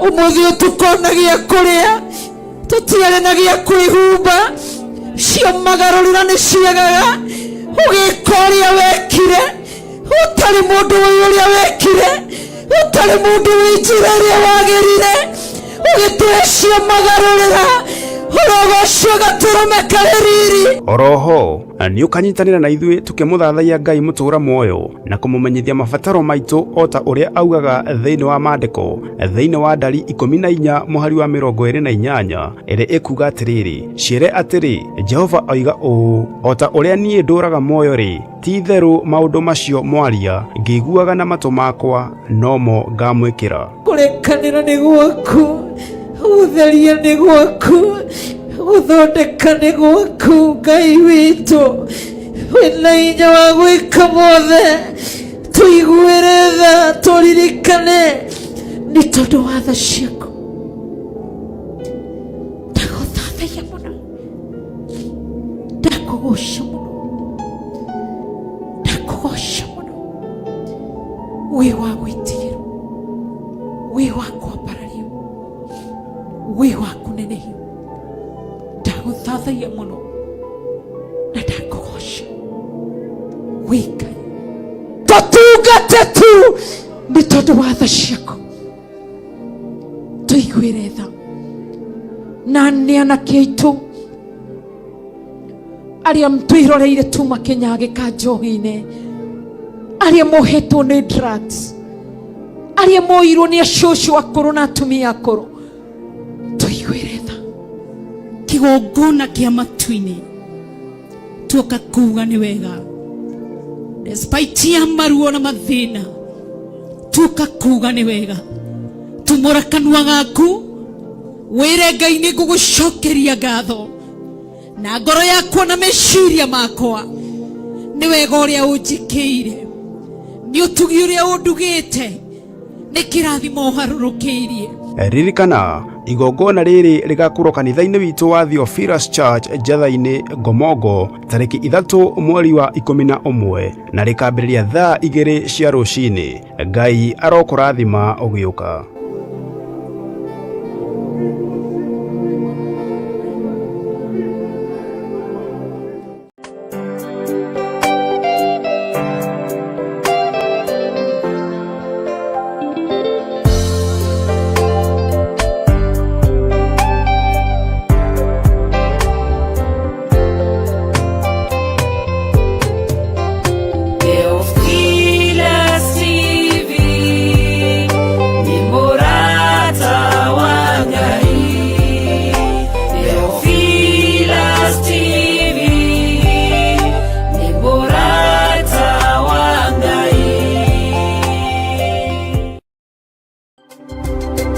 ũmũthĩ ũtukona gĩa kũrĩa tũtiarĩ na gĩa kwĩhumba cio magarũrĩra nĩ ciagaga ũgĩka ũrĩa wekire ũtarĩ mũndũ ũyũ ũrĩa wekire ũtarĩ mũndũ wĩ njĩra ĩrĩa wagĩrire ũgĩtũhe cio magarũrĩra ũrogocio gatũrũme karĩ riri. Oroho nĩ ũkanyitanĩra na ithuĩ tũkĩmũthathaiya Ngai mũtũũra muoyo na kũmũmenyithia mabataro maitũ o ta ũrĩa augaga thĩinĩ wa maandĩko thĩinĩ wa ndari 14 mũhari wa 28 ĩrĩa ĩkuga atĩrĩrĩ, ciĩre atĩrĩ, Jehova oiga ũũ, o ta ũrĩa niĩ ndũũraga muoyo rĩ, ti itherũ maũndũ macio mwaria ngĩiguaga na matũ makwa nomo ngamwĩkĩra. Kũrekanĩra nĩ gwaku, gũtheria nĩ gwaku, gũthondeka nĩ gwaku Ngai witũ wĩna hinya wa gwĩka mothe tũiguĩre tha tũririkane nĩ tondũ wa tha ciaku ndagũthathaiya mũno ndakũgoca mũno ndakũgoca mũno wĩ wa gwĩtigĩrwo wĩ wa kwambarario wĩ wa kũnenehio ndagũthathaiya mũno na ndakũgoca wĩ Ngai tũtungate tu nĩ tondũ wa tha ciaku tũiguĩre tha na nĩ anake aitũ arĩa twĩroreire tuma kĩnyagĩka njohi-inĩ arĩa mohetwo nĩ drugs arĩa moirwo nĩ acũcũ akũrũ na atumia akũrũ tũiguĩre tha. Kĩgongona kĩa matu-inĩ tuoka kuga nĩ wega despite ya maruo na mathĩna tuoka kuga nĩ wega tumũra kanua gaku wĩre Ngai nĩ ngũgũcokeria ngatho na ngoro yakwa na meciria makwa nĩ wega ũrĩa ũnjĩkĩire nĩ ũtugi ũrĩa ũndugĩte nĩ kĩrathimo ũharũrũkĩirie. Ririkana, igongona rĩrĩ rĩgakorwo kanitha-inĩ witũ wa Theophilus Church Njatha-inĩ Ngomongo tarĩki 3 mweri wa 11 na rĩkambĩrĩria thaa 2 cia rũcinĩ. Ngai arokũrathima ũgĩũka.